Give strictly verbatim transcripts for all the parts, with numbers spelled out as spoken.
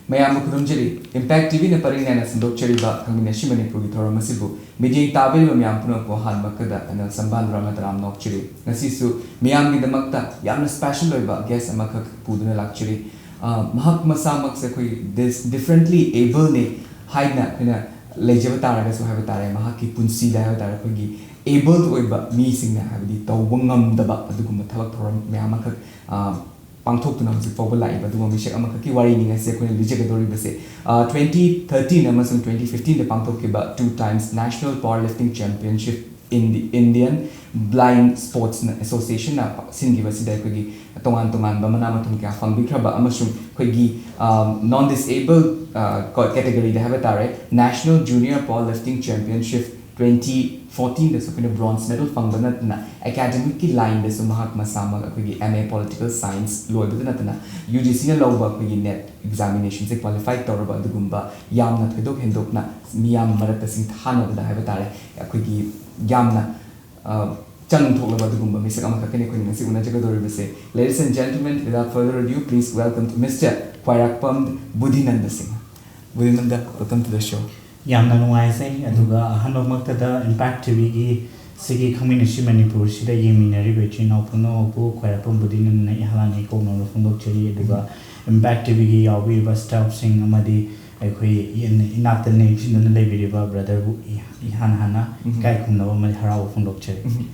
ꯃꯌꯥꯝꯕꯨ ꯈꯨꯔꯨꯝꯖꯔꯤ꯫ Impact T ꯚꯤꯅ ꯄꯔꯤꯡ ꯅꯥꯏꯅ ꯁꯟꯗꯣꯛꯆꯔꯤꯕ ꯈꯪꯃꯤꯟꯅꯁꯤ ꯃꯅꯤꯄꯨꯔꯒꯤ ꯊꯧꯔꯝ ꯑꯁꯤꯕꯨ ꯃꯤꯠꯌꯦꯡ ꯇꯥꯕꯤꯔꯤꯕ ꯃꯌꯥꯝ ꯄꯨꯝꯅꯃꯛꯄꯨ ꯑꯍꯥꯟꯕꯃꯛꯇꯗ ꯑꯅꯤꯜ ꯁꯝꯕꯥꯟ ꯔꯥꯃꯥꯇꯔꯥꯝ ꯅꯣꯛꯆꯔꯤ꯫ ꯉꯁꯤꯁꯨ ꯃꯤꯌꯥꯝꯒꯤꯗꯃꯛꯇ ꯌꯥꯝꯅ special ꯑꯣꯏꯕ guest ꯑꯃꯈꯛ ꯄꯨꯗꯨꯅ ꯂꯥꯛꯆꯔꯤ꯫ ꯑ, ꯃꯍꯥꯛ ꯃꯁꯥꯃꯛꯁꯦ ꯑꯩꯈꯣꯏ dis-, differently able ꯅꯤ ꯍꯥꯏꯅ ꯑꯩꯈꯣꯏꯅ ꯂꯩꯖꯕ ꯇꯥꯔꯒꯁꯨ ꯍꯥꯏꯕ ꯇꯥꯔꯦ, ꯃꯍꯥꯛꯀꯤ ꯄꯨꯟꯁꯤꯗ ꯍꯥꯏꯕ ꯇꯥꯔꯦ, ꯑꯩꯈꯣꯏꯒꯤ able ꯑꯣꯏꯕ ꯃꯤꯁꯤꯡꯅ ꯍꯥꯏꯕꯗꯤ ꯇꯧꯕ ꯉꯝꯗꯕ ꯑꯗꯨꯒꯨꯝꯕ ꯊꯕꯛ ꯊꯧꯔꯝ ꯃꯌꯥꯝ ꯑꯃꯈꯛ, ꯑ, ꯄꯥꯡꯊꯣꯛꯇꯨꯅ ꯍꯧꯖꯤꯛ ꯐꯥꯎꯕ ꯂꯥꯛꯏꯕ ꯑꯗꯨꯒꯨꯝꯕ ꯃꯤꯁꯛ ꯑꯃꯈꯛꯀꯤ ꯋꯥꯔꯤꯅꯤ ꯉꯁꯤ ꯑꯩꯈꯣꯏꯅ ꯂꯤꯖꯒꯗꯧꯔꯤꯕꯁꯦ꯫ ꯑ, twenty thirteen ꯑꯃꯁꯨꯡ twenty fifteen ꯗ ꯄꯥꯡꯊꯣꯛꯈꯤꯕ two times National Power Lifting Championship in the Indian Blind Sports Association ꯅ ꯁꯤꯟꯈꯤꯕꯁꯤꯗ ꯑꯩꯈꯣꯏꯒꯤ ꯇꯣꯉꯥꯟ ꯇꯣꯉꯥꯟꯕ ꯃꯅꯥ ꯃꯊꯨꯝ ꯀꯌꯥ ꯐꯪꯕꯤꯈ꯭ꯔꯕ ꯑꯃꯁꯨꯡ ꯑꯩꯈꯣꯏꯒꯤ, ꯑ, non disabled, ꯑ, ꯀꯣ-, category ꯗ ꯍꯥꯏꯕ ꯇꯥꯔꯦ, National Junior Power Lifting Championship twenty fourteen ꯗꯁꯨ ꯑꯩꯈꯣꯏꯅ bronze medal ꯐꯪꯕ ꯅꯠꯇꯅ academic ꯀꯤ line ꯗꯁꯨ ꯃꯍꯥꯛ ꯃꯁꯥꯃꯛ ꯑꯩꯈꯣꯏꯒꯤ M A Political Science ꯂꯣꯏꯕꯗ ꯅꯠꯇꯅ U G C ꯅ ꯂꯧꯕ ꯑꯩꯈꯣꯏꯒꯤ NET examination ꯁꯦ qualify ꯇꯧꯔꯕ ꯑꯗꯨꯒꯨꯝꯕ ꯌꯥꯝꯅ ꯊꯣꯏꯗꯣꯛ ꯍꯦꯟꯗꯣꯛꯅ ꯃꯤꯌꯥꯝ ꯃꯔꯛꯇ ꯁꯤꯡꯊꯥꯅꯕꯗ ꯍꯥꯏꯕ ꯇꯥꯔꯦ, ꯑꯩꯈꯣꯏꯒꯤ ꯌꯥꯝꯅ, ꯑ, ꯆꯪ ꯊꯣꯛꯂꯕ ꯑꯗꯨꯒꯨꯝꯕ ꯃꯤꯁꯛ ꯑꯃꯈꯛꯀꯅꯤ ꯑꯩꯈꯣꯏꯅ ꯉꯁꯤ ꯎꯅꯖꯒꯗꯧꯔꯤꯕꯁꯦ꯫ Ladies and gentlemen, without further ado, please welcome to Mister ꯈ꯭ꯋꯥꯏꯔꯥꯛꯄꯝ ꯕꯨꯙꯤꯅꯟꯗ Singh. ꯕꯨꯙꯤꯅꯟꯗ, welcome to the show. ꯌꯥꯝꯅ ꯅꯨꯡꯉꯥꯏꯖꯩ꯫ ꯑꯗꯨꯒ ꯑꯍꯥꯟꯕꯃꯛꯇꯗ Impact ꯇꯤ ꯚꯤꯒꯤ ꯁꯤꯒꯤ ꯈꯪꯃꯤꯟꯅꯁꯤ ꯃꯅꯤꯄꯨꯔꯁꯤꯗ ꯌꯦꯡꯃꯤꯟꯅꯔꯤꯕ ꯏꯆꯤꯟ ꯏꯅꯥꯎ ꯄꯨꯝꯅꯃꯛꯄꯨ ꯈ꯭ꯋꯥꯏꯔꯥꯛꯄꯝ ꯕꯨꯙꯤꯅꯟꯗꯅ ꯏꯍꯥꯟ ꯍꯥꯟꯅ ꯏꯀꯣꯛꯅꯕ ꯐꯣꯡꯗꯣꯛꯆꯔꯤ꯫ ꯑꯗꯨꯒ Impact ꯇꯤ ꯚꯤꯒꯤ ꯌꯥꯎꯕꯤꯔꯤꯕ staff ꯁꯤꯡ ꯑꯃꯗꯤ ꯑꯩꯈꯣꯏ ꯏꯟ-, ꯏꯅꯥꯛꯇ ꯅꯤꯡꯁꯤꯡꯗꯨꯅ ꯂꯩꯕꯤꯔꯤꯕ brother ꯕꯨ ꯏ-, ꯏꯍꯥꯟ ꯍꯥꯟꯅ ꯎꯝ꯫ ꯏꯀꯥꯏ ꯈꯨꯝꯅꯕ ꯑꯃꯗꯤ ꯍꯔꯥꯎꯕ ꯐꯣꯡꯗꯣꯛꯆꯔꯤ꯫ ꯎꯝ꯫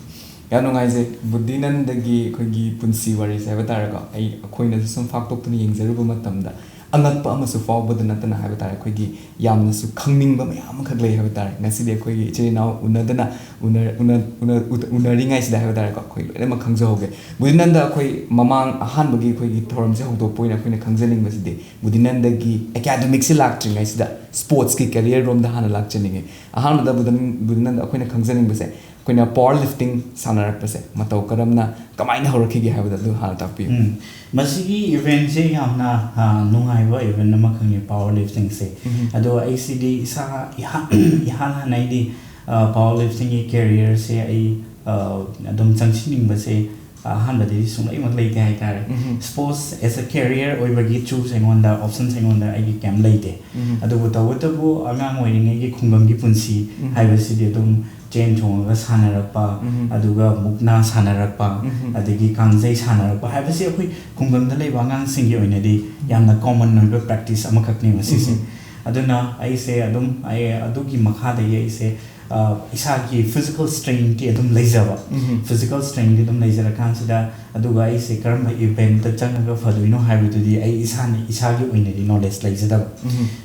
ꯌꯥꯝ ꯅꯨꯡꯉꯥꯏꯖꯩ꯫ ꯕꯨꯙꯤꯅꯟꯗꯒꯤ ꯑꯩꯈꯣꯏꯒꯤ ꯄꯨꯟꯁꯤ ꯋꯥꯔꯤꯁꯦ ꯍꯥꯏꯕ ꯇꯥꯔꯦꯀꯣ, ꯑꯩ, ꯑꯩꯈꯣꯏꯅꯁꯨ ꯁꯨꯝ ꯐꯥꯛꯇꯣꯛꯇꯨꯅ ꯌꯦꯡꯖꯔꯨꯕ ꯃꯇꯝꯗ ꯑꯉꯛꯄ ꯑꯃꯁꯨ ꯐꯥꯎꯕꯗ ꯅꯠꯇꯅ ꯍꯥꯏꯕ ꯇꯥꯔꯦ, ꯑꯩꯈꯣꯏꯒꯤ ꯌꯥꯝꯅꯁꯨ ꯈꯪꯅꯤꯡꯕ ꯃꯌꯥꯝ ꯑꯃꯈꯛ ꯂꯩ ꯍꯥꯏꯕ ꯇꯥꯔꯦ꯫ ꯉꯁꯤꯗꯤ ꯑꯩꯈꯣꯏꯒꯤ ꯏꯆꯤꯜ ꯏꯅꯥꯎ ꯎꯅꯗꯅ, ꯎꯅ-, ꯎꯅ-, ꯎꯅ-, ꯎ-, ꯎꯅꯔꯤꯉꯩꯁꯤꯗ ꯍꯥꯏꯕ ꯇꯥꯔꯦꯀꯣ, ꯑꯩꯈꯣꯏ ꯂꯣꯏꯅꯃꯛ ꯈꯪꯖꯍꯧꯒꯦ꯫ ꯕꯨꯙꯤꯅꯟꯗ, ꯑꯩꯈꯣꯏ ꯃꯃꯥꯡ ꯑꯍꯥꯟꯕꯒꯤ ꯑꯩꯈꯣꯏꯒꯤ ꯊꯧꯔꯝꯁꯦ ꯍꯧꯗꯣꯛꯄ ꯑꯣꯏꯅ ꯑꯩꯈꯣꯏꯅ ꯈꯪꯖꯅꯤꯡꯕꯁꯤꯗꯤ ꯕꯨꯙꯤꯅꯟꯗꯒꯤ academic ꯁꯦ ꯂꯥꯛꯇ꯭ꯔꯤꯉꯩꯁꯤꯗ sports ꯀꯤ career ꯔꯣꯝꯗ ꯍꯥꯟꯅ ꯂꯥꯛꯆꯅꯤꯡꯉꯦ꯫ ꯑꯍꯥꯟꯕꯗ ꯕꯨꯙꯤꯅꯟ-, ꯕꯨꯙꯤꯅꯟꯗ, ꯑꯩꯈꯣꯏꯅ ꯈꯪꯖꯅꯤꯡꯕꯁꯦ, ꯑꯩꯈꯣꯏꯅ power lifting ꯁꯥꯟꯅꯔꯛꯄꯁꯦ ꯃꯇꯧ ꯀꯔꯝꯅ, ꯀꯃꯥꯏꯅ ꯍꯧꯔꯛꯈꯤꯒꯦ ꯍꯥꯏꯕꯗꯣ ꯑꯗꯨ ꯍꯥꯟꯅ ꯇꯥꯛꯄꯤꯌꯨ꯫ ꯎꯝ, ꯃꯁꯤꯒꯤ event ꯁꯦ ꯌꯥꯝꯅ, ꯑ, ꯅꯨꯡꯉꯥꯏꯕ event ꯑꯃꯈꯛꯅꯤ, power lifting ꯁꯦ꯫ ꯎꯝ꯫ ꯑꯗꯣ ꯑꯩꯁꯤꯗꯤ ꯏꯁꯥ ꯏꯍꯥꯟ, ꯏꯍꯥꯟ ꯍꯥꯟꯅ ꯑꯩꯗꯤ, ꯑ, power lifting ꯒꯤ career ꯁꯦ ꯑꯩ, ꯑ, ꯑꯗꯨꯝ ꯆꯪꯁꯤꯟꯅꯤꯡꯕꯁꯦ ꯑꯍꯥꯟꯕꯗꯗꯤ ꯁꯨꯡꯂꯩꯃꯛ ꯂꯩꯇꯦ ꯍꯥꯏꯇꯥꯔꯦ꯫ Sports as a career ꯑꯣꯏꯕꯒꯤ choose ꯑꯩꯉꯣꯟꯗ, options ꯑꯩꯉꯣꯟꯗ ꯑꯩꯒꯤ ꯀꯩꯝ ꯂꯩꯇꯦ꯫ ꯑꯗꯨꯕꯨ ꯇꯧꯕꯇꯕꯨ ꯑꯉꯥꯡ ꯑꯣꯏꯔꯤꯉꯩꯒꯤ ꯈꯨꯡꯒꯪꯒꯤ ꯄꯨꯟꯁꯤ ꯍꯥꯏꯕꯁꯤꯗꯤ ꯑꯗꯨꯝ ꯆꯦꯟ ꯆꯣꯡꯉꯒ ꯁꯥꯟꯅꯔꯛꯄ, ꯑꯗꯨꯒ ꯃꯨꯛꯅꯥ ꯁꯥꯟꯅꯔꯛꯄ, ꯑꯗꯒꯤ ꯀꯥꯡꯖꯩ ꯁꯥꯟꯅꯔꯛꯄ ꯍꯥꯏꯕꯁꯤ ꯑꯩꯈꯣꯏ ꯈꯨꯡꯒꯪꯗ ꯂꯩꯕ ꯑꯉꯥꯡꯁꯤꯡꯒꯤ ꯑꯣꯏꯅꯗꯤ ꯌꯥꯝꯅ common ꯑꯣꯏꯕ practice ꯑꯃꯈꯛꯅꯤ ꯃꯁꯤꯁꯦ꯫ ꯑꯗꯨꯅ ꯑꯩꯁꯦ ꯑꯗꯨꯝ, ꯑꯩ ꯑꯗꯨꯒꯤ ꯃꯈꯥꯗꯒꯤ ꯑꯩꯁꯦ, ꯑ, ꯏꯁꯥꯒꯤ physical strengthꯇꯤ ꯑꯗꯨꯝ ꯂꯩꯖꯕ꯫ Physical strengthꯇꯤ ꯑꯗꯨꯝ ꯂꯩꯖꯔꯀꯥꯟꯁꯤꯗ, ꯑꯗꯨꯒ ꯑꯩꯁꯦ ꯀꯔꯝꯕ eventꯇ ꯆꯪꯉꯒ ꯐꯗꯣꯏꯅꯣ ꯍꯥꯏꯕꯗꯨꯗꯤ ꯑꯩ ꯏꯁꯥꯅ, ꯏꯁꯥꯒꯤ ꯑꯣꯏꯅꯗꯤ knowledge ꯂꯩꯖꯗꯕ꯫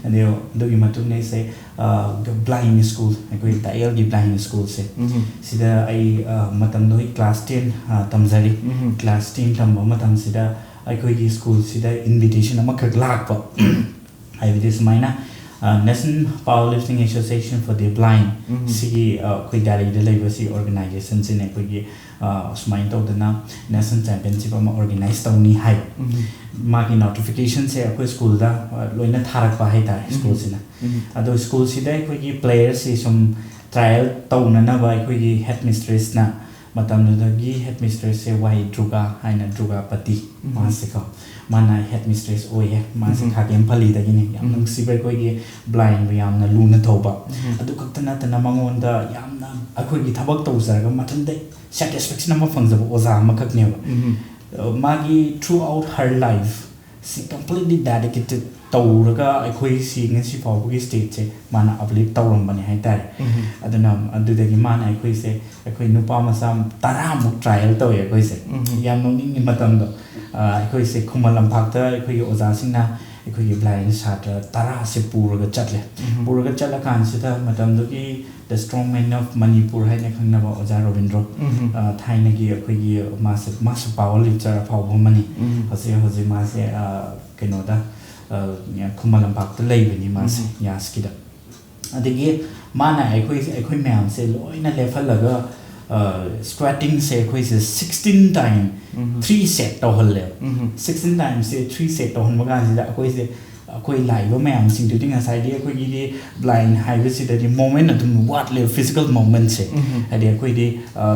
ꯑꯗꯨ, ꯑꯗꯨꯒꯤ ꯃꯇꯨꯡꯗ ꯑꯩꯁꯦ, ꯑ, blind school, ꯑꯩꯈꯣꯏ ꯇꯥꯛꯌꯦꯜꯒꯤ blind schoolꯁꯦ, ꯁꯤꯗ ꯑꯩ, ꯑ, ꯃꯇꯝꯗꯣ ꯑꯩ class ten, ꯑ, ꯇꯝꯖꯔꯤ꯫ Class ten ꯇꯝꯕ ꯃꯇꯝꯁꯤꯗ ꯑꯩꯈꯣꯏꯒꯤ schoolꯁꯤꯗ invitation ꯑꯃꯈꯛ ꯂꯥꯛꯄ꯫ ꯍꯥꯏꯕꯗꯤ ꯁꯨꯃꯥꯏꯅ, ꯑ, National Powerlifting Association for the Blind, ꯁꯤꯒꯤ, ꯑ, ꯑꯩꯈꯣꯏ ꯗꯦꯜꯂꯤꯗ ꯂꯩꯕ ꯁꯤ organizationꯁꯤꯅ ꯑꯩꯈꯣꯏꯒꯤ, ꯑ, ꯁꯨꯃꯥꯏꯅ ꯇꯧꯗꯅ national championship ꯑꯃ organize ꯇꯧꯅꯤ ꯍꯥꯏ꯫ ꯃꯥꯒꯤ notificationꯁꯦ ꯑꯩꯈꯣꯏ schoolꯗ, ꯑ, ꯂꯣꯏꯅ ꯊꯥꯔꯛꯄ ꯍꯥꯏꯇꯥꯔꯦ, schoolꯁꯤꯅ꯫ ꯑꯗꯣ schoolꯁꯤꯗ ꯑꯩꯈꯣꯏꯒꯤ playerꯁꯤ ꯁꯨꯝ trial ꯇꯧꯅꯅꯕ ꯑꯩꯈꯣꯏꯒꯤ headmistressꯅ, ꯃꯇꯝꯗꯨꯗꯒꯤ headmistressꯁꯦ ꯋꯥꯏ ꯗꯨꯔꯒꯥ ꯍꯥꯏꯅ, ꯗꯨꯔꯒꯥꯄꯇꯤ, ꯃꯥꯁꯦꯀꯣ, ꯃꯥꯅ headmistress ꯑꯣꯏꯌꯦ꯫ ꯃꯥꯁꯦ ꯈꯥꯒꯦꯝ ꯄꯜꯂꯤꯗꯒꯤꯅꯦ꯫ ꯌꯥꯝ ꯅꯨꯡꯁꯤꯕ, ꯑꯩꯈꯣꯏꯒꯤ blindꯕꯨ ꯌꯥꯝꯅ ꯂꯨꯅ ꯇꯧꯕ꯫ ꯑꯗꯨ ꯈꯛꯇ ꯅꯠꯇꯅ ꯃꯉꯣꯟꯗ ꯌꯥꯝꯅ ꯑꯩꯈꯣꯏꯒꯤ ꯊꯕꯛ ꯇꯧꯖꯔꯒ ꯃꯊꯟꯇ satisfaction ꯑꯃ ꯐꯪꯖꯕ ꯑꯣꯖꯥ ꯑꯃꯈꯛꯅꯦꯕ꯫ ꯑ, ꯃꯥꯒꯤ throughout her life ꯁꯤ completely dedicated ꯇꯧꯔꯒ ꯑꯩꯈꯣꯏ ꯁꯤ ꯉꯁꯤ ꯐꯥꯎꯕꯒꯤ stateꯁꯦ ꯃꯥꯅ uplift ꯇꯧꯔꯝꯕꯅꯦ ꯍꯥꯏꯇꯥꯔꯦ꯫ ꯑꯗꯨꯅ ꯑꯗꯨꯗꯒꯤ ꯃꯥꯅ ꯑꯩꯈꯣꯏꯁꯦ, ꯑꯩꯈꯣꯏ ꯅꯨꯄꯥ ꯃꯆꯥ ꯇꯔꯥꯃꯨꯛ trial ꯇꯧꯋꯦ ꯑꯩꯈꯣꯏꯁꯦ꯫ ꯌꯥꯝ ꯅꯣꯛꯅꯤꯡꯉꯤ ꯃꯇꯝꯗꯣ꯫ ꯑ, ꯑꯩꯈꯣꯏꯁꯦ ꯈꯨꯃꯟ ꯂꯝꯄꯥꯛꯇ ꯑꯩꯈꯣꯏꯒꯤ ꯑꯣꯖꯥꯁꯤꯡꯅ ꯑꯩꯈꯣꯏꯒꯤ blind ꯁꯥꯇ꯭ꯔ ꯇꯔꯥꯁꯦ ꯄꯨꯔꯒ ꯆꯠꯂꯦ꯫ ꯄꯨꯔꯒ ꯆꯠꯂꯀꯥꯟꯁꯤꯗ ꯃꯇꯝꯗꯨꯒꯤ The Strong Man of Manipur ꯍꯥꯏꯅ ꯈꯪꯅꯕ ꯑꯣꯖꯥ ꯔꯣꯕꯤꯟꯗ꯭ꯔꯣ, ꯑ, ꯊꯥꯏꯅꯒꯤ ꯑꯩꯈꯣꯏꯒꯤ ꯃꯥꯁꯦ, ꯃꯥꯁꯨ power lifter ꯑꯐꯥꯎꯕ ꯑꯃꯅꯤ꯫ ꯍꯧꯖꯤꯛ, ꯍꯧꯖꯤꯛ ꯃꯥꯁꯦ, ꯑ, ꯀꯩꯅꯣꯗ, ꯑ, ꯈꯨꯃꯟ ꯂꯝꯄꯥꯛꯇ ꯂꯩꯕꯅꯤ ꯃꯥꯁꯦ, ꯌꯥꯁꯀꯤꯗ꯫ ꯑꯗꯒꯤ ꯃꯥꯅ ꯑꯩꯈꯣꯏ, ꯑꯩꯈꯣꯏ ꯃꯌꯥꯝꯁꯦ ꯂꯣꯏꯅ ꯂꯦꯞꯍꯜꯂꯒ, ꯑ, squattingꯁꯦ ꯑꯩꯈꯣꯏꯁꯦ sixteen time three set ꯇꯧꯍꯜꯂꯦꯕ꯫ Sixteen timesꯁꯦ three set ꯇꯧꯍꯟꯕ ꯀꯥꯟꯁꯤꯗ ꯑꯩꯈꯣꯏꯁꯦ ꯑꯩꯈꯣꯏ ꯂꯥꯛꯏꯕ ꯃꯌꯥꯝꯁꯤꯡꯗꯨꯗꯤ ꯉꯁꯥꯏꯒꯤ ꯑꯩꯈꯣꯏꯒꯤꯗꯤ blind ꯍꯥꯏꯕꯁꯤꯗꯗꯤ moment ꯑꯗꯨꯝ ꯋꯥꯠꯂꯦꯕ, physical momentꯁꯦ꯫ ꯍꯥꯏꯗꯤ ꯑꯩꯈꯣꯏꯗꯤ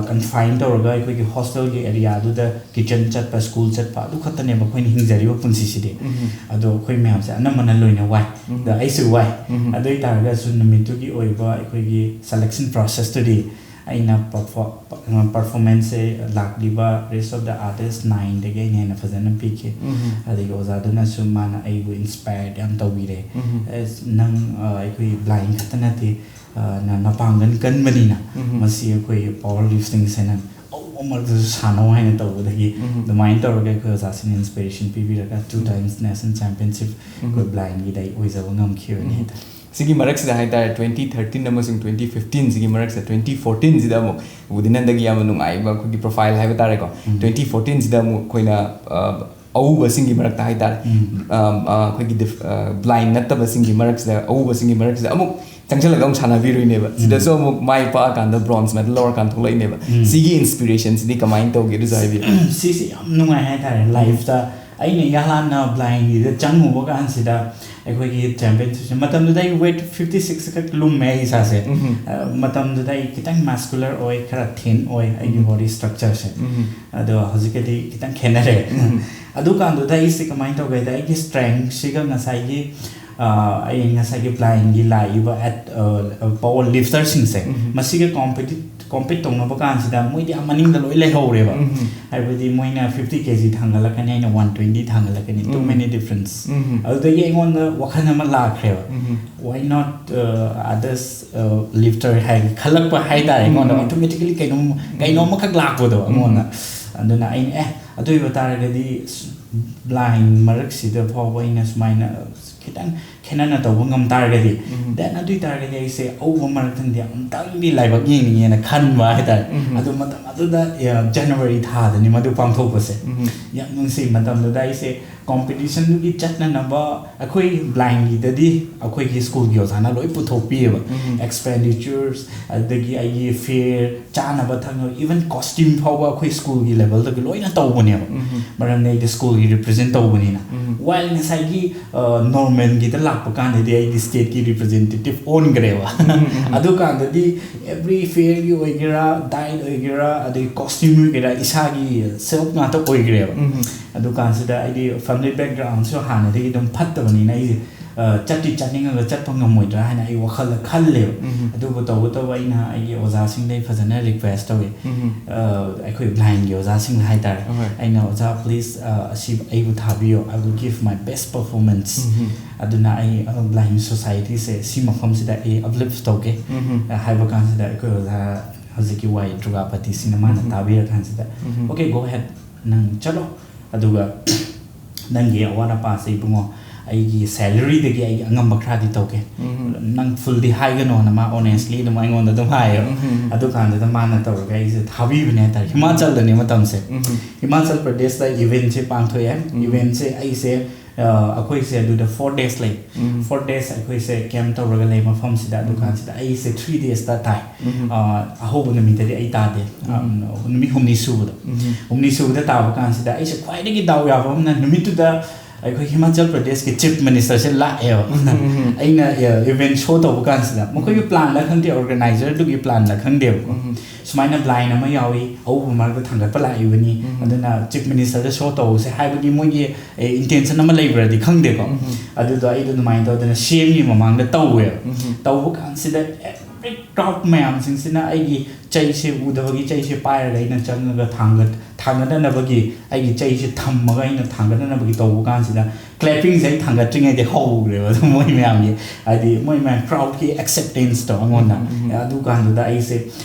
ꯀꯟꯐꯥꯏꯟ ꯇꯧꯔꯒ ꯑꯩꯈꯣꯏꯒꯤ ꯍꯣꯁꯇꯦꯜꯒꯤ ꯑꯦꯔꯤꯌꯥꯗꯨꯗ ꯀꯤꯆꯟ ꯆꯠꯄ, ꯁ꯭ꯀꯨꯜ ꯆꯠꯄ, ꯑꯗꯨ ꯈꯛꯇꯅꯦꯕ ꯑꯩꯈꯣꯏꯅ ꯍꯤꯡꯖꯔꯤꯕ ꯄꯨꯟꯁꯤꯁꯤꯗꯤ꯫ ꯑꯗꯣ ꯑꯩꯈꯣꯏ ꯃꯌꯥꯝꯁꯦ ꯑꯅꯝꯕꯅ ꯂꯣꯏꯅ ꯋꯥꯏ꯫ ꯑꯗꯣ ꯑꯩꯁꯨ ꯋꯥꯏ꯫ ꯑꯗꯨ ꯑꯣꯏ ꯇꯥꯔꯒꯁꯨ ꯅꯨꯃꯤꯠꯇꯨꯒꯤ ꯑꯣꯏꯕ ꯑꯩꯈꯣꯏꯒꯤ ꯁꯦꯂꯦꯛꯁꯟ ꯄ꯭ꯔꯣꯁꯦꯁꯇꯨꯗꯤ ꯑꯩꯅ ꯄꯔꯐꯣꯔꯃꯦꯟꯁꯁꯦ ꯂꯥꯛꯂꯤꯕ rest of the artist nineꯗꯒꯤ ꯑꯩꯅ ꯍꯦꯟꯅ ꯐꯖꯅ ꯄꯤꯈꯤ꯫ ꯑꯗꯒꯤ ꯑꯣꯖꯥꯗꯨꯅꯁꯨ ꯃꯥꯅ ꯑꯩꯕꯨ ꯏꯟꯁꯄꯥꯌꯔ ꯌꯥꯝ ꯇꯧꯕꯤꯔꯦ꯫ "ꯑꯁ, ꯅꯪ, ꯑ, ꯑꯩꯈꯣꯏ blind ꯈꯛꯇ ꯅꯠꯇꯦ, ꯑ, ꯅ-, ꯅꯄꯥꯡꯒꯜ ꯀꯟꯕꯅꯤꯅ ꯃꯁꯤ ꯑꯩꯈꯣꯏ ꯄꯋꯔ ꯂꯤꯐꯇꯤꯡꯁꯦ ꯅꯪ ꯑꯎꯕ ꯃꯔꯛꯇꯁꯨ ꯁꯥꯟꯅꯧ" ꯍꯥꯏꯅ ꯇꯧꯕꯗꯒꯤ ꯑꯗꯨꯃꯥꯏꯅ ꯇꯧꯔꯒ ꯑꯩꯈꯣꯏ ꯑꯣꯖꯥꯁꯤꯅ inspiration ꯄꯤꯕꯤꯔꯒ two times national championship ꯑꯩꯈꯣꯏ blindꯒꯤꯗ ꯑꯩ ꯑꯣꯏꯖꯕ ꯉꯝꯈꯤꯕꯅꯤ ꯍꯥꯏꯇꯥꯔꯦ꯫ ꯁꯤꯒꯤ ꯃꯔꯛꯁꯤꯗ ꯍꯥꯏꯇꯥꯔꯦ, twenty thirteen ꯑꯃꯁꯨꯡ twenty fifteenꯁꯤꯒꯤ ꯃꯔꯛꯁꯤꯗ, twenty fourteenꯁꯤꯗ ꯑꯃꯨꯛ ꯎꯗꯤꯅꯟꯗꯒꯤ ꯌꯥꯝꯅ ꯅꯨꯡꯉꯥꯏꯕ ꯑꯩꯈꯣꯏꯒꯤ ꯄ꯭ꯔꯣꯐꯥꯏꯜ ꯍꯥꯏꯕ ꯇꯥꯔꯦꯀꯣ꯫ Twenty fourteenꯁꯤꯗ ꯑꯃꯨꯛ ꯑꯩꯈꯣꯏꯅ, ꯑ, ꯑꯎꯕꯁꯤꯡꯒꯤ ꯃꯔꯛꯇ ꯍꯥꯏꯇꯥꯔꯦ, ꯑ, ꯑ, ꯑꯩꯈꯣꯏꯒꯤ ꯗꯤꯐ-, ꯑ, blind ꯅꯠꯇꯕꯁꯤꯡꯒꯤ ꯃꯔꯛꯁꯤꯗ, ꯑꯎꯕꯁꯤꯡꯒꯤ ꯃꯔꯛꯁꯤꯗ ꯑꯃꯨꯛ ꯆꯪꯁꯤꯜꯂꯒ ꯑꯃꯨꯛ ꯁꯥꯟꯅꯕꯤꯔꯨꯏꯅꯦꯕ꯫ ꯁꯤꯗꯁꯨ ꯑꯃꯨꯛ ꯃꯥꯏ ꯄꯥꯛꯑꯀꯥꯟꯗ bronze medal ꯂꯧꯔꯀꯥꯟꯗ ꯊꯣꯛꯂꯛꯏꯅꯦꯕ꯫ ꯁꯤꯒꯤ inspirationꯁꯤꯗꯤ ꯀꯃꯥꯏꯅ ꯇꯧꯒꯦ, ꯑꯗꯨꯁꯨ ꯍꯥꯏꯕꯤꯌꯨ꯫ ꯁꯤꯁꯤ ꯌꯥꯝ ꯅꯨꯡꯉꯥꯏ ꯍꯥꯏꯇꯥꯔꯦ꯫ Lifeꯇ ꯑꯩꯅ ꯏꯍꯥꯟ ꯍꯥꯟꯅ blindꯒꯤꯗ ꯆꯪꯉꯨꯕ ꯀꯥꯟꯁꯤꯗ, ꯑꯩꯈꯣꯏꯒꯤ championshipꯁꯦ, ꯃꯇꯝꯗꯨꯗ ꯑꯩ weight fifty six ꯈꯛ ꯂꯨꯝꯃꯦ ꯑꯩ ꯏꯁꯥꯁꯦ꯫ ꯑ, ꯃꯇꯝꯗꯨꯗ ꯑꯩ ꯈꯤꯇꯪ muscular ꯑꯣꯏ, ꯈꯔ thin ꯑꯣꯏ ꯑꯩꯒꯤ body structureꯁꯦ꯫ ꯑꯗꯣ ꯍꯧꯖꯤꯛꯀꯗꯤ ꯈꯤꯇꯪ ꯈꯦꯠꯅꯔꯦ꯫ ꯑꯗꯨꯀꯥꯟꯗꯨꯗ ꯑꯩꯁꯦ ꯀꯃꯥꯏꯅ ꯇꯧꯒꯦꯗ, ꯑꯩꯒꯤ strengthꯁꯤꯒ ꯉꯁꯥꯏꯒꯤ, ꯑ, ꯑꯩ ꯉꯁꯥꯏꯒꯤ blindꯒꯤ ꯂꯥꯛꯏꯕ at-, ꯑ, power lifterꯁꯤꯡꯁꯦ, ꯃꯁꯤꯒ compete compete ꯇꯧꯅꯕ ꯀꯥꯟꯁꯤꯗ ꯃꯣꯏꯗꯤ ꯌꯥꯝ ꯃꯅꯤꯡꯗ ꯂꯣꯏ ꯂꯩꯍꯧꯔꯦꯕ꯫ ꯍꯥꯏꯕꯗꯤ ꯃꯣꯏꯅ fifty kg ꯊꯥꯡꯒꯠꯂꯛꯀꯅꯤ, ꯑꯩꯅ one twenty ꯊꯥꯡꯒꯠꯂꯛꯀꯅꯤ, too many difference꯫ ꯑꯗꯨꯗꯒꯤ ꯑꯩꯉꯣꯟꯗ ꯋꯥꯈꯜ ꯑꯃ ꯂꯥꯛꯈ꯭ꯔꯦꯕ, "Why not, uh, others, uh, lifter?" ꯍꯥꯏꯅ ꯈꯜꯂꯛꯄ ꯍꯥꯏꯇꯥꯔꯦ꯫ ꯑꯩꯉꯣꯟꯗ automatically ꯀꯩꯅꯣꯝ, ꯀꯩꯅꯣꯝꯃꯈꯛ ꯂꯥꯛꯄꯗꯣ ꯑꯩꯉꯣꯟꯗ꯫ ꯑꯗꯨꯅ ꯑꯩꯅ, "ꯑꯦ, ꯑꯗꯨ ꯑꯣꯏꯕ ꯇꯥꯔꯒꯗꯤ blind ꯃꯔꯛꯁꯤꯗ ꯐꯥꯎꯕ ꯑꯩꯅ ꯁꯨꯃꯥꯏꯅ ꯈꯤꯇꯪ ꯈꯦꯠꯅꯅ ꯇꯧꯕ ꯉꯝ ꯇꯥꯔꯒꯗꯤ, then ꯑꯗꯨ ꯑꯣꯏ ꯇꯥꯔꯒꯗꯤ ꯑꯩꯁꯦ ꯑꯎꯕ ꯃꯔꯛꯇꯗꯤ ꯑꯃꯨꯛꯇꯪꯗꯤ ꯂꯥꯏꯕꯛ ꯌꯦꯡꯅꯤꯡꯉꯦꯅ" ꯈꯟꯕ ꯍꯥꯏꯇꯥꯔꯦ꯫ ꯑꯗꯨ ꯃꯇꯝ ꯑꯗꯨꯗ, ꯑ, January ꯊꯥꯗꯅꯤ ꯃꯗꯨ ꯄꯥꯡꯊꯣꯛꯄꯁꯦ꯫ ꯌꯥꯝ ꯅꯨꯡꯁꯤ꯫ ꯃꯇꯝꯗꯨꯗ ꯑꯩꯁꯦ ꯀꯣꯝꯄꯤꯇꯤꯁꯟꯗꯨꯒꯤ ꯆꯠꯅꯅꯕ ꯑꯩꯈꯣꯏ ꯕ꯭ꯂꯥꯏꯟꯒꯤꯗꯗꯤ ꯑꯩꯈꯣꯏꯒꯤ ꯁ꯭ꯀꯨꯜꯒꯤ ꯑꯣꯖꯥꯅ ꯂꯣꯏ ꯄꯨꯊꯣꯛꯄꯤꯌꯦꯕ꯫ ꯎꯝ꯫ ꯑꯦꯛꯁꯄꯦꯟꯗꯤꯆꯔꯁ, ꯑꯗꯒꯤ ꯑꯩꯒꯤ ꯐꯤꯌꯔ, ꯆꯥꯅꯕ ꯊꯛꯅꯕ, ꯏꯚꯟ ꯀꯣꯁꯇ꯭ꯌꯨꯝ ꯐꯥꯎꯕ ꯑꯩꯈꯣꯏ ꯁ꯭ꯀꯨꯜꯒꯤ ꯂꯦꯚꯦꯜꯗꯒꯤ ꯂꯣꯏꯅ ꯇꯧꯕꯅꯦꯕ꯫ ꯎꯝ꯫ ꯃꯔꯝꯗꯤ ꯑꯩꯗꯤ ꯁ꯭ꯀꯨꯜꯒꯤ ꯔꯤꯄ꯭ꯔꯖꯦꯟ ꯇꯧꯕꯅꯤꯅ꯫ ꯎꯝ꯫ ꯋꯥꯏꯜ ꯉꯁꯥꯏꯒꯤ ꯅꯣꯔꯃꯦꯜꯒꯤꯗ ꯂꯥꯛꯄ ꯀꯥꯟꯗꯗꯤ ꯑꯩꯗꯤ ꯁ꯭ꯇꯦꯠꯀꯤ ꯔꯤꯄ꯭ꯔꯖꯦꯟꯇꯦꯇꯤꯞ ꯑꯣꯟꯈ꯭ꯔꯦꯕ꯫ ꯎꯝ, ꯎꯝ, ꯎꯝ꯫ ꯑꯗꯨꯀꯥꯟꯗꯗꯤ ꯑꯦꯕ꯭ꯔꯤ ꯐꯤꯌꯔꯒꯤ ꯑꯣꯏꯒꯦꯔꯥ, ꯗꯥꯏꯠ ꯑꯣꯏꯒꯦꯔꯥ, ꯑꯗꯩ ꯀꯣꯁꯇ꯭ꯌꯨꯝ ꯑꯣꯏꯒꯦꯔꯥ, ꯏꯁꯥꯒꯤ ꯁꯦꯜꯐ ꯉꯥꯛꯇ ꯑꯣꯏꯈ꯭ꯔꯦꯕ꯫ ꯎꯝ꯫ ꯑꯗꯨꯀꯥꯟꯁꯤꯗ ꯑꯩꯗꯤ ꯐꯦꯃꯤꯂꯤ ꯕꯦꯛꯒ꯭ꯔꯥꯎꯟꯁꯨ ꯍꯥꯟꯅꯗꯒꯤ ꯑꯗꯨꯝ ꯐꯠꯇꯕꯅꯤꯅ ꯑꯩꯁꯦ, ꯑ, ꯆꯠꯇꯤ ꯆꯠꯅꯤꯡꯉꯒ ꯆꯠꯄ ꯉꯝꯃꯣꯏꯗ꯭ꯔꯥ ꯍꯥꯏꯅ ꯑꯩ ꯋꯥꯈꯜꯗ ꯈꯜꯂꯦꯕ꯫ ꯎꯝ꯫ ꯑꯗꯨꯕꯨ ꯇꯧꯕꯇꯕꯨ ꯑꯩꯅ ꯑꯩꯒꯤ ꯑꯣꯖꯥꯁꯤꯡꯗ ꯑꯩ ꯐꯖꯅ ꯔꯤꯀ꯭ꯋꯦꯁ ꯇꯧꯋꯤ꯫ ꯎꯝ꯫ ꯑ, ꯑꯩꯈꯣꯏ ꯕ꯭ꯂꯥꯏꯟꯒꯤ ꯑꯣꯖꯥꯁꯤꯡꯗ ꯍꯥꯏꯇꯥꯔꯦ꯫ ꯍꯣꯏ꯫ ꯑꯩꯅ, "ꯑꯣꯖꯥ, ꯄ꯭ꯂꯤꯁ, ꯑ, ꯑꯁꯤ ꯑꯩꯕꯨ ꯊꯥꯕꯤꯌꯣ, I will give my best performance꯫ ꯎꯝ꯫ ꯑꯗꯨꯅ ꯑꯩ, ꯑ, ꯕ꯭ꯂꯥꯏꯟ ꯁꯣꯁꯥꯏꯇꯤꯁꯦ ꯁꯤ ꯃꯐꯝꯁꯤꯗ ꯑꯩ ꯑꯞꯂꯤꯐ ꯇꯧꯒꯦ", ꯎꯝ꯫ ꯑ, ꯍꯥꯏꯕ ꯀꯥꯟꯁꯤꯗ ꯑꯩꯈꯣꯏ ꯑꯣꯖꯥ ꯍꯧꯖꯤꯛꯀꯤ ꯋꯥꯏ ꯗꯨꯔꯒꯥꯄꯇꯤ ꯁꯤꯡꯅ ꯃꯥꯅ ꯎꯝ꯫ ꯇꯥꯕꯤꯔꯀꯥꯟꯁꯤꯗ, ꯎꯝ꯫ "Okay, go ahead, ꯅꯪ ꯆꯠꯂꯣ, ꯑꯗꯨꯒ ꯅꯪꯒꯤ ꯑꯋꯥꯠ ꯑꯄꯥꯁꯦ ꯏꯕꯨꯡꯉꯣ, ꯑꯩꯒꯤ ꯁꯦꯂꯔꯤꯗꯒꯤ ꯑꯩꯒꯤ ꯑꯉꯝꯕ ꯈꯔꯗꯤ ꯇꯧꯒꯦ꯫ ꯎꯝ꯫ ꯅꯪ ꯐꯨꯜꯗꯤ ꯍꯥꯏꯒꯅꯣꯅ" ꯃꯥ ꯑꯣꯅꯦꯁꯂꯤ ꯑꯗꯨꯝ ꯑꯩꯉꯣꯟꯗ ꯑꯗꯨꯝ ꯍꯥꯏꯌꯦꯕ꯫ ꯎꯝ꯫ ꯑꯗꯨꯀꯥꯟꯗꯨꯗ ꯃꯥꯅ ꯇꯧꯔꯒ ꯑꯩꯁꯦ ꯊꯥꯕꯤꯕꯅꯦ ꯍꯥꯏꯇꯥꯔꯦ꯫ ꯍꯤꯃꯥꯆꯜꯗꯅꯦ ꯃꯇꯝꯁꯦ꯫ ꯎꯝ꯫ ꯍꯤꯃꯥꯆꯜ ꯄ꯭ꯔꯗꯦꯁꯇ ꯏꯚꯦꯟꯁꯦ ꯄꯥꯡꯊꯣꯛꯑꯦ꯫ ꯎꯝ꯫ ꯏꯚꯦꯟꯁꯦ ꯑꯩꯁꯦ, ꯑ, ꯑꯩꯈꯣꯏꯁꯦ ꯑꯗꯨꯗ ꯐꯣꯔ ꯗꯦꯖ ꯂꯩ꯫ ꯎꯝ꯫ ꯐꯣꯔ ꯗꯦꯖ ꯑꯩꯈꯣꯏꯁꯦ ꯀꯦꯝꯞ ꯇꯧꯔꯒ ꯂꯩ ꯃꯐꯝꯁꯤꯗ꯫ ꯎꯝ꯫ ꯑꯗꯨꯀꯥꯟꯁꯤꯗ ꯑꯩꯁꯦ ꯊ꯭ꯔꯤ ꯗꯦꯖꯇ ꯇꯥꯏ꯫ ꯎꯝ꯫ ꯑ, ꯑꯍꯧꯕ ꯅꯨꯃꯤꯠꯇꯗꯤ ꯑꯩ ꯇꯥꯗꯦ꯫ ꯎꯝ꯫ ꯑ, ꯅꯨꯃꯤꯠ ꯍꯨꯝꯅꯤ ꯁꯨꯕꯗꯣ꯫ ꯎꯝ꯫ ꯍꯨꯝꯅꯤ ꯁꯨꯕꯗ ꯇꯥꯕ ꯀꯥꯟꯁꯤꯗ ꯑꯩꯁꯦ ꯈ꯭ꯋꯥꯏꯗꯒꯤ ꯗꯥꯎ ꯌꯥꯕ ꯑꯃꯅ ꯅꯨꯃꯤꯠꯇꯨꯗ ꯑꯩꯈꯣꯏ ꯍꯤꯃꯥꯆꯜ ꯄ꯭ꯔꯗꯦꯁꯀꯤ ꯆꯤꯐ ꯃꯤꯅꯤꯁꯇꯔꯁꯦ ꯂꯥꯛꯑꯦꯕ꯫ ꯎꯝ, ꯎꯝ, ꯎꯝ꯫ ꯑꯩꯅ, ꯑ, ꯏꯚꯦꯟ ꯁꯣ ꯇꯧꯕ ꯀꯥꯟꯁꯤꯗ ꯃꯈꯣꯏꯒꯤ ꯄ꯭ꯂꯥꯟꯂ ꯈꯪꯗꯦ, ꯑꯣꯔꯒꯅꯥꯏꯖꯔꯗꯨꯒꯤ ꯄ꯭ꯂꯥꯟꯂ ꯈꯪꯗꯦꯕꯀꯣ꯫ ꯎꯝ꯫ ꯁꯨꯃꯥꯏꯅ ꯕ꯭ꯂꯥꯏꯟ ꯑꯃ ꯌꯥꯎꯏ, ꯑꯍꯧꯕ ꯃꯔꯛꯇ ꯊꯥꯡꯒꯠꯄ ꯂꯥꯛꯏꯕꯅꯤ, ꯎꯝ꯫ ꯑꯗꯨꯅ ꯆꯤꯐ ꯃꯤꯅꯤꯁꯇꯔꯗ ꯁꯣ ꯇꯧꯁꯦ ꯍꯥꯏꯕꯒꯤ ꯃꯣꯏꯒꯤ, ꯑꯦ, ꯏꯟꯇꯦꯟꯁꯟ ꯑꯃ ꯂꯩꯕ꯭ꯔꯗꯤ ꯈꯪꯗꯦꯀꯣ꯫ ꯎꯝ꯫ ꯑꯗꯨꯗꯣ ꯑꯩꯗꯣ ꯑꯗꯨꯃꯥꯏꯅ ꯇꯧꯗꯅ ꯁꯤ ꯑꯦꯝꯒꯤ ꯃꯃꯥꯡꯗ ꯇꯧꯋꯦꯕ꯫ ꯎꯝ꯫ ꯇꯧꯕ ꯀꯥꯟꯁꯤꯗ ꯑꯦꯚ꯭ꯔꯤ ꯀ꯭ꯔꯥꯎꯗ ꯃꯌꯥꯝꯁꯤꯡꯁꯤꯅ ꯑꯩꯒꯤ ꯆꯩꯁꯦ ꯎꯗꯕꯒꯤ ꯆꯩꯁꯦ ꯄꯥꯏꯔꯒ ꯑꯩꯅ ꯆꯪꯉꯒ ꯊꯥꯡꯒꯠ-, ꯊꯥꯡꯒꯠꯅꯅꯕꯒꯤ, ꯑꯩꯒꯤ ꯆꯩꯁꯦ ꯊꯝꯃꯒ ꯑꯩꯅ ꯊꯥꯡꯒꯠꯅꯅꯕꯒꯤ ꯇꯧꯕ ꯀꯥꯟꯁꯤꯗ ꯀ꯭ꯂꯦꯄꯤꯡꯁꯦ ꯑꯩ ꯊꯥꯡꯒꯠꯇ꯭ꯔꯤꯉꯩꯗ ꯍꯧꯈ꯭ꯔꯦꯕ꯫ ꯑꯗꯨꯝ ꯃꯣꯏ ꯃꯌꯥꯝꯒꯤ, ꯍꯥꯏꯗꯤ ꯃꯣꯏ ꯃꯌꯥꯝ ꯀ꯭ꯔꯥꯎꯗꯀꯤ ꯑꯦꯛꯁꯦꯞꯇꯦꯟꯁꯇꯣ ꯑꯩꯉꯣꯟꯗ꯫ ꯎꯝ, ꯎꯝ, ꯎꯝ꯫ ꯑꯗꯨꯀꯥꯟꯗꯨꯗ ꯑꯩꯁꯦ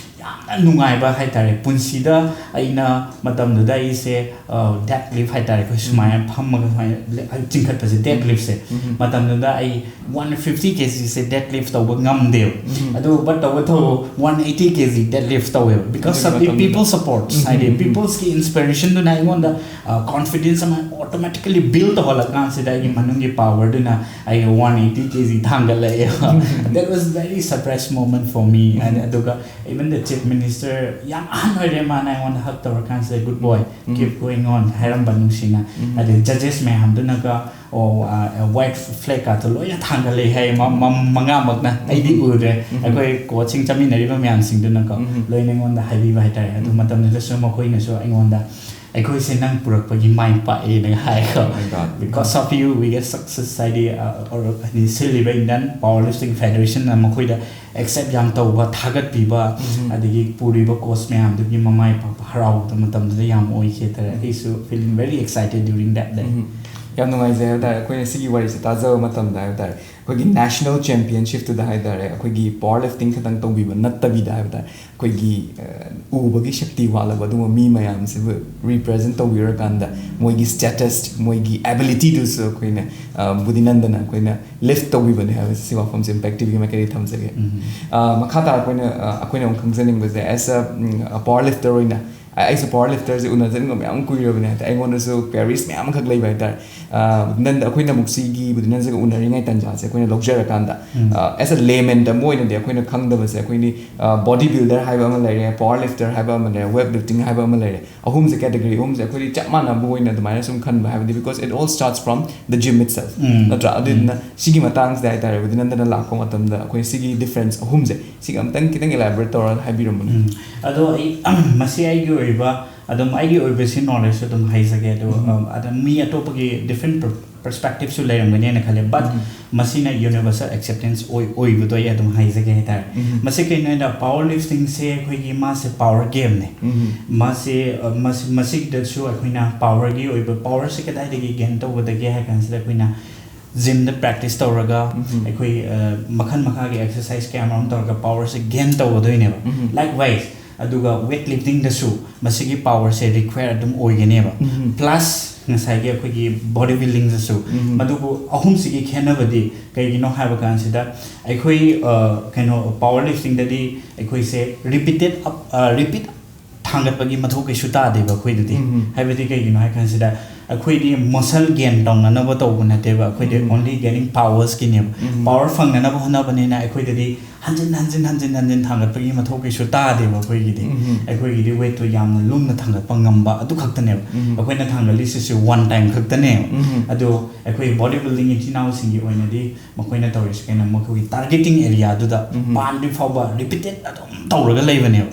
ꯌꯥꯝꯅ ꯅꯨꯡꯉꯥꯏꯕ ꯍꯥꯏꯇꯥꯔꯦ꯫ ꯄꯨꯟꯁꯤꯗ ꯑꯩꯅ ꯃꯇꯝꯗꯨꯗ ꯑꯩꯁꯦ ꯗꯦꯠ ꯂꯤꯐ ꯍꯥꯏꯇꯥꯔꯦ, ꯑꯩꯈꯣꯏ ꯁꯨꯃꯥꯏꯅ ꯐꯝꯃꯒ ꯁꯨꯃꯥꯏꯅ ꯂꯦ- ꯆꯤꯡꯈꯠꯄꯁꯦ, ꯗꯦꯠ ꯂꯤꯐꯁꯦ꯫ ꯃꯇꯝꯗꯨꯗ ꯑꯩ ꯋꯥꯟ ꯐꯤꯐꯇꯤ ꯀꯦ ꯖꯤꯁꯦ ꯗꯦꯠ ꯂꯤꯐ ꯇꯧꯕ ꯉꯝꯗꯦꯕ꯫ ꯑꯗꯨ ꯕꯠ ꯇꯧꯕ ꯊꯧ one eighty K G date ꯂꯤꯐ ꯇꯧꯋꯦꯕ, because of the people supports, ꯍꯥꯏꯗꯤ peopleeꯁꯀꯤ inspirationꯗꯨꯅ ꯑꯩꯉꯣꯟꯗ ꯀꯣꯟꯐꯤꯗꯦꯟꯁ ꯑꯃ ꯑꯣꯇꯣꯃꯦꯇꯤꯀꯦꯂꯤ ꯕꯤꯜ ꯇꯧꯍꯜꯂꯀꯥꯟꯁꯤꯗ ꯑꯩꯒꯤ ꯃꯅꯨꯡꯒꯤ ꯄꯥꯋꯔꯗꯨꯅ ꯑꯩ ꯋꯥꯟ ꯑꯩꯠꯇꯤ ꯀꯦ ꯖꯤ ꯊꯥꯡꯒꯠꯂꯛꯑꯦꯕ꯫ That was very surprise moment for me. ꯑꯗꯨꯒ even the chief minister, ꯌꯥꯝ ꯑꯍꯟ ꯑꯣꯏꯔꯦ, ꯃꯥꯅ ꯑꯩꯉꯣꯟꯗ ꯍꯛ ꯇꯧꯔꯀꯥꯟꯁꯤꯗ, "Good boy, keep going on" ꯍꯥꯏꯔꯝꯕ ꯅꯨꯡꯁꯤꯅ꯫ ꯑꯗꯩ ꯖꯖꯦꯁ ꯃꯌꯥꯝꯗꯨꯅꯒ, "ꯑꯣ, ꯋꯥꯏꯠ ꯐ꯭ꯂꯦꯛꯀꯥꯗꯣ ꯂꯣꯏꯅ ꯊꯥꯡꯒꯠꯂꯛꯑꯦ" ꯍꯥꯏ, ꯃ- ꯃ- ꯃꯉꯥꯃꯛꯅ꯫ ꯑꯩꯗꯤ ꯎꯗ꯭ꯔꯦ꯫ ꯑꯩꯈꯣꯏ ꯀꯣꯆꯁꯤꯡ ꯆꯠꯃꯤꯟꯅꯔꯤꯕ ꯃꯌꯥꯝꯁꯤꯡꯗꯨꯅꯀꯣ ꯂꯣꯏꯅ ꯑꯩꯉꯣꯟꯗ ꯍꯥꯏꯕꯤꯕ ꯍꯥꯏꯇꯥꯔꯦ꯫ ꯑꯗꯨ ꯃꯇꯝꯗꯨꯗꯁꯨ ꯃꯈꯣꯏꯅꯁꯨ ꯑꯩꯉꯣꯟꯗ, "ꯑꯩꯈꯣꯏꯁꯦ ꯅꯪ ꯄꯨꯔꯛꯄꯒꯤ ꯃꯥꯏ ꯄꯥꯛꯑꯦꯅ" ꯍꯥꯏꯀꯣ꯫ "Because of you we get success" ꯍꯥꯏꯗꯤ, ꯑ, or ꯍꯥꯏꯗꯤ ꯁꯤꯜꯂꯤꯕ Indian Power Lifting Federationꯅ ꯃꯈꯣꯏꯗ ꯑꯦꯛꯁꯦꯞ ꯌꯥꯝ ꯇꯧꯕ, ꯊꯥꯒꯠꯄꯤꯕ, ꯑꯗꯒꯤ ꯄꯨꯔꯤꯕ ꯀꯣꯆ ꯃꯌꯥꯝꯗꯨꯒꯤ ꯃꯃꯥꯏ ꯄꯥꯛꯄ, ꯍꯔꯥꯎꯕꯗꯣ ꯃꯇꯝꯗꯨꯗ ꯌꯥꯝ ꯑꯣꯏꯈꯤ ꯍꯥꯏꯇꯥꯔꯦ꯫ ꯑꯩꯁꯨ feeling very excited during that day. ꯌꯥꯝ ꯅꯨꯡꯉꯥꯏꯖꯩ ꯍꯥꯏꯕ ꯇꯥꯔꯦ꯫ ꯑꯩꯈꯣꯏꯅ ꯁꯤꯒꯤ ꯋꯥꯔꯤꯁꯦ ꯇꯥꯖꯕ ꯃꯇꯝꯗ ꯍꯥꯏꯕ ꯇꯥꯔꯦ, ꯑꯩꯈꯣꯏꯒꯤ ꯅꯦꯁꯅꯦꯜ ꯆꯦꯝꯄꯤꯌꯟꯁꯤꯞꯇꯨꯗ ꯍꯥꯏ ꯇꯥꯔꯦ, ꯑꯩꯈꯣꯏꯒꯤ ꯄꯥꯋꯔ ꯂꯤꯐꯇꯤꯡ ꯈꯛꯇꯪ ꯇꯧꯕꯤꯕ ꯅꯠꯇꯕꯤꯗ ꯍꯥꯏꯕ ꯇꯥꯔꯦ, ꯑꯩꯈꯣꯏꯒꯤ, ꯑ, ꯎꯕꯒꯤ ꯁꯛꯇꯤ ꯋꯥꯠꯂꯕ ꯑꯗꯨꯒꯨꯝꯕ ꯃꯤ ꯃꯌꯥꯝꯁꯤꯕꯨ ꯔꯤꯄ꯭ꯔꯖꯦꯟ ꯇꯧꯕꯤꯔꯀꯥꯟꯗ ꯃꯣꯏꯒꯤ ꯁ꯭ꯇꯦꯇꯁ, ꯃꯣꯏꯒꯤ ꯑꯦꯕꯤꯂꯤꯇꯤꯗꯨꯁꯨ ꯑꯩꯈꯣꯏꯅ, ꯑ, ꯕꯨꯙꯤꯅꯟꯗꯅ ꯑꯩꯈꯣꯏꯅ ꯂꯤꯐ ꯇꯧꯕꯤꯕꯅꯦ ꯍꯥꯏꯕꯁꯤ ꯁꯤ ꯋꯥꯐꯝꯁꯦ ꯏꯝꯄꯦꯛ ꯇꯤꯚꯤꯒꯤ ꯃꯥꯏꯀꯩꯗꯒꯤ ꯊꯝꯖꯒꯦ꯫ ꯑ, ꯃꯈꯥ ꯇꯥꯔꯛꯄ ꯑꯣꯏꯅ, ꯑ, ꯑꯩꯈꯣꯏꯅ ꯑꯃꯨꯛ ꯈꯪꯖꯅꯤꯡꯕꯁꯦ, ꯑꯦꯁ ꯑ ꯄꯥꯋꯔ ꯂꯤꯐꯇꯔ ꯑꯣꯏꯅ, ꯑ, ꯑꯩꯁꯨ ꯄꯥꯋꯔ ꯂꯤꯐꯇꯔꯁꯦ ꯎꯅꯖꯅꯤꯡꯕ ꯃꯌꯥꯝ ꯀꯨꯏꯔꯕꯅꯦ ꯍꯥꯏꯇꯥꯔꯦ꯫ ꯑꯩꯉꯣꯟꯗꯁꯨ ꯄꯦꯔꯤꯁ ꯃꯌꯥꯝ ꯑꯃꯈꯛ ꯂꯩꯕ ꯍꯥꯏꯇꯥꯔꯦ꯫ ꯑ, ꯕꯨꯙꯤꯅꯟꯗ, ꯑꯩꯈꯣꯏꯅ ꯑꯃꯨꯛ ꯁꯤꯒꯤ ꯕꯨꯙꯤꯅꯟꯗꯒ ꯎꯅꯔꯤꯉꯩ ꯇꯥꯟꯖꯥꯁꯦ ꯑꯩꯈꯣꯏꯅ ꯂꯧꯖꯔꯀꯥꯟꯗ, ꯑ, ꯑꯦꯁ ꯑ ꯂꯦꯃꯦꯟ ꯑꯃ ꯑꯣꯏꯅꯗꯤ ꯑꯩꯈꯣꯏꯅ ꯈꯪꯗꯕꯁꯦ, ꯑꯩꯈꯣꯏꯅꯤ, ꯑ, ꯕꯣꯗꯤ ꯕꯤꯜꯗꯔ ꯍꯥꯏꯕ ꯑꯃ ꯂꯩꯔꯦ, ꯄꯥꯋꯔ ꯂꯤꯐꯇꯔ ꯍꯥꯏꯕ ꯑꯃ ꯂꯩꯔꯦ, ꯋꯦꯠ ꯂꯤꯐꯇꯤꯡ ꯍꯥꯏꯕ ꯑꯃ ꯂꯩꯔꯦ꯫ ꯑꯍꯨꯝꯁꯦ, ꯀꯦꯇꯦꯒꯣꯔꯤ ꯑꯍꯨꯝꯁꯦ ꯑꯩꯈꯣꯏꯗꯤ ꯆꯞ ꯃꯥꯟꯅꯕ ꯑꯣꯏꯅ ꯑꯗꯨꯃꯥꯏꯅ ꯁꯨꯝ ꯈꯟꯕ, ꯍꯥꯏꯕꯗꯤ because it all starts from the gym itself, ꯅꯠꯇ꯭ꯔꯥ? ꯑꯗꯨꯗꯨꯅ ꯁꯤꯒꯤ ꯃꯇꯥꯡꯁꯤꯗ ꯍꯥꯏꯇꯥꯔꯦ, ꯕꯨꯙꯤꯅꯟꯗꯅ ꯂꯥꯛꯄ ꯃꯇꯝꯗ ꯑꯩꯈꯣꯏ ꯁꯤꯒꯤ ꯗꯤꯐ꯭ꯔꯦꯟꯁ ꯑꯍꯨꯝꯁꯦ, ꯁꯤꯒ ꯑꯝꯇꯪ ꯈꯤꯇꯪ ꯏꯂꯥꯕꯣꯔꯦꯠ ꯇꯧꯔꯒ ꯍꯥꯏꯕꯤꯔꯝꯃꯨꯅꯦ꯫ ꯑꯗꯣ ꯑꯩ ꯃꯁꯤ ꯑꯩꯒꯤ ꯑꯣꯏꯕ, ꯑꯗꯨꯝ ꯑꯩꯒꯤ ꯑꯣꯏꯕꯁꯤ ꯅꯣꯂꯦꯖꯁꯨ ꯑꯗꯨꯝ ꯍꯥꯏꯖꯒꯦ꯫ ꯑꯗꯣ, ꯑ, ꯑꯗꯨꯝ ꯃꯤ ꯑꯇꯣꯞꯄꯒꯤ ꯗꯤꯐ꯭ꯔꯦꯟ ꯄꯔꯁꯄꯦꯛꯇꯤꯞꯁꯨ ꯂꯩꯔꯝꯒꯅꯤꯅ ꯈꯜꯂꯦ, ꯕꯠ ꯃꯁꯤꯅ ꯌꯨꯅꯤꯚꯔꯁꯦꯜ ꯑꯦꯛꯁꯦꯞꯇꯦꯟꯁ ꯑꯣꯏ ꯑꯣꯏꯕꯗꯣ ꯑꯩ ꯑꯗꯨꯝ ꯍꯥꯏꯖꯒꯦ ꯍꯥꯏꯇꯥꯔꯦ꯫ ꯃꯁꯤ ꯀꯩꯅꯣ ꯍꯥꯏꯗ, ꯄꯥꯋꯔ ꯂꯤꯐꯇꯤꯡꯁꯦ ꯑꯩꯈꯣꯏꯒꯤ, ꯃꯥꯁꯦ ꯄꯥꯋꯔ ꯒꯦꯝꯅꯦ꯫ ꯃꯥꯁꯦ, ꯑ, ꯃꯁꯤ ꯃꯁꯤꯗꯁꯨ ꯑꯩꯈꯣꯏꯅ ꯄꯥꯋꯔꯒꯤ ꯑꯣꯏꯕ, ꯄꯥꯋꯔꯁꯦ ꯀꯗꯥꯏꯗꯒꯤ ꯒꯦꯟ ꯇꯧꯒꯗꯒꯦ ꯍꯥꯏ ꯀꯥꯟꯁꯤꯗ, ꯑꯩꯈꯣꯏꯅ ꯖꯤꯝꯗ ꯄ꯭ꯔꯦꯛꯇꯤꯁ ꯇꯧꯔꯒ ꯑꯩꯈꯣꯏ ꯃꯈꯜ ꯃꯈꯥꯒꯤ ꯑꯦꯛꯁꯔꯁꯥꯏꯁ ꯀꯌꯥ ꯃꯔꯨꯝ ꯇꯧꯔꯒ ꯄꯥꯋꯔꯁꯦ ꯒꯦꯟ ꯇꯧꯒꯗꯣꯏꯅꯦꯕ꯫ ꯂꯥꯏꯛ ꯋꯥꯏꯁ ꯑꯗꯨꯒ ꯋꯦꯠ ꯂꯤꯐꯇꯤꯡꯗꯁꯨ ꯃꯁꯤꯒꯤ ꯄꯥꯋꯔꯁꯦ ꯔꯤꯀ꯭ꯋꯥꯌꯔ ꯑꯗꯨꯝ ꯑꯣꯏꯒꯅꯦꯕ꯫ ꯄ꯭ꯂꯁ ꯉꯁꯥꯏꯒꯤ ꯑꯩꯈꯣꯏꯒꯤ ꯕꯣꯗꯤ ꯕꯤꯜꯗꯤꯡꯗꯁꯨ꯫ ꯃꯗꯨꯕꯨ ꯑꯍꯨꯝꯁꯤꯒꯤ ꯈꯦꯠꯅꯕꯗꯤ ꯀꯩꯒꯤꯅꯣ ꯍꯥꯏꯕ ꯀꯥꯟꯁꯤꯗ ꯑꯩꯈꯣꯏ ꯀꯩꯅꯣ ꯄꯥꯋꯔ ꯂꯤꯐꯇꯤꯡꯗꯗꯤ ꯑꯩꯈꯣꯏꯁꯦ ꯔꯤꯄꯤꯇꯦꯠ ꯔꯤꯄꯤꯠ ꯊꯥꯡꯒꯠꯄꯒꯤ ꯃꯊꯧ ꯀꯩꯁꯨ ꯇꯥꯗꯦꯕ ꯑꯩꯈꯣꯏꯗꯗꯤ꯫ ꯍꯥꯏꯕꯗꯤ ꯀꯩꯒꯤꯅꯣ ꯍꯥꯏ ꯀꯥꯟꯁꯤꯗ ꯑꯩꯈꯣꯏꯗꯤ ꯃꯁꯜ ꯒꯦꯟ ꯇꯧꯅꯅꯕ ꯇꯧꯕ ꯅꯠꯇꯦꯕ꯫ ꯑꯩꯈꯣꯏꯗꯤ ꯑꯣꯟꯂꯤ ꯒꯦꯅꯤꯡ ꯄꯥꯋꯔꯁꯀꯤꯅꯦꯕ꯫ ꯄꯥꯋꯔ ꯐꯪꯅꯅꯕ ꯍꯣꯠꯅꯕꯅꯤꯅ ꯑꯩꯈꯣꯏꯗꯗꯤ ꯍꯟꯖꯤꯟ ꯍꯟꯖꯤꯟ ꯍꯟꯖꯤꯟ ꯍꯟꯖꯤꯟ ꯊꯥꯡꯒꯠꯄꯒꯤ ꯃꯊꯧ ꯀꯩꯁꯨ ꯇꯥꯗꯦꯕ ꯑꯩꯈꯣꯏꯒꯤꯗꯤ꯫ ꯑꯩꯈꯣꯏꯒꯤꯗꯤ ꯋꯦꯠꯇꯣ ꯌꯥꯝꯅ ꯂꯨꯝꯅ ꯊꯥꯡꯒꯠꯄ ꯉꯝꯕ ꯑꯗꯨ ꯈꯛꯇꯅꯦꯕ꯫ ꯑꯩꯈꯣꯏꯅ ꯊꯥꯡꯒꯠꯂꯤꯁꯤꯁꯨ ꯋꯥꯟ ꯇꯥꯏꯝ ꯈꯛꯇꯅꯦꯕ꯫ ꯑꯗꯣ ꯑꯩꯈꯣꯏ ꯕꯣꯗꯤ ꯕꯤꯜꯗꯤꯡ ꯏꯆꯤꯟ ꯏꯅꯥꯎꯁꯤꯡꯒꯤ ꯑꯣꯏꯅꯗꯤ ꯃꯈꯣꯏꯅ ꯇꯧꯔꯤꯁꯤ ꯀꯩꯅꯣ, ꯃꯈꯣꯏꯒꯤ ꯇꯥꯔꯒꯦꯇꯤꯡ ꯑꯦꯔꯤꯌꯥꯗꯨꯗ ꯄꯥꯟꯗ꯭ꯔꯤ ꯐꯥꯎꯕ ꯔꯤꯄꯤꯇꯦꯠ ꯑꯗꯨꯝ ꯇꯧꯔꯒ ꯂꯩꯕꯅꯦꯕ꯫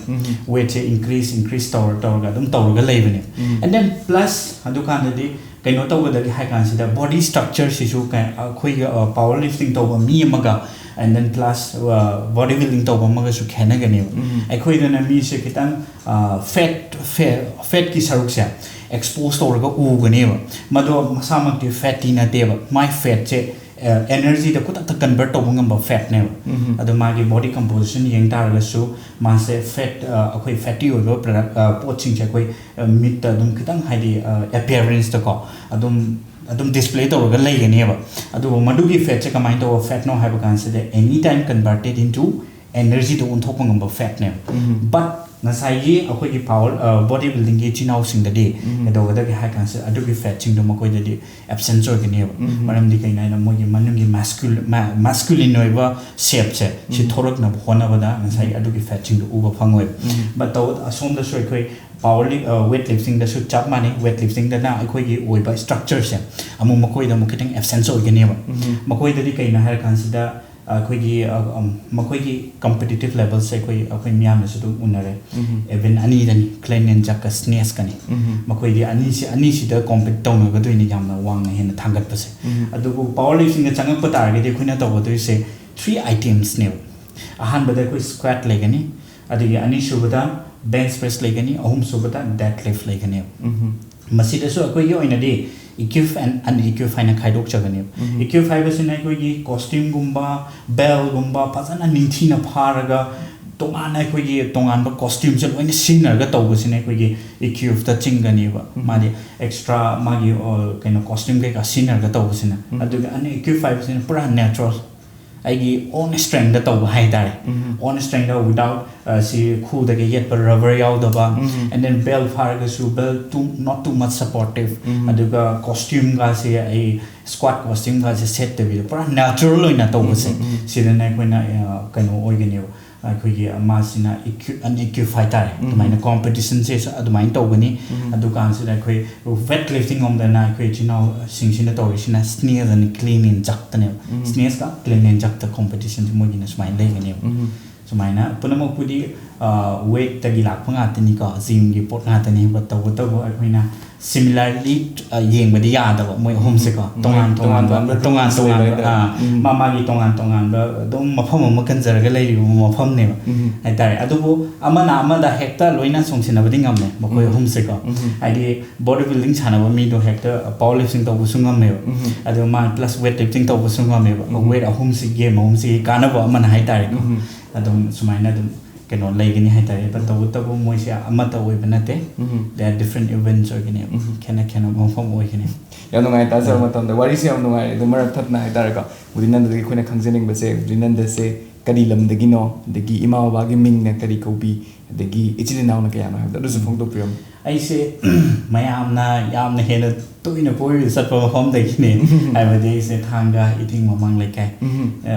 ꯋꯦꯠꯁꯦ ꯏꯟꯀ꯭ꯔꯤꯁ ꯏꯟꯀ꯭ꯔꯤꯁ ꯇꯧꯔ ꯇꯧꯔꯒ ꯑꯗꯨꯝ ꯇꯧꯔꯒ ꯂꯩꯕꯅꯦꯕ꯫ ꯑꯦꯟ ꯗꯦꯟ ꯄ꯭ꯂꯁ ꯑꯗꯨꯀꯥꯟꯗꯗꯤ ꯀꯩꯅꯣ ꯇꯧꯒꯗꯒꯦ ꯍꯥꯏ ꯀꯥꯟꯁꯤꯗ ꯕꯣꯗꯤ ꯁ꯭ꯇ꯭ꯔꯛꯆꯔꯁꯤꯁꯨ ꯑꯩꯈꯣꯏꯒ ꯄꯥꯋꯔ ꯂꯤꯐꯇꯤꯡ ꯇꯧꯕ ꯃꯤ ꯑꯃꯒ and then plus body building ꯇꯧꯕ ꯑꯃꯒꯁꯨ ꯈꯦꯠꯅꯒꯅꯦꯕ꯫ ꯑꯩꯈꯣꯏꯗꯅ ꯃꯤꯁꯦ ꯈꯤꯇꯪ ꯐꯦꯠ ꯐꯦꯠꯀꯤ ꯁꯔꯨꯛꯁꯦ ꯑꯦꯛꯁꯄꯣꯖ ꯇꯧꯔꯒ ꯎꯒꯅꯦꯕ꯫ ꯃꯗꯣ ꯃꯁꯥꯃꯛꯇꯤ ꯐꯦꯠꯇꯤ ꯅꯠꯇꯦꯕ, ꯃꯥꯏ ꯐꯦꯠꯁꯦ ꯑꯦꯅꯔꯖꯤꯗ ꯈꯨꯗꯛꯇ ꯀꯟꯚꯔꯠ ꯇꯧꯕ ꯉꯝꯕ ꯐꯦꯠꯅꯦꯕ꯫ ꯑꯗꯣ ꯃꯥꯒꯤ ꯕꯣꯗꯤ ꯀꯝꯄꯣꯖꯤꯁꯟ ꯌꯦꯡ ꯇꯥꯔꯒꯁꯨ ꯃꯥꯁꯦ ꯐꯦꯠ ꯑꯩꯈꯣꯏ ꯐꯦꯠꯇꯤ ꯑꯣꯏꯕ ꯄ꯭ꯔꯗꯛ ꯄꯣꯠꯁꯤꯡꯁꯦ ꯑꯩꯈꯣꯏ ꯃꯤꯠꯇ ꯑꯗꯨꯝ ꯈꯤꯇꯪ ꯍꯥꯏꯗꯤ ꯑꯦꯄꯤꯌꯔꯦꯟꯁꯇꯀꯣ ꯑꯗꯨꯝ ꯑꯗꯨꯝ ꯗꯤꯁꯄ꯭ꯂꯦ ꯇꯧꯔꯒ ꯂꯩꯒꯅꯦꯕ꯫ ꯑꯗꯨꯕꯨ ꯃꯗꯨꯒꯤ ꯐꯦꯠꯁꯦ ꯀꯃꯥꯏꯅ ꯇꯧꯕ ꯐꯦꯠꯅꯣ ꯍꯥꯏꯕ ꯀꯥꯟꯁꯤꯗ any time converted into energyꯗ ꯑꯣꯟꯊꯣꯛꯄ ꯉꯝꯕ ꯐꯦꯠꯅꯦꯕ꯫ ꯕꯠ ꯉꯁꯥꯏꯒꯤ ꯑꯩꯈꯣꯏꯒꯤ ꯄꯥꯋꯔ ꯕꯣꯗꯤ ꯕꯤꯜꯗꯤꯡꯒꯤ ꯏꯆꯤꯟ ꯏꯅꯥꯎꯁꯤꯡꯗꯗꯤ ꯀꯩꯗꯧꯒꯗꯒꯦ ꯍꯥꯏ ꯀꯥꯟꯁꯤꯗ ꯑꯗꯨꯒꯤ ꯐꯦꯠꯁꯤꯡꯗꯣ ꯃꯈꯣꯏꯗꯗꯤ ꯑꯦꯞꯁꯦꯟꯁ ꯑꯣꯏꯒꯅꯦꯕ꯫ ꯃꯔꯝꯗꯤ ꯀꯩꯅꯣ ꯍꯥꯏꯅ ꯃꯣꯏꯒꯤ ꯃꯅꯨꯡꯒꯤ ꯃꯦꯁꯀ꯭ꯌꯨꯂꯤꯟ ꯑꯣꯏꯕ ꯁꯦꯞꯁꯦ ꯁꯤ ꯊꯣꯛꯂꯛꯅꯕ ꯍꯣꯠꯅꯕꯗ ꯉꯁꯥꯏ ꯑꯗꯨꯒꯤ ꯐꯦꯠꯁꯤꯡꯗꯣ ꯎꯕ ꯐꯪꯉꯣꯏꯕ꯫ ꯕꯠ ꯇꯧ ꯑꯁꯣꯝꯗꯁꯨ ꯑꯩꯈꯣꯏ ꯄꯥꯋꯔ ꯋꯦꯠ ꯂꯤꯐꯇꯤꯡꯗꯁꯨ ꯆꯞ ꯃꯥꯟꯅꯩ꯫ ꯋꯦꯠ ꯂꯤꯐꯇꯤꯡꯗꯅ ꯑꯩꯈꯣꯏꯒꯤ ꯑꯣꯏꯕ ꯁ꯭ꯇ꯭ꯔꯛꯆꯔꯁꯦ ꯑꯃꯨꯛ ꯃꯈꯣꯏꯗ ꯑꯃꯨꯛ ꯈꯤꯇꯪ ꯑꯦꯞꯁꯦꯟꯁ ꯑꯣꯏꯒꯅꯦꯕ꯫ ꯃꯈꯣꯏꯗꯗꯤ ꯀꯩꯅꯣ ꯍꯥꯏꯔ ꯀꯥꯟꯁꯤꯗ ꯑꯩꯈꯣꯏꯒꯤ ꯃꯈꯣꯏꯒꯤ ꯀꯝꯄꯤꯇꯤꯇꯤꯞ ꯂꯦꯚꯦꯜꯁꯦ ꯑꯩꯈꯣꯏ ꯑꯩꯈꯣꯏ ꯃꯤꯌꯥꯝꯅꯁꯨ ꯑꯗꯨꯝ ꯎꯅꯔꯦ꯫ ꯏꯚꯦꯟ ꯑꯅꯤꯗꯅꯤ, ꯀ꯭ꯂꯦꯟ ꯑꯦꯟ ꯖꯛꯀ ꯁ꯭ꯅꯦꯁꯀꯅꯤ꯫ ꯃꯈꯣꯏꯗꯤ ꯑꯅꯤꯁꯤ ꯑꯅꯤꯁꯤꯗ ꯀꯣꯝꯄꯤꯠ ꯇꯧꯅꯒꯗꯣꯏꯅꯤ ꯌꯥꯝꯅ ꯋꯥꯡꯅ ꯍꯦꯟꯅ ꯊꯥꯡꯒꯠꯄꯁꯦ꯫ ꯑꯗꯨꯕꯨ ꯄꯥꯋꯔ ꯂꯤꯐꯇꯤꯡꯗ ꯆꯪꯉꯛꯄ ꯇꯥꯔꯒꯗꯤ ꯑꯩꯈꯣꯏꯅ ꯇꯧꯒꯗꯣꯏꯁꯦ ꯊ꯭ꯔꯤ ꯑꯥꯏꯇꯦꯝꯁꯅꯦꯕ꯫ ꯑꯍꯥꯟꯕꯗ ꯑꯩꯈꯣꯏ ꯁ꯭ꯀ꯭ꯋꯥꯠ ꯂꯩꯒꯅꯤ, ꯑꯗꯒꯤ ꯑꯅꯤꯁꯨꯕꯗ ꯕꯦꯟꯆ ꯄ꯭ꯔꯦꯁ ꯂꯩꯒꯅꯤ, ꯑꯍꯨꯝꯁꯨꯕꯗ ꯗꯦꯠ ꯂꯤꯐ ꯂꯩꯒꯅꯦꯕ꯫ ꯃꯁꯤꯗꯁꯨ ꯑꯩꯈꯣꯏꯒꯤ ꯑꯣꯏꯅꯗꯤ Equip and unequip ꯍꯥꯏꯅ ꯈꯥꯏꯗꯣꯛꯆꯒꯅꯦꯕ꯫ Equip ꯍꯥꯏꯕꯁꯤꯅ ꯑꯩꯈꯣꯏꯒꯤ costumeꯒꯨꯝꯕ, belꯒꯨꯝꯕ ꯐꯖꯅ ꯅꯤꯡꯊꯤꯅ ꯐꯥꯔꯒ, ꯇꯣꯉꯥꯟꯅ ꯑꯩꯈꯣꯏꯒꯤ ꯇꯣꯉꯥꯟꯕ costumeꯁꯦ ꯂꯣꯏꯅ ꯁꯤꯖꯤꯟꯅꯔꯒ ꯇꯧꯕꯁꯤꯅ ꯑꯩꯈꯣꯏꯒꯤ equipꯇ ꯆꯤꯡꯒꯅꯦꯕ꯫ ꯃꯥꯗꯤ extra ꯃꯥꯒꯤ, ꯑ, ꯀꯩꯅꯣ, costume ꯀꯩꯀꯥ ꯁꯤꯖꯤꯟꯅꯔꯒ ꯇꯧꯕꯁꯤꯅ꯫ ꯑꯗꯨꯒ unequip ꯍꯥꯏꯕꯁꯤꯅ ꯄꯨꯔꯥ natural, ꯑꯩꯒꯤ own strengthꯇ ꯇꯧꯕ ꯍꯥꯏꯇꯥꯔꯦ꯫ Own strengthꯇ, without, ꯑ, ꯁꯤ ꯈꯨꯗꯒ ꯌꯦꯠꯄ rubber ꯌꯥꯎꯗꯕ, and then belt ꯐꯥꯔꯒꯁꯨ belt too, not too much supportive, ꯑꯗꯨꯒ costumeꯒꯁꯦ ꯑꯩ squat costumeꯒꯁꯦ ꯁꯦꯠꯇꯕꯤꯗ ꯄꯨꯔꯥ natural ꯑꯣꯏꯅ ꯇꯧꯕꯁꯦ, ꯁꯤꯗꯅ ꯑꯩꯈꯣꯏꯅ, ꯑ, ꯀꯩꯅꯣ ꯑꯣꯏꯒꯅꯦꯕ, ꯑꯩꯈꯣꯏꯒꯤ ꯃꯥꯁꯤꯅ equi-, unequip ꯍꯥꯏꯇꯥꯔꯦ꯫ ꯑꯗꯨꯃꯥꯏꯅ competitionꯁꯦ ꯑꯗꯨꯃꯥꯏꯅ ꯇꯧꯒꯅꯤ꯫ ꯑꯗꯨꯀꯥꯟꯁꯤꯗ ꯑꯩꯈꯣꯏ weight lifting ꯂꯣꯝꯗꯅ ꯑꯩꯈꯣꯏ ꯏꯆꯤꯟ ꯏꯅꯥꯎꯁꯤꯡꯁꯤꯅ ꯇꯧꯔꯤꯁꯤꯅ snatch and clean and jerkꯇꯅꯦꯕ꯫ Snatchꯀ clean and jerkꯇ competitionꯁꯦ ꯃꯣꯏꯒꯤꯅ ꯁꯨꯃꯥꯏꯅ ꯂꯩꯒꯅꯦꯕ꯫ ꯁꯨꯃꯥꯏꯅ ꯄꯨꯝꯅꯃꯛꯄꯨꯗꯤ, ꯑ, weightꯇꯒꯤ ꯂꯥꯛꯄ ꯉꯥꯛꯇꯅꯤꯀꯣ, gymꯒꯤ ꯄꯣꯠ ꯉꯥꯛꯇꯅꯤ꯫ But ꯇꯧꯕꯇꯕꯨ ꯑꯩꯈꯣꯏꯅ similarly, ꯑ, ꯌꯦꯡꯕꯗꯤ ꯌꯥꯗꯕ ꯃꯣꯏ ꯑꯍꯨꯝꯁꯦꯀꯣ꯫ ꯇꯣꯉꯥꯟ ꯇꯣꯉꯥꯟ ꯇꯣꯉꯥꯟꯕ, ꯇꯣꯉꯥꯟ ꯇꯣꯉꯥꯟ ꯇꯣꯉꯥꯟꯕ, ꯇꯣꯉꯥꯟꯕ, ꯑꯥ, ꯃꯥ ꯃꯥꯒꯤ ꯇꯣꯉꯥꯟ ꯇꯣꯉꯥꯟꯕ ꯑꯗꯨꯝ ꯃꯐꯝ ꯑꯃ ꯀꯟꯖꯔꯒ ꯂꯩꯔꯤꯕ ꯃꯐꯝꯅꯦꯕ ꯍꯥꯏꯇꯥꯔꯦ꯫ ꯑꯗꯨꯕꯨ ꯑꯃꯅ ꯑꯃꯗ ꯍꯦꯛꯇ ꯂꯣꯏꯅ ꯆꯣꯡꯁꯤꯟꯅꯕꯗꯤ ꯉꯝꯃꯦ ꯃꯈꯣꯏ ꯑꯍꯨꯝꯁꯦꯀꯣ꯫ ꯍꯥꯏꯗꯤ body building ꯁꯥꯟꯅꯕ ꯃꯤꯗꯣ ꯍꯦꯛꯇ power lifting ꯇꯧꯕꯁꯨ ꯉꯝꯃꯦꯕ꯫ ꯑꯗꯨꯒ ꯃꯥ plus weight lifting ꯇꯧꯕꯁꯨ ꯉꯝꯃꯦꯕ꯫ Weight ꯑꯍꯨꯝꯁꯤ, game ꯑꯍꯨꯝꯁꯤꯒꯤ ꯀꯥꯟꯅꯕ ꯑꯃꯅ ꯍꯥꯏꯇꯥꯔꯦꯀꯣ꯫ ꯑꯗꯨꯝ ꯁꯨꯃꯥꯏꯅ ꯑꯗꯨꯝ ꯀꯩꯅꯣ ꯂꯩꯒꯅꯤ ꯍꯥꯏꯇꯥꯔꯦ꯫ But ꯇꯧꯕꯇꯕꯨ ꯃꯣꯏꯁꯦ ꯑꯃꯠꯇ ꯑꯣꯏꯕ ꯅꯠꯇꯦ꯫ They are different events ꯑꯣꯏꯒꯅꯤ꯫ ꯈꯦꯠꯅ ꯈꯦꯠꯅꯕ ꯃꯐꯝ ꯑꯣꯏꯒꯅꯤ꯫ ꯌꯥꯝ ꯅꯨꯡꯉꯥꯏ ꯇꯥꯖꯕ ꯃꯇꯝꯗ꯫ ꯋꯥꯔꯤꯁꯦ ꯌꯥꯝ ꯅꯨꯡꯉꯥꯏꯔꯦ꯫ ꯑꯗꯣ ꯃꯔꯛ ꯊꯠꯅ ꯍꯥꯏꯇꯥꯔꯦꯀꯣ, ꯎꯗ꯭ꯔꯤꯅꯟꯗꯗꯒꯤ ꯑꯩꯈꯣꯏꯅ ꯈꯪꯖꯅꯤꯡꯕꯁꯦ, ꯎꯗ꯭ꯔꯤꯅꯟꯗꯁꯦ ꯀꯔꯤ ꯂꯝꯗꯒꯤꯅꯣ, ꯑꯗꯒꯤ ꯏꯃꯥ ꯕꯕꯥꯒꯤ ꯃꯤꯡꯅ ꯀꯔꯤ ꯀꯧꯕꯤ, ꯑꯗꯒꯤ ꯏꯆꯤꯜ ꯏꯅꯥꯎꯅ ꯀꯌꯥꯅꯣ ꯍꯥꯏꯕꯗꯣ ꯑꯗꯨꯁꯨ ꯐꯣꯡꯗꯣꯛꯄꯤꯔꯝꯃꯨ꯫ ꯑꯩꯁꯦ ꯃꯌꯥꯝꯅ ꯌꯥꯝꯅ ꯍꯦꯟꯅ ꯇꯣꯏꯅ ꯀꯣꯏꯕ ꯆꯠꯄ ꯃꯐꯝꯗꯒꯤꯅꯦ꯫ ꯍꯥꯏꯕꯗꯤ ꯑꯩꯁꯦ ꯊꯥꯡꯒ ꯏꯊꯤꯡ ꯃꯃꯥꯡ ꯂꯩꯀꯥꯏ, ꯑ,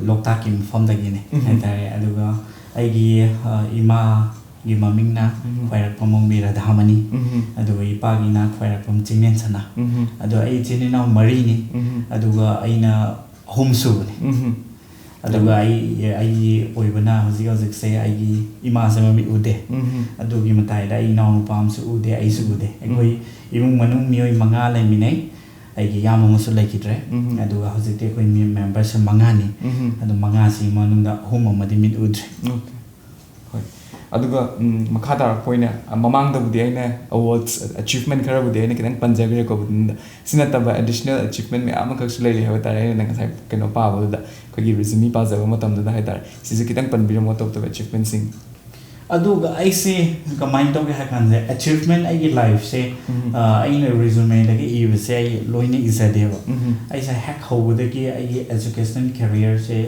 ꯂꯣꯛꯇꯥꯛꯀꯤ ꯃꯐꯝꯗꯒꯤꯅꯦ ꯍꯥꯏꯇꯥꯔꯦ꯫ ꯑꯗꯨꯒ ꯑꯩꯒꯤ, ꯑ, ꯏꯃꯥꯒꯤ ꯃꯃꯤꯡꯅ ꯈ꯭ꯋꯥꯏꯔꯥꯛꯄꯝ ꯑꯣꯡꯕꯤ ꯔꯥꯙꯥꯃꯅꯤ꯫ ꯑꯗꯨꯒ ꯏꯄꯥꯒꯤꯅ ꯈ꯭ꯋꯥꯏꯔꯥꯛꯄꯝ ꯆꯤꯡꯂꯦꯟ ꯁꯅꯥ꯫ ꯑꯗꯣ ꯑꯩ ꯏꯆꯤꯟ ꯏꯅꯥꯎ ꯃꯔꯤꯅꯤ꯫ ꯑꯗꯨꯒ ꯑꯩꯅ ꯑꯍꯨꯝ ꯁꯨꯕꯅꯤ꯫ ꯑꯗꯨꯒ ꯑꯩ, ꯑꯩꯒꯤ ꯑꯣꯏꯕꯅ ꯍꯧꯖꯤꯛ ꯍꯧꯖꯤꯛꯁꯦ ꯑꯩꯒꯤ ꯏꯃꯥꯁꯦ ꯃꯃꯤꯠ ꯎꯗꯦ꯫ ꯑꯗꯨꯒꯤ ꯃꯇꯥꯏꯗ ꯑꯩ ꯏꯅꯥꯎꯅꯨꯄꯥ ꯑꯃꯁꯨ ꯎꯗꯦ, ꯑꯩꯁꯨ ꯎꯗꯦ꯫ ꯑꯩꯈꯣꯏ ꯏꯃꯨꯡ ꯃꯅꯨꯡ ꯃꯤꯑꯣꯏ ꯃꯉꯥ ꯂꯩꯃꯤꯟꯅꯩ꯫ ꯑꯩꯒꯤ ꯏꯌꯥꯝꯕ ꯑꯃꯁꯨ ꯂꯩꯈꯤꯗ꯭ꯔꯦ꯫ ꯑꯗꯨꯒ ꯍꯧꯖꯤꯛꯇꯤ ꯑꯩꯈꯣꯏ ꯃꯤ memberꯁꯦ ꯃꯉꯥꯅꯤ꯫ ꯑꯗꯨ ꯃꯉꯥꯁꯤ ꯃꯅꯨꯡꯗ ꯑꯍꯨꯝ ꯑꯃꯗꯤ ꯃꯤꯠ ꯎꯗ꯭ꯔꯦ꯫ Okay꯫ ꯍꯣꯏ꯫ ꯑꯗꯨꯒ ꯎꯝ, ꯃꯈꯥ ꯇꯥꯔꯛꯄ ꯑꯣꯏꯅ ꯑ, ꯃꯃꯥꯡꯗꯕꯨꯗꯤ ꯑꯩꯅ ꯑꯦꯋꯥꯔꯗꯁ ꯑꯦꯆꯤꯞꯃꯦꯟ ꯈꯔꯕꯨꯗꯤ ꯑꯩꯅ ꯈꯤꯇꯪ ꯄꯟꯖꯈ꯭ꯔꯦꯀꯣ꯫ ꯑꯗꯨꯅ ꯁꯤ ꯅꯠꯇꯕ ꯑꯦꯗꯤꯁꯅꯦꯜ ꯑꯦꯆꯤꯞꯃꯦꯟ ꯃꯌꯥꯝ ꯑꯃꯈꯛꯁꯨ ꯂꯩꯔꯤ ꯍꯥꯏꯕ ꯇꯥꯔꯦ꯫ ꯑꯩꯅ ꯉꯁꯥꯏ ꯀꯩꯅꯣ ꯄꯥꯕꯗꯨꯗ, ꯑꯩꯈꯣꯏꯒꯤ ꯔꯤꯖꯨꯃꯤ ꯄꯥꯖꯕ ꯃꯇꯝꯗꯨꯗ ꯍꯥꯏꯇꯥꯔꯦ, ꯁꯤꯁꯦ ꯈꯤꯇꯪ ꯄꯟꯕꯤꯔꯝꯃꯣ, ꯑꯇꯣꯞ ꯑꯇꯣꯞꯄ ꯑꯦꯆꯤꯞꯃꯦꯟꯁꯤꯡ꯫ ꯑꯗꯨꯒ ꯑꯩꯁꯦ ꯀꯃꯥꯏꯅ ꯇꯧꯒꯦ ꯍꯥꯏ ꯀꯥꯟꯗ, ꯑꯦꯆꯤꯞꯃꯦꯟ ꯑꯩꯒꯤ ꯂꯥꯏꯐꯁꯦ, ꯎꯝ. ꯑ, ꯑꯩꯅ ꯔꯤꯖꯨꯃꯦꯗꯒꯤ ꯏꯕꯁꯦ ꯑꯩ ꯂꯣꯏꯅ ꯏꯖꯗꯦꯕ꯫ ꯎꯝ. ꯑꯩꯁꯦ ꯍꯦꯛ ꯍꯧꯕꯗꯒꯤ ꯑꯩꯒꯤ ꯑꯦꯖꯨꯀꯦꯁꯅꯦꯜ ꯀꯦꯔꯤꯌꯔꯁꯦ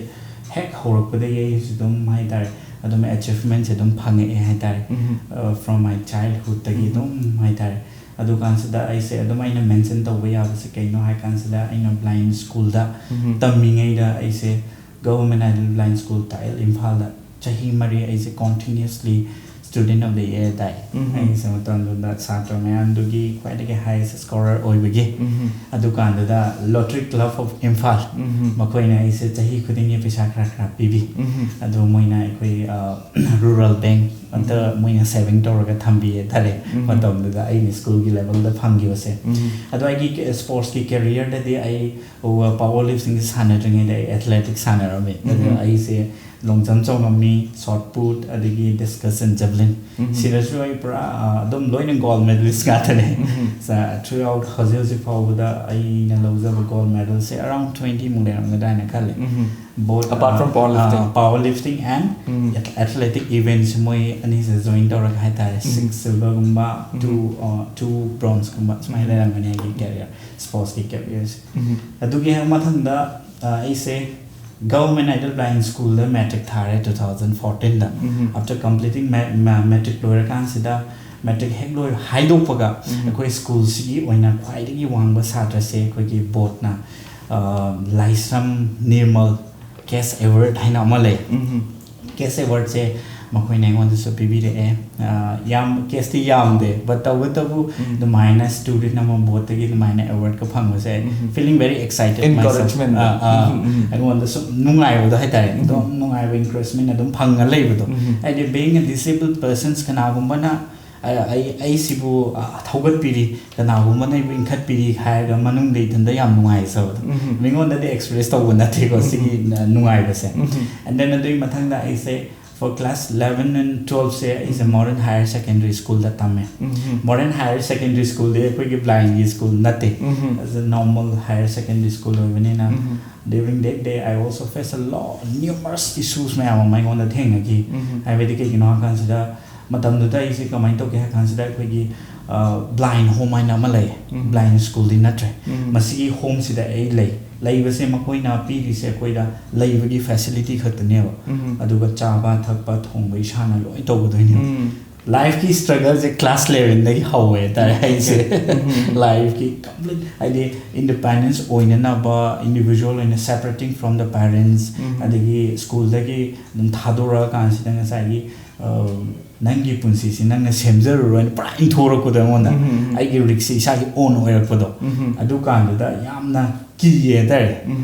ꯍꯦꯛ ꯍꯧꯔꯛꯄꯗꯒꯤ ꯑꯩꯁꯨ ꯑꯗꯨꯝ ꯍꯥꯏꯇꯥꯔꯦ, ꯑꯗꯨꯝ ꯑꯦꯆꯤꯞꯃꯦꯟꯁꯦ ꯑꯗꯨꯝ ꯐꯪꯉꯛꯑꯦ ꯍꯥꯏꯇꯥꯔꯦ꯫ ꯎꯝ. ꯐ꯭ꯔꯣꯝ ꯃꯥꯏ ꯆꯥꯏꯜꯍꯨꯗꯇꯒꯤ ꯎꯝ. ꯑꯗꯨꯝ ꯍꯥꯏꯇꯥꯔꯦ꯫ ꯑꯗꯨ ꯀꯥꯟꯁꯤꯗ ꯑꯩꯁꯦ ꯑꯗꯨꯝ ꯑꯩꯅ ꯃꯦꯟꯁꯟ ꯇꯧꯕ ꯌꯥꯕꯁꯦ ꯀꯩꯅꯣ ꯍꯥꯏ ꯀꯥꯟꯁꯤꯗ, ꯑꯩꯅ ꯕ꯭ꯂꯥꯏꯟ ꯁ꯭ꯀꯨꯜꯗ ꯎꯝ. ꯇꯝꯃꯤꯉꯩꯗ ꯑꯩꯁꯦ ꯒꯚꯔꯟꯃꯦꯟ ꯑꯥꯏꯗꯜ ꯕ꯭ꯂꯥꯏꯟ ꯁ꯭ꯀꯨꯜ ꯇꯥꯏꯜ ꯏꯝꯐꯥꯜꯗ ꯆꯍꯤ ꯃꯔꯤ ꯑꯩꯁꯦ ꯀꯣꯟꯇꯤꯅ꯭ꯌꯨꯁꯂꯤ ꯁ꯭ꯇꯨꯗꯦꯟ ꯑꯣꯐ ꯗ ꯏꯌꯔ ꯇꯥꯏ꯫ ꯎꯝ. ꯑꯩꯁꯦ ꯃꯇꯝꯗꯨꯗ ꯁꯥꯇ꯭ꯔ ꯃꯌꯥꯝꯗꯨꯒꯤ ꯈ꯭ꯋꯥꯏꯗꯒꯤ ꯍꯥꯏꯌꯦꯁ ꯁ꯭ꯀꯣꯔꯔ ꯑꯣꯏꯕꯒꯤ꯫ ꯎꯝ. ꯑꯗꯨꯀꯥꯟꯗꯨꯗ ꯂꯣꯇ꯭ꯔꯤ ꯀ꯭ꯂꯕ ꯑꯣꯐ ꯏꯝꯐꯥꯜ, ꯎꯝ. ꯃꯈꯣꯏꯅ ꯑꯩꯁꯦ ꯆꯍꯤ ꯈꯨꯗꯤꯡꯒꯤ ꯄꯩꯁꯥ ꯈꯔ ꯈꯔ ꯄꯤꯕꯤ꯫ ꯎꯝ. ꯑꯗꯨ ꯃꯣꯏꯅ ꯑꯩꯈꯣꯏ, ꯑ, ꯔꯨꯔꯦꯜ ꯕꯦꯡꯛ ꯑꯝꯇ ꯎꯝ. ꯃꯣꯏꯅ ꯁꯦꯚꯤꯡ ꯇꯧꯔꯒ ꯊꯝꯕꯤ ꯍꯥꯏꯇꯥꯔꯦ꯫ ꯎꯝ. ꯃꯇꯝꯗꯨꯗ ꯑꯩꯅ ꯁ꯭ꯀꯨꯜꯒꯤ ꯂꯦꯚꯦꯜꯗ ꯐꯪꯈꯤꯕꯁꯦ꯫ ꯎꯝ. ꯑꯗꯣ ꯑꯩꯒꯤ ꯀꯦ-, ꯁ꯭ꯄꯣꯔꯠꯁꯀꯤ ꯀꯦꯔꯤꯌꯔꯗꯗꯤ ꯑꯩ ꯄꯋꯥꯔ ꯂꯤꯐꯇꯤꯡꯁꯦ ꯁꯥꯟꯅꯗ꯭ꯔꯤꯉꯩꯗ ꯑꯩ ꯑꯦꯊꯂꯦꯇꯤꯛꯁ ꯁꯥꯟꯅꯔꯝꯃꯤ꯫ ꯑꯗꯣ ꯎꯝ. ꯑꯩꯁꯦ ꯂꯣꯡ ꯖꯝꯞ ꯆꯣꯡꯉꯝꯃꯤ, ꯁꯣꯠ ꯄꯨꯠ, ꯑꯗꯒꯤ ꯗꯤꯁꯀꯁ ꯑꯦꯟ ꯖꯦꯕꯂꯤꯟ꯫ ꯎꯝ. ꯁꯤꯗꯁꯨ ꯑꯩ ꯄꯨꯔꯥ, ꯑ, ꯑꯗꯨꯝ ꯂꯣꯏꯅ ꯒꯣꯜ ꯃꯦꯗꯂꯤꯁ ꯉꯥꯛꯇꯅꯦ꯫ ꯎꯝ. ꯊ꯭ꯔꯨ ꯑꯥꯎꯠ ꯍꯧꯖꯤꯛ ꯍꯧꯖꯤꯛ ꯐꯥꯎꯕꯗ ꯑꯩꯅ ꯂꯧꯖꯕ ꯒꯣꯜ ꯃꯦꯗꯜꯁꯦ ꯑꯔꯥꯎꯟ ꯇ꯭ꯋꯦꯟꯇꯤ ꯃꯨꯛ ꯂꯩꯔꯝꯒꯗ꯭ꯔꯥ ꯍꯥꯏꯅ ꯈꯜꯂꯦ꯫ Um. But Apart from power lifting. Power lifting and um. Athletic ꯏꯚꯦꯟꯠꯁꯦ ꯃꯣꯏ ꯑꯅꯤꯁꯦ ꯖꯣꯏꯟ ꯇꯧꯔꯒ ꯍꯥꯏꯇꯥꯔꯦ꯫ ꯎꯝ. ꯁꯤꯛꯁ ꯁꯤꯜꯚꯔꯒꯨꯝꯕ, ꯎꯝ. ꯇꯨ ꯇꯨ ꯕ꯭ꯔꯣꯟꯖꯀꯨꯝꯕ ꯁꯨꯃꯥꯏꯅ ꯎꯝ. ꯂꯩꯔꯝꯒꯅꯤ ꯑꯩꯒꯤ ꯀꯦꯔꯤꯌꯔ, ꯁ꯭ꯄꯣꯔꯠꯁꯀꯤ ꯀꯦꯔꯤꯌꯔꯁꯦ꯫ ꯎꯝ. ꯑꯗꯨꯒꯤ ꯍꯦꯛ ꯃꯊꯪꯗ, ꯑ, ꯑꯩꯁꯦ ꯒꯚꯔꯟꯃꯦꯟ ꯑꯥꯏꯗꯜ ꯕ꯭ꯂꯥꯏꯟ ꯁ꯭ꯀꯨꯜꯗ ꯃꯦꯇ꯭ꯔꯤꯛ ꯊꯥꯔꯦ ꯇꯨ ꯊꯥꯎꯖꯟ ꯐꯣꯔꯇꯤꯟꯗ꯫ ꯎꯝ. ꯑꯥꯐꯇꯔ ꯀꯝꯄ꯭ꯂꯤꯇꯤꯡ ꯃꯦꯇ꯭ꯔꯤꯛ ꯂꯣꯏꯔꯀꯥꯟꯁꯤꯗ, ꯃꯦꯇ꯭ꯔꯤꯛ ꯍꯦꯛ ꯂꯣꯏ ꯍꯥꯏꯗꯣꯛꯄꯒ ꯎꯝ. ꯑꯩꯈꯣꯏ ꯁ꯭ꯀꯨꯜꯁꯤꯒꯤ ꯑꯣꯏꯅ ꯈ꯭ꯋꯥꯏꯗꯒꯤ ꯋꯥꯡꯕ ꯁꯥꯇ꯭ꯔꯁꯦ ꯑꯩꯈꯣꯏꯒꯤ ꯕꯣꯔꯗꯅ, ꯑ, ꯂꯥꯏꯁ꯭ꯔꯝ ꯅꯤꯔꯃꯜ ꯀꯦꯁ ꯑꯦꯋꯥꯔꯗ ꯍꯥꯏꯅ ꯑꯃ ꯂꯩ꯫ ꯎꯝ. ꯀꯦꯁ ꯑꯦꯋꯥꯔꯗꯁꯦ ꯃꯈꯣꯏꯅ ꯑꯩꯉꯣꯟꯗꯁꯨ ꯄꯤꯕꯤꯔꯛꯑꯦ꯫ ꯑ, ꯌꯥꯝ, ꯀꯦꯁꯇꯤ ꯌꯥꯝꯗꯦ, ꯕꯠ ꯇꯧꯕꯇꯕꯨ ꯎꯝ. ꯑꯗꯨꯃꯥꯏꯅ ꯁ꯭ꯇꯨꯗꯦꯟ ꯑꯃ ꯕꯣꯔꯗꯇꯒꯤ ꯑꯗꯨꯃꯥꯏꯅ ꯑꯦꯋꯥꯔꯗꯀ ꯐꯪꯕꯁꯦ, ꯑꯩ um. Feeling very excited. Encouragement. Ah, ah, um, um. ꯑꯩꯉꯣꯟꯗ ꯁꯨꯝ ꯅꯨꯡꯉꯥꯏꯕꯗꯣ ꯍꯥꯏꯇꯥꯔꯦ, ꯎꯝ. ꯑꯗꯨꯝ ꯅꯨꯡꯉꯥꯏꯕ, ꯏꯟꯀꯔꯦꯖꯃꯦꯟ ꯑꯗꯨꯝ ꯐꯪꯉ ꯂꯩꯕꯗꯣ꯫ ꯎꯝ. ꯍꯥꯏꯗꯤ, being a disabled persons, ꯀꯅꯥꯒꯨꯝꯕꯅ ꯑ-, ꯑꯩ, ꯑꯩ ꯁꯤꯕꯨ, ꯑ, ꯊꯧꯒꯠꯄꯤꯔꯤ, ꯀꯅꯥꯒꯨꯝꯕꯅ ꯑꯩꯕꯨ ꯏꯟꯈꯠꯄꯤꯔꯤ ꯍꯥꯏꯔꯒ ꯃꯅꯨꯡꯗ ꯏꯊꯟꯗ ꯌꯥꯝ ꯅꯨꯡꯉꯥꯏꯖꯕꯗꯣ꯫ ꯎꯝ. ꯃꯤꯉꯣꯟꯗꯗꯤ ꯑꯦꯛꯁꯄ꯭ꯔꯦꯁ ꯇꯧꯕ ꯅꯠꯇꯦꯀꯣ, ꯎꯝ. ꯁꯤꯒꯤ ꯅ-, ꯅꯨꯡꯉꯥꯏꯕꯁꯦ꯫ ꯎꯝ. And then ꯑꯗꯨꯒꯤ ꯃꯊꯪꯗ ꯑꯩꯁꯦ For class eleven and twelve ꯁꯦ ꯑꯩꯁꯦ Modern Higher Secondary School ꯗ ꯇꯝꯃꯦ꯫ Modern Higher Secondary School ꯗꯤ ꯑꯩꯈꯣꯏꯒꯤ blind ꯒꯤ school ꯅꯠꯇꯦ꯫ As a normal higher secondary school ꯑꯣꯏꯕꯅꯤꯅ, during that day I also face a lot, numerous issues ꯃꯌꯥꯝ ꯑꯃ ꯑꯩꯉꯣꯟꯗ ꯊꯦꯡꯅꯈꯤ꯫ ꯍꯥꯏꯕꯗꯤ ꯀꯩꯒꯤꯅꯣ ꯍꯥꯏ ꯀꯥꯟꯁꯤꯗ, ꯃꯇꯝꯗꯨꯗ ꯑꯩꯁꯦ ꯀꯃꯥꯏꯅ ꯇꯧꯒꯦ ꯍꯥꯏ ꯀꯥꯟꯁꯤꯗ, ꯑꯩꯈꯣꯏꯒꯤ blind home ꯍꯥꯏꯅ ꯑꯃ ꯂꯩ꯫ Blind school ꯗꯤ ꯅꯠꯇ꯭ꯔꯦ꯫ ꯃꯁꯤꯒꯤ home ꯁꯤꯗ ꯑꯩ ꯂꯩ꯫ ꯂꯩꯕꯁꯦ ꯃꯈꯣꯏꯅ ꯄꯤꯔꯤꯁꯦ ꯑꯩꯈꯣꯏꯗ ꯂꯩꯕꯒꯤ facility ꯈꯛꯇꯅꯦꯕ꯫ ꯑꯗꯨꯒ ꯆꯥꯕ ꯊꯛꯄ ꯊꯣꯡꯕ ꯏꯁꯥꯅ ꯂꯣꯏ ꯇꯧꯒꯗꯣꯏꯅꯦꯕ꯫ Life ꯀꯤ struggle ꯁꯦ class eleven ꯗꯒꯤ ꯍꯧꯋꯦ ꯍꯥꯏꯇꯥꯔꯦ ꯑꯩꯁꯦ꯫ Life ꯀꯤ complete, ꯍꯥꯏꯗꯤ, independence ꯑꯣꯏꯅꯅꯕ, individual ꯑꯣꯏꯅ separating from the parents, ꯑꯗꯒꯤ school ꯗꯒꯤ ꯑꯗꯨꯝ ꯊꯥꯗꯣꯔꯛꯑꯀꯥꯟꯁꯤꯗ ꯉꯁꯥꯏꯒꯤ, ꯑ, ꯅꯪꯒꯤ ꯄꯨꯟꯁꯤꯁꯤ ꯅꯪꯅ ꯁꯦꯝꯖꯔꯨꯔꯣ ꯍꯥꯏꯅ ꯄꯨꯔꯥ ꯏꯟꯊꯣꯔꯛꯄꯗꯣ ꯑꯩꯉꯣꯟꯗ꯫ ꯑꯩꯒꯤ risk ꯁꯤ ꯏꯁꯥꯒꯤ own ꯑꯣꯏꯔꯛꯄꯗꯣ꯫ ꯑꯗꯨꯀꯥꯟꯗꯨꯗ ꯌꯥꯝꯅ ꯀꯤꯌꯦ ꯍꯥꯏꯇꯥꯔꯦ꯫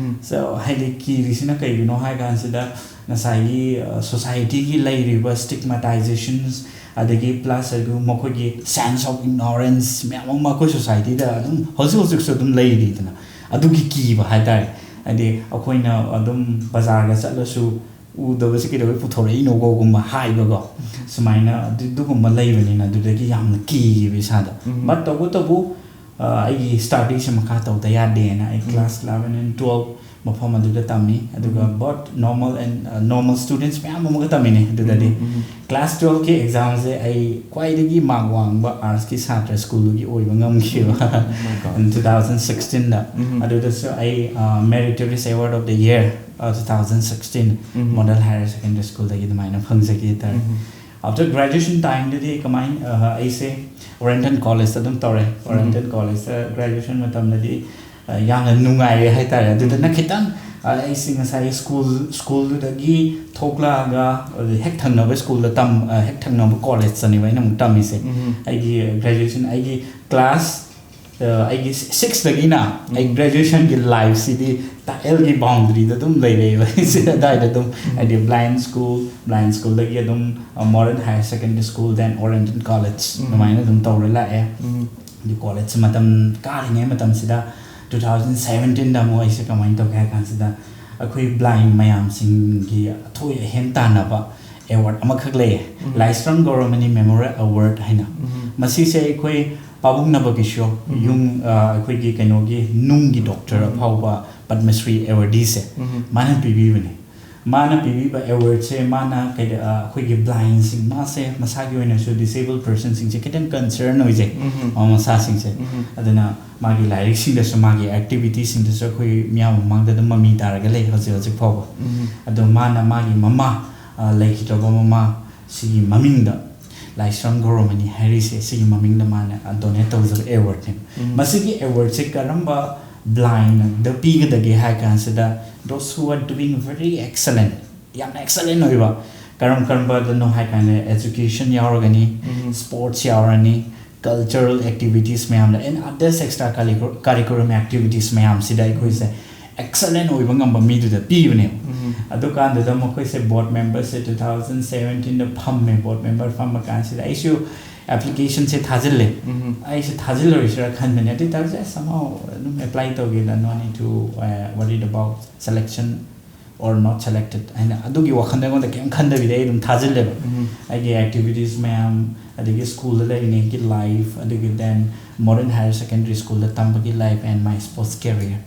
So, ꯍꯥꯏꯗꯤ, ꯀꯤꯔꯤꯁꯤꯅ ꯀꯩꯒꯤꯅꯣ ꯍꯥꯏ ꯀꯥꯟꯁꯤꯗ, ꯉꯁꯥꯏꯒꯤ, ꯑ, society ꯒꯤ ꯂꯩꯔꯤꯕ stigmatizations, ꯑꯗꯒꯤ plus ꯑꯗꯨ ꯃꯈꯣꯏꯒꯤ sense of ignorance ꯃꯌꯥꯝ ꯑꯃ ꯑꯩꯈꯣꯏ society ꯗ ꯑꯗꯨꯝ ꯍꯧꯖꯤꯛ ꯍꯧꯖꯤꯛꯁꯨ ꯑꯗꯨꯝ ꯂꯩꯔꯤꯗꯅ, ꯑꯗꯨꯒꯤ ꯀꯤꯕ ꯍꯥꯏꯇꯥꯔꯦ꯫ ꯍꯥꯏꯗꯤ, ꯑꯩꯈꯣꯏꯅ ꯑꯗꯨꯝ ꯕꯖꯥꯔꯒ ꯆꯠꯂꯁꯨ, "ꯎꯗꯕꯁꯤ ꯀꯩꯗꯧꯕꯩ ꯄꯨꯊꯣꯔꯛꯏꯅꯣꯀꯣꯒꯨꯝꯕ ꯍꯥꯏꯕꯀꯣ꯫ ꯁꯨꯃꯥꯏꯅ ꯑꯗꯨ-, ꯑꯗꯨꯒꯨꯝꯕ ꯂꯩꯕꯅꯤꯅ ꯑꯗꯨꯗꯒꯤ ꯌꯥꯝꯅ ꯀꯤꯈꯤꯕ ꯏꯁꯥꯗ꯫ But ꯇꯧꯕꯇꯕꯨ, ꯑ, ꯑꯩꯒꯤ study ꯁꯦ ꯃꯈꯥ ꯇꯧꯗ ꯌꯥꯗꯦꯅ ꯑꯩ class eleven and twelve ꯃꯐꯝ ꯑꯗꯨꯗ ꯇꯝꯃꯤ꯫ ꯑꯗꯨꯒ both normal and, ꯑ, normal students ꯃꯌꯥꯝ ꯑꯃꯒ ꯇꯝꯃꯤꯅꯦ ꯑꯗꯨꯗꯗꯤ꯫ Class twelve ꯀꯤ exam ꯁꯦ ꯑꯩ ꯈ꯭ꯋꯥꯏꯗꯒꯤ mark ꯋꯥꯡꯕ arts ꯀꯤ ꯁꯥꯇ꯭ꯔ school ꯗꯨꯒꯤ ꯑꯣꯏꯕ ꯉꯝꯈꯤꯕ꯫ In two thousand sixteen ꯗ꯫ ꯑꯗꯨꯗꯁꯨ ꯑꯩ, ꯑ, Meritorious Award of the Year, ꯑ, two thousand sixteen Model Higher Secondary School ꯗꯒꯤ ꯑꯗꯨꯃꯥꯏꯅ ꯐꯪꯖꯈꯤ ꯍꯥꯏꯇꯥꯔꯦ꯫ After graduation time ꯗꯗꯤ ꯀꯃꯥꯏꯅ, ꯑ, ꯑꯩꯁꯦ Warrenton College ꯇ ꯑꯗꯨꯝ ꯇꯧꯔꯦ꯫ Warrenton College ꯇ graduation ꯃꯇꯝꯗꯗꯤ, ꯑ, ꯌꯥꯝꯅ ꯅꯨꯡꯉꯥꯏꯔꯦ ꯍꯥꯏꯇꯥꯔꯦ꯫ ꯑꯗꯨꯗꯅ ꯈꯤꯇꯪ, ꯑ, ꯑꯩꯁꯦ ꯉꯁꯥꯏꯒꯤ school, school ꯗꯨꯗꯒꯤ ꯊꯣꯛꯂꯛꯑꯒ, ꯑ, ꯍꯦꯛ ꯊꯪꯅꯕ school ꯗ ꯇꯝ-, ꯑ, ꯍꯦꯛ ꯊꯪꯅꯕ college ꯇꯅꯦꯕ ꯑꯩꯅ ꯑꯃꯨꯛ ꯇꯝꯃꯤꯁꯦ꯫ ꯑꯩꯒꯤ graduation, ꯑꯩꯒꯤ class, ꯑ, ꯑꯩꯒꯤ six ꯇꯒꯤꯅ ꯑꯩ graduation ꯒꯤ life ꯁꯤꯗꯤ ꯇꯥꯛꯑꯦꯜꯒꯤ boundary ꯗ ꯑꯗꯨꯝ ꯂꯩꯔꯛꯑꯦꯕ ꯑꯩꯁꯦ꯫ ꯑꯗꯥꯏꯗ ꯑꯗꯨꯝ, ꯍꯥꯏꯗꯤ, blind school, blind school ꯗꯒꯤ ꯑꯗꯨꯝ, ꯑ, Modern Higher Secondary School, then Warrenton College, ꯑꯗꯨꯃꯥꯏꯅ ꯑꯗꯨꯝ ꯇꯧꯔ ꯂꯥꯛꯑꯦ꯫ ꯑꯗꯨ college ꯃꯇꯝ ꯀꯥꯔꯤꯉꯩ ꯃꯇꯝꯁꯤꯗ, two thousand seventeen ꯗ ꯑꯃꯨꯛ ꯑꯩꯁꯦ ꯀꯃꯥꯏꯅ ꯇꯧꯒꯦ ꯍꯥꯏ ꯀꯥꯟꯁꯤꯗ, ꯑꯩꯈꯣꯏ blind ꯃꯌꯥꯝꯁꯤꯡꯒꯤ ꯑꯊꯣꯏ ꯑꯍꯦꯟ ꯇꯥꯟꯅꯕ, ꯑꯦꯋꯥꯔꯗ ꯑꯃꯈꯛ ꯂꯩꯌꯦ, ꯂꯥꯏꯁ꯭ꯔꯝ ꯒꯧꯔꯃꯅꯤ ꯃꯦꯃꯣꯔꯤꯌꯦꯜ ꯑꯦꯋꯥꯔꯗ ꯍꯥꯏꯅ꯫ ꯃꯁꯤꯁꯦ ꯑꯩꯈꯣꯏ ꯄꯥꯕꯨꯡ ꯅꯕ ꯀꯤꯁꯣꯔ, ꯌꯨꯝ, ꯑ, ꯑꯩꯈꯣꯏꯒꯤ ꯀꯩꯅꯣꯒꯤ ꯅꯨꯡꯒꯤ ꯗꯣꯛꯇꯔ ꯑꯐꯥꯎꯕ ꯄꯗꯃꯁ꯭ꯔꯤ ꯑꯦꯋꯥꯔꯗꯤꯁꯦ ꯃꯥꯅ ꯄꯤꯕꯤꯕꯅꯦ꯫ ꯃꯥꯅ ꯄꯤꯕꯤꯕ ꯑꯦꯋꯥꯔꯗꯁꯦ ꯃꯥꯅ ꯀꯩꯗ-, ꯑ, ꯑꯩꯈꯣꯏꯒꯤ ꯕ꯭ꯂꯥꯏꯟꯁꯤꯡ, ꯃꯥꯁꯦ ꯃꯁꯥꯒꯤ ꯑꯣꯏꯅꯁꯨ ꯗꯤꯁꯦꯕꯜ ꯄꯔꯁꯟꯁꯤꯡꯁꯦ ꯈꯤꯇꯪ ꯀꯟꯁꯔꯟ ꯑꯣꯏꯖꯩ, ꯃꯃꯥ ꯃꯆꯥꯁꯤꯡꯁꯦ꯫ ꯑꯗꯨꯅ ꯃꯥꯒꯤ ꯂꯥꯏꯔꯤꯛꯁꯤꯡꯗꯁꯨ, ꯃꯥꯒꯤ ꯑꯦꯛꯇꯤꯚꯤꯇꯤꯁꯤꯡꯗꯁꯨ ꯑꯩꯈꯣꯏ ꯃꯤꯌꯥꯝ ꯃꯃꯥꯡꯗ ꯑꯗꯨꯝ ꯃꯃꯤ ꯇꯥꯔꯒ ꯂꯩ ꯍꯧꯖꯤꯛ ꯍꯧꯖꯤꯛ ꯐꯥꯎꯕ꯫ ꯑꯗꯣ ꯃꯥꯅ ꯃꯥꯒꯤ ꯃꯃꯥ, ꯑ, ꯂꯩꯈꯤꯗ꯭ꯔꯕ ꯃꯃꯥ ꯁꯤꯒꯤ ꯃꯃꯤꯡꯗ ꯂꯥꯏꯁ꯭ꯔꯝ ꯒꯧꯔꯃꯅꯤ ꯍꯥꯏꯔꯤꯁꯦ, ꯁꯤꯒꯤ ꯃꯃꯤꯡꯗ ꯃꯥꯅ ꯗꯣꯅꯦꯠ ꯇꯧꯖꯕ ꯑꯦꯋꯥꯔꯗꯅꯦ꯫ ꯃꯁꯤꯒꯤ ꯑꯦꯋꯥꯔꯗꯁꯦ ꯀꯔꯝꯕ ꯕ꯭ꯂꯥꯏꯟꯗ ꯄꯤꯒꯗꯒꯦ ꯍꯥꯏ ꯀꯥꯟꯁꯤꯗ, those who are doing very excellent, ꯌꯥꯝꯅ ꯑꯦꯛꯁꯂꯦꯟ ꯑꯣꯏꯕ, ꯀꯔꯝ ꯀꯔꯝꯕꯗꯅꯣ ꯍꯥꯏ ꯀꯥꯟꯗ, ꯑꯦꯖꯨꯀꯦꯁꯟ ꯌꯥꯎꯔꯒꯅꯤ, ꯁ꯭ꯄꯣꯔꯠꯁ ꯌꯥꯎꯔꯅꯤ, ꯀꯜꯆꯔꯦꯜ ꯑꯦꯛꯇꯤꯚꯤꯇꯤꯁ ꯃꯌꯥꯝꯗ, and others extra curricu-, curriculum activities ꯃꯌꯥꯝꯁꯤꯗ ꯑꯩꯈꯣꯏꯁꯦ ꯑꯦꯛꯁꯂꯦꯟ ꯑꯣꯏꯕ ꯉꯝꯕ ꯃꯤꯗꯨꯗ ꯄꯤꯕꯅꯦꯕ꯫ ꯑꯗꯨꯀꯥꯟꯗꯨꯗ ꯃꯈꯣꯏꯁꯦ ꯕꯣꯔꯗ ꯃꯦꯝꯕꯔꯁꯦ two thousand seventeenꯗ ꯐꯝꯃꯦ꯫ ꯕꯣꯔꯗ ꯃꯦꯝꯕꯔ ꯐꯝꯕ ꯀꯥꯟꯁꯤꯗ ꯑꯩꯁꯨ ꯑꯦꯄ꯭ꯂꯤꯀꯦꯁꯟꯁꯦ ꯊꯥꯖꯤꯜꯂꯦ꯫ ꯑꯩꯁꯦ ꯊꯥꯖꯤꯜꯂꯔꯣꯏꯁꯤꯔꯥ ꯈꯟꯕꯅꯦ, ꯑꯗꯨ ꯑꯣꯏ ꯇꯥꯔꯁꯨ ꯑꯦꯁ somehow ꯑꯗꯨꯝ ꯑꯦꯄ꯭ꯂꯥꯏ ꯇꯧꯒꯦꯗ, no need to, uh, worried about selection or not selected ꯍꯥꯏꯅ ꯑꯗꯨꯒꯤ ꯋꯥꯈꯜꯗ ꯑꯩꯉꯣꯟꯗ ꯀꯩꯝ ꯈꯟꯗꯕꯤꯗ ꯑꯩ ꯑꯗꯨꯝ ꯊꯥꯖꯤꯜꯂꯦꯕ꯫ ꯑꯩꯒꯤ ꯑꯦꯛꯇꯤꯚꯤꯇꯤꯁ ꯃꯌꯥꯝ, ꯑꯗꯒꯤ ꯁ꯭ꯀꯨꯜꯗ ꯂꯩꯔꯤꯉꯩꯒꯤ ꯂꯥꯏꯐ, ꯑꯗꯒꯤ then modern higher secondary schoolꯗ ꯇꯝꯕꯒꯤ life and my sports career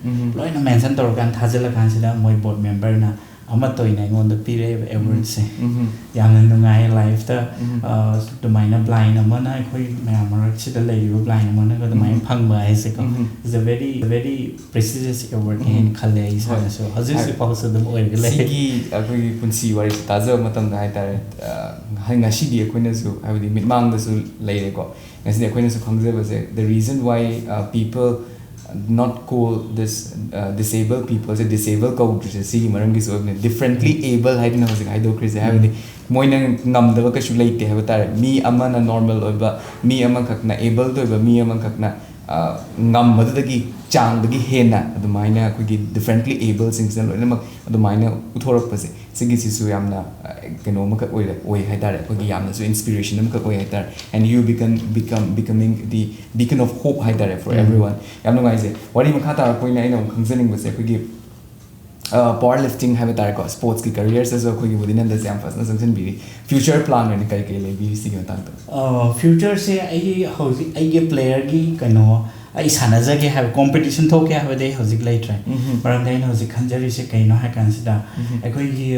ꯂꯣꯏꯅ ꯃꯦꯟꯁꯟ ꯇꯧꯔꯀꯥꯟꯗ ꯊꯥꯖꯤꯜꯂꯀꯥꯟꯁꯤꯗ ꯃꯣꯏ ꯕꯣꯔꯗ ꯃꯦꯝꯕꯔꯅ ꯑꯃꯠꯇ ꯑꯣꯏꯅ ꯑꯩꯉꯣꯟꯗ ꯄꯤꯔꯛꯑꯦꯕ ꯑꯦꯋꯥꯔꯗꯁꯦ꯫ ꯌꯥꯝꯅ ꯅꯨꯡꯉꯥꯏ ꯂꯥꯏꯐꯇ, ꯑ, ꯑꯗꯨꯃꯥꯏꯅ ꯕ꯭ꯂꯥꯏꯟ ꯑꯃꯅ, ꯑꯩꯈꯣꯏ ꯃꯌꯥꯝ ꯃꯔꯛꯁꯤꯗ ꯂꯩꯔꯤꯕ ꯕ꯭ꯂꯥꯏꯟ ꯑꯃꯅꯒ ꯑꯗꯨꯃꯥꯏꯅ ꯐꯪꯕ ꯍꯥꯏꯁꯦꯀꯣ, is a very, very prestigious award ꯍꯥꯏꯅ ꯈꯜꯂꯦ ꯑꯩ ꯏꯁꯥꯅꯁꯨ꯫ ꯍꯧꯖꯤꯛ ꯍꯧꯖꯤꯛ ꯐꯥꯎꯁꯨ ꯑꯗꯨꯝ ꯑꯣꯏꯔꯒ ꯂꯩ꯫ ꯁꯤꯒꯤ ꯑꯩꯈꯣꯏꯒꯤ ꯄꯨꯟꯁꯤ ꯋꯥꯔꯤꯁꯤ ꯇꯥꯖꯕ ꯃꯇꯝꯗ ꯍꯥꯏꯇꯥꯔꯦ, ꯑ, ꯉꯁꯤꯗꯤ ꯑꯩꯈꯣꯏꯅꯁꯨ, ꯍꯥꯏꯕꯗꯤ ꯃꯤꯠꯃꯥꯡꯗꯁꯨ ꯂꯩꯔꯦꯀꯣ, ꯉꯁꯤꯗꯤ ꯑꯩꯈꯣꯏꯅꯁꯨ ꯈꯪꯖꯕꯁꯦ, the reason why, uh, people not call this, uh, disabled people ꯁꯦ ꯗꯤꯁꯦꯕꯜ ꯀꯧꯗ꯭ꯔꯤꯁꯦ ꯁꯤꯒꯤ ꯃꯔꯝꯒꯤꯁꯨ ꯑꯣꯏꯕꯅꯦ꯫ ꯗꯤꯐ꯭ꯔꯦꯟꯠꯂꯤ ꯑꯦꯕꯜ ꯍꯥꯏꯗꯅ ꯍꯧꯖꯤꯛ ꯍꯥꯏꯗꯣꯛꯈ꯭ꯔꯤꯁꯦ, ꯍꯥꯏꯕꯗꯤ ꯃꯣꯏꯅ ꯉꯝꯗꯕ ꯀꯩꯁꯨ ꯂꯩꯇꯦ ꯍꯥꯏꯕ ꯇꯥꯔꯦ꯫ ꯃꯤ ꯑꯃꯅ ꯅꯣꯔꯃꯦꯜ ꯑꯣꯏꯕ, ꯃꯤ ꯑꯃꯈꯛꯅ ꯑꯦꯕꯜ ꯑꯣꯏꯕ, ꯃꯤ ꯑꯃꯈꯛꯅ, ꯑ, ꯉꯝꯕꯗꯨꯗꯒꯤ ꯆꯥꯡꯗꯒꯤ ꯍꯦꯟꯅ ꯑꯗꯨꯃꯥꯏꯅ ꯑꯩꯈꯣꯏꯒꯤ ꯗꯤꯐ꯭ꯔꯦꯟꯠꯂꯤ ꯑꯦꯕꯜꯁꯤꯡꯁꯤꯅ ꯂꯣꯏꯅꯃꯛ ꯑꯗꯨꯃꯥꯏꯅ ꯎꯠꯊꯣꯔꯛꯄꯁꯦ, ꯁꯤꯒꯤꯁꯤꯁꯨ ꯌꯥꯝꯅ, ꯑ, ꯀꯩꯅꯣ ꯑꯃꯈꯛ ꯑꯣꯏꯔꯦ, ꯑꯣꯏ ꯍꯥꯏꯇꯥꯔꯦ, ꯑꯩꯈꯣꯏꯒꯤ ꯌꯥꯝꯅꯁꯨ ꯏꯟꯁꯄꯤꯔꯦꯁꯟ ꯑꯃꯈꯛ ꯑꯣꯏ ꯍꯥꯏꯇꯥꯔꯦ꯫ And you become, become, becoming the beacon of hope ꯍꯥꯏꯇꯥꯔꯦ for everyone. ꯌꯥꯝ ꯅꯨꯡꯉꯥꯏꯖꯩ꯫ ꯋꯥꯔꯤ ꯃꯈꯥ ꯇꯥꯔꯛꯄ ꯑꯣꯏꯅ ꯑꯩꯅ ꯑꯃꯨꯛ ꯈꯪꯖꯅꯤꯡꯕꯁꯦ, ꯑꯩꯈꯣꯏꯒꯤ ꯄꯥꯋꯔ ꯂꯤꯐꯇꯤꯡ ꯍꯥꯏꯕ ꯇꯥꯔꯦꯀꯣ, ꯁ꯭ꯄꯣꯔꯠꯁꯀꯤ ꯀꯦꯔꯤꯌꯔꯁꯤꯗꯁꯨ ꯑꯩꯈꯣꯏꯒꯤ ꯕꯣꯗꯤꯅꯟꯗꯁꯦ ꯌꯥꯝ ꯐꯖꯅ ꯆꯪꯁꯤꯟꯕꯤꯔꯤ꯫ ꯐ꯭ꯌꯨꯆꯔ ꯄ꯭ꯂꯥꯟ ꯑꯣꯏꯅ ꯀꯔꯤ ꯀꯔꯤ ꯂꯩꯕꯤꯔꯤ ꯁꯤꯒꯤ ꯃꯇꯥꯡꯗ? ꯐ꯭ꯌꯨꯆꯔꯁꯦ ꯑꯩ ꯍꯧꯖꯤꯛ ꯑꯩꯒꯤ ꯄ꯭ꯂꯦꯌꯔꯒꯤ ꯀꯩꯅꯣ, ꯑꯩ ꯁꯥꯟꯅꯖꯒꯦ ꯍꯥꯏꯕ, ꯀꯣꯝꯄꯤꯇꯤꯁꯟ ꯊꯣꯛꯀꯦ ꯍꯥꯏꯕꯗꯤ ꯑꯩ ꯍꯧꯖꯤꯛ ꯂꯩꯇ꯭ꯔꯦ꯫ ꯎꯝꯍꯨꯝ꯫ ꯃꯔꯝꯗꯤ ꯑꯩꯅ ꯍꯧꯖꯤꯛ ꯈꯟꯖꯔꯤꯁꯦ ꯀꯩꯅꯣ ꯍꯥꯏ ꯀꯥꯟꯁꯤꯗ, ꯎꯝꯍꯨꯝ꯫ ꯑꯩꯈꯣꯏꯒꯤ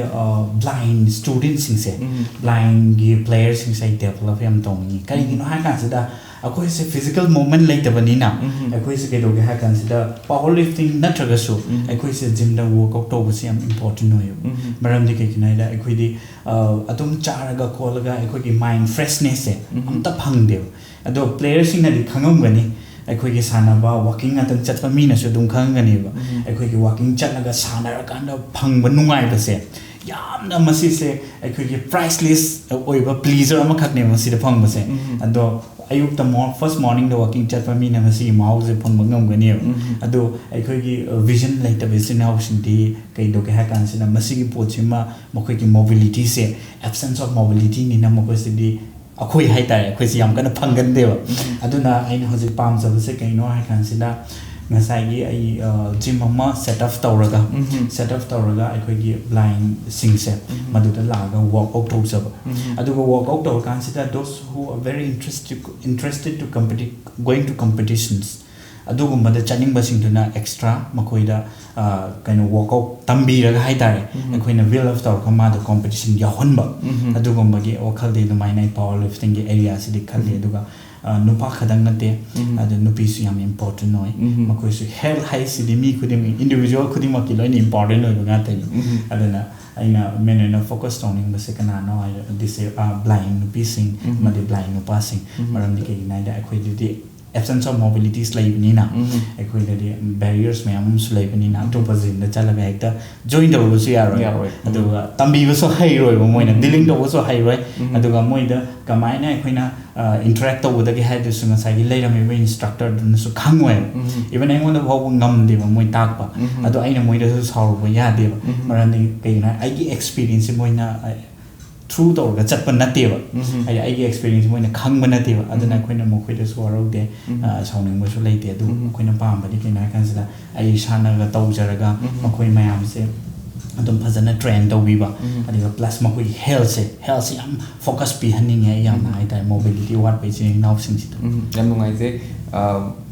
ꯕ꯭ꯂꯥꯏꯟ ꯁ꯭ꯇꯨꯗꯦꯟꯁꯤꯡꯁꯦ, ꯎꯝꯍꯨꯝ꯫ ꯕ꯭ꯂꯥꯏꯟꯒꯤ ꯄ꯭ꯂꯦꯌꯔꯁꯤꯡꯁꯦ ꯑꯩ ꯗꯦꯕꯂꯞ ꯌꯥꯝ ꯇꯧꯅꯤꯡꯉꯤ꯫ ꯀꯔꯤꯒꯤꯅꯣ ꯍꯥꯏ ꯀꯥꯟꯁꯤꯗ, ꯑꯩꯈꯣꯏꯁꯦ ꯐꯤꯖꯤꯀꯦꯜ ꯃꯨꯞꯃꯦꯟ ꯂꯩꯇꯕꯅꯤꯅ, ꯎꯝꯍꯨꯝ꯫ ꯑꯩꯈꯣꯏꯁꯦ ꯀꯩꯗꯧꯒꯦ ꯍꯥꯏ ꯀꯥꯟꯁꯤꯗ, ꯄꯥꯋꯔ ꯂꯤꯐꯇꯤꯡ ꯅꯠꯇ꯭ꯔꯒꯁꯨ ꯎꯝꯍꯨꯝ꯫ ꯑꯩꯈꯣꯏꯁꯦ ꯖꯤꯝꯗ ꯋꯔꯛꯑꯥꯎꯠ ꯇꯧꯕꯁꯦ ꯌꯥꯝ ꯏꯝꯄꯣꯔꯇꯦꯟ ꯑꯣꯏꯌꯦꯕ꯫ ꯎꯝꯍꯨꯝ꯫ ꯃꯔꯝꯗꯤ ꯀꯩꯒꯤꯅꯣ ꯍꯥꯏꯗ, ꯑꯩꯈꯣꯏꯗꯤ ꯑ, ꯑꯗꯨꯝ ꯆꯥꯔꯒ ꯈꯣꯠꯂꯒ ꯑꯩꯈꯣꯏꯒꯤ ꯃꯥꯏꯟ ꯐ꯭ꯔꯦꯁꯅꯦꯁꯁꯦ ꯎꯝꯍꯨꯝ꯫ ꯑꯝꯇ ꯐꯪꯗꯦꯕ꯫ ꯑꯗꯣ ꯄ꯭ꯂꯦꯌꯔꯁꯤꯡꯅꯗꯤ ꯈꯪꯉꯝꯒꯅꯤ, ꯑꯩꯈꯣꯏꯒꯤ ꯁꯥꯟꯅꯕ, ꯋꯥꯀꯤꯡ ꯉꯥꯛꯇꯪ ꯆꯠꯄ ꯃꯤꯅꯁꯨ ꯑꯗꯨꯝ ꯈꯪꯉꯝꯒꯅꯦꯕ꯫ ꯎꯝꯍꯨꯝ꯫ ꯑꯩꯈꯣꯏꯒꯤ ꯋꯥꯀꯤꯡ ꯆꯠꯂꯒ ꯁꯥꯟꯅꯔꯀꯥꯟꯗ ꯐꯪꯕ ꯅꯨꯡꯉꯥꯏꯕꯁꯦ, ꯌꯥꯝꯅ ꯃꯁꯤꯁꯦ ꯑꯩꯈꯣꯏꯒꯤ ꯄ꯭ꯔꯥꯏꯁꯂꯦꯁ ꯑꯣꯏꯕ ꯄ꯭ꯂꯤꯖꯔ ꯑꯃꯈꯛꯅꯦꯕ ꯃꯁꯤꯗ ꯐꯪꯕꯁꯦ꯫ ꯎꯝꯍꯨꯝ꯫ ꯑꯗꯣ ꯑꯌꯨꯛꯇ ꯃꯣ-, ꯐꯥꯔꯁ ꯃꯣꯔꯅꯤꯡꯗ ꯋꯥꯀꯤꯡ ꯆꯠꯄ ꯃꯤꯅ ꯃꯁꯤꯒꯤ ꯃꯍꯥꯎꯁꯦ ꯐꯪꯕ ꯉꯝꯒꯅꯦꯕ꯫ ꯎꯝꯍꯨꯝ꯫ ꯑꯗꯣ ꯑꯩꯈꯣꯏꯒꯤ, ꯑ, ꯚꯤꯖꯟ ꯂꯩꯇꯕ ꯏꯆꯤꯟ ꯏꯅꯥꯎꯁꯤꯡꯗꯤ ꯀꯩꯗꯧꯒꯦ ꯍꯥꯏ ꯀꯥꯟꯁꯤꯗ, ꯃꯁꯤꯒꯤ ꯄꯣꯠꯁꯤꯃ, ꯃꯈꯣꯏꯒꯤ ꯃꯣꯕꯤꯂꯤꯇꯤꯁꯦ, ꯑꯦꯕꯁꯦꯟꯁ ꯑꯣꯐ ꯃꯣꯕꯤꯂꯤꯇꯤꯅꯤꯅ ꯃꯈꯣꯏꯁꯤꯗꯤ, ꯑꯩꯈꯣꯏ ꯍꯥꯏꯇꯥꯔꯦ, ꯑꯩꯈꯣꯏꯁꯤ ꯌꯥꯝ ꯀꯟꯅ ꯐꯪꯒꯟꯗꯦꯕ꯫ ꯎꯝꯍꯨꯝ꯫ ꯑꯗꯨꯅ ꯑꯩꯅ ꯍꯧꯖꯤꯛ ꯄꯥꯝꯖꯕꯁꯦ ꯀꯩꯅꯣ ꯍꯥꯏ ꯀꯥꯟꯁꯤꯗ, ꯉꯁꯥꯏꯒꯤ ꯑꯩ, ꯑ, ꯖꯤꯝ ꯑꯃ ꯁꯦꯠ ꯑꯞ ꯇꯧꯔꯒ, ꯎꯝꯍꯨꯝ꯫ ꯁꯦꯠ ꯑꯞ ꯇꯧꯔꯒ ꯑꯩꯈꯣꯏꯒꯤ ꯕ꯭ꯂꯥꯏꯟꯁꯤꯡꯁꯦ ꯎꯝꯍꯨꯝ꯫ ꯃꯗꯨꯗ ꯂꯥꯛꯑꯒ ꯋꯔꯛꯑꯥꯎꯠ ꯇꯧꯖꯕ꯫ ꯎꯝꯍꯨꯝ꯫ ꯑꯗꯨꯒ ꯋꯔꯛꯑꯥꯎꯠ ꯇꯧꯔꯀꯥꯟꯁꯤꯗ, those who are very interested, interested to competi-, going to competitions, ꯑꯗꯨꯒꯨꯝꯕꯗ ꯆꯠꯅꯤꯡꯕꯁꯤꯡꯗꯨꯅ ꯑꯦꯛꯁꯇ꯭ꯔꯥ ꯃꯈꯣꯏꯗ, ꯑ, ꯀꯩꯅꯣ, ꯋꯔꯛꯑꯥꯎꯠ ꯇꯝꯕꯤꯔꯒ ꯍꯥꯏꯇꯥꯔꯦ, ꯎꯝꯍꯨꯝ꯫ ꯑꯩꯈꯣꯏꯅ ꯋꯤꯜ ꯑꯞ ꯇꯧꯔꯒ ꯃꯥꯗꯣ ꯀꯣꯝꯄꯤꯇꯤꯁꯟ ꯌꯥꯎꯍꯟꯕ, ꯎꯝꯍꯨꯝ꯫ ꯑꯗꯨꯒꯨꯝꯕꯒꯤ ꯋꯥꯈꯜꯗꯤ ꯑꯗꯨꯃꯥꯏꯅ ꯑꯩ ꯄꯥꯋꯔ ꯂꯤꯐꯇꯤꯡꯒꯤ ꯑꯦꯔꯤꯌꯥꯁꯤꯗꯤ ꯈꯜꯂꯤ꯫ ꯎꯝꯍꯨꯝ꯫ ꯑꯗꯨꯒ, ꯑ, ꯅꯨꯄꯥ ꯈꯛꯇꯪ ꯅꯠꯇꯦ, ꯎꯝꯍꯨꯝ꯫ ꯑꯗꯨ ꯅꯨꯄꯤꯁꯨ ꯌꯥꯝ ꯏꯝꯄꯣꯔꯇꯦꯟ ꯑꯣꯏ꯫ ꯎꯝꯍꯨꯝ꯫ ꯃꯈꯣꯏꯁꯨ ꯍꯦꯜꯊ ꯍꯥꯏꯁꯤꯗꯤ ꯃꯤ ꯈꯨꯗꯤꯡꯃꯛ, ꯏꯟꯗꯤꯕꯤꯖꯨꯋꯦꯜ ꯈꯨꯗꯤꯡꯃꯛꯀꯤ ꯂꯣꯏꯅ ꯏꯝꯄꯣꯔꯇꯦꯟ ꯑꯣꯏꯕ ꯉꯥꯛꯇꯅꯤ꯫ ꯎꯝꯍꯨꯝ꯫ ꯑꯗꯨꯅ ꯑꯩꯅ ꯃꯦꯟ ꯑꯣꯏꯅ ꯐꯣꯀꯁ ꯇꯧꯅꯤꯡꯕꯁꯦ ꯀꯅꯥꯅꯣ ꯍꯥꯏꯔꯗꯤ, ꯁꯦ, ꯑ, ꯕ꯭ꯂꯥꯏꯟ ꯅꯨꯄꯤꯁꯤꯡ ꯎꯝꯍꯨꯝ꯫ ꯑꯃꯗꯤ ꯕ꯭ꯂꯥꯏꯟ ꯅꯨꯄꯥꯁꯤꯡ꯫ ꯎꯝꯍꯨꯝ꯫ ꯃꯔꯝꯗꯤ ꯀꯩꯒꯤꯅꯣ ꯍꯥꯏꯗ, ꯑꯩꯈꯣꯏꯗꯗꯤ ꯑꯦꯕꯁꯦꯟꯁ ꯑꯣꯐ ꯃꯣꯕꯤꯂꯤꯇꯤꯁ ꯂꯩꯕꯅꯤꯅ, ꯎꯝꯍꯨꯝ꯫ ꯑꯩꯈꯣꯏꯗꯗꯤ ꯕꯦꯔꯤꯌꯔꯁ ꯃꯌꯥꯝ ꯑꯃꯁꯨ ꯂꯩꯕꯅꯤꯅ, ꯑꯇꯣꯞꯄ ꯖꯤꯝꯗ ꯆꯠꯂꯒ ꯍꯦꯛꯇ ꯖꯣꯏꯟ ꯇꯧꯔꯨꯕꯁꯨ ꯌꯥꯔꯣꯏ꯫ ꯌꯥꯔꯣꯏ꯫ ꯑꯗꯨꯒ ꯇꯝꯕꯤꯕꯁꯨ ꯍꯩꯔꯣꯏꯕ ꯃꯣꯏꯅ, ꯎꯝ꯫ ꯗꯤꯂꯤꯡ ꯇꯧꯕꯁꯨ ꯍꯩꯔꯣꯏ꯫ ꯎꯝ꯫ ꯑꯗꯨꯒ ꯃꯣꯏꯗ ꯀꯃꯥꯏꯅ ꯑꯩꯈꯣꯏꯅ, ꯑ, ꯏꯟꯇꯔꯦꯛ ꯇꯧꯒꯗꯒꯦ ꯍꯥꯏꯗꯨꯁꯨ ꯉꯁꯥꯏꯒꯤ ꯂꯩꯔꯝꯃꯤꯕ ꯏꯟꯁꯇ꯭ꯔꯛꯇꯔꯗꯨꯅꯁꯨ ꯈꯪꯉꯣꯏꯕ꯫ ꯎꯝ꯫ ꯏꯚꯟ ꯑꯩꯉꯣꯟꯗ ꯐꯥꯎꯕ ꯉꯝꯗꯦꯕ ꯃꯣꯏ ꯇꯥꯛꯄ꯫ ꯎꯝ꯫ ꯑꯗꯣ ꯑꯩꯅ ꯃꯣꯏꯗꯁꯨ ꯁꯥꯎꯔꯨꯕ ꯌꯥꯗꯦꯕ꯫ ꯎꯝ꯫ ꯃꯔꯝꯗꯤ ꯀꯩꯒꯤꯅꯣ ꯍꯥꯏ, ꯑꯩꯒꯤ ꯑꯦꯛꯁꯄꯤꯔꯤꯌꯦꯟꯁꯁꯦ ꯃꯣꯏꯅ, ꯑ, through ꯇꯧꯔꯒ ꯆꯠꯄ ꯅꯠꯇꯦꯕ꯫ ꯎꯝ꯫ ꯍꯥꯏꯗꯤ ꯑꯩꯒꯤ experience ꯃꯣꯏꯅ ꯈꯪꯕ ꯅꯠꯇꯦꯕ꯫ ꯑꯗꯨꯅ ꯎꯝ꯫ ꯑꯩꯈꯣꯏꯅ ꯃꯈꯣꯏꯗꯁꯨ ꯋꯥꯔꯧꯗꯦ, ꯎꯝ꯫ ꯑ, ꯁꯥꯎꯅꯤꯡꯕꯁꯨ ꯂꯩꯇꯦ꯫ ꯑꯗꯨ ꯎꯝ꯫ ꯑꯩꯈꯣꯏꯅ ꯄꯥꯝꯕꯗꯤ ꯀꯩꯅꯣ ꯍꯥꯏ ꯀꯥꯟꯁꯤꯗ ꯑꯩ ꯏꯁꯥꯅꯒ ꯇꯧꯖꯔꯒ ꯎꯝ꯫ ꯃꯈꯣꯏ ꯃꯌꯥꯝꯁꯦ ꯑꯗꯨꯝ ꯐꯖꯅ train ꯇꯧꯕꯤꯕ, ꯎꯝ꯫ ꯑꯗꯨꯒ plus ꯃꯈꯣꯏꯒꯤ healthꯁꯦ, healthꯁꯦ ꯌꯥꯝ focus ꯄꯤꯍꯟꯅꯤꯡꯉꯦ ꯑꯩ ꯌꯥꯝꯅ ꯎꯝ꯫ ꯍꯥꯏꯇꯥꯔꯦ, mobility ꯋꯥꯠꯄ ꯏꯆꯤꯟ ꯏꯅꯥꯎꯁꯤꯡꯁꯤꯗ꯫ ꯎꯝ, ꯌꯥꯝ ꯅꯨꯡꯉꯥꯏꯖꯩ꯫ ꯑ,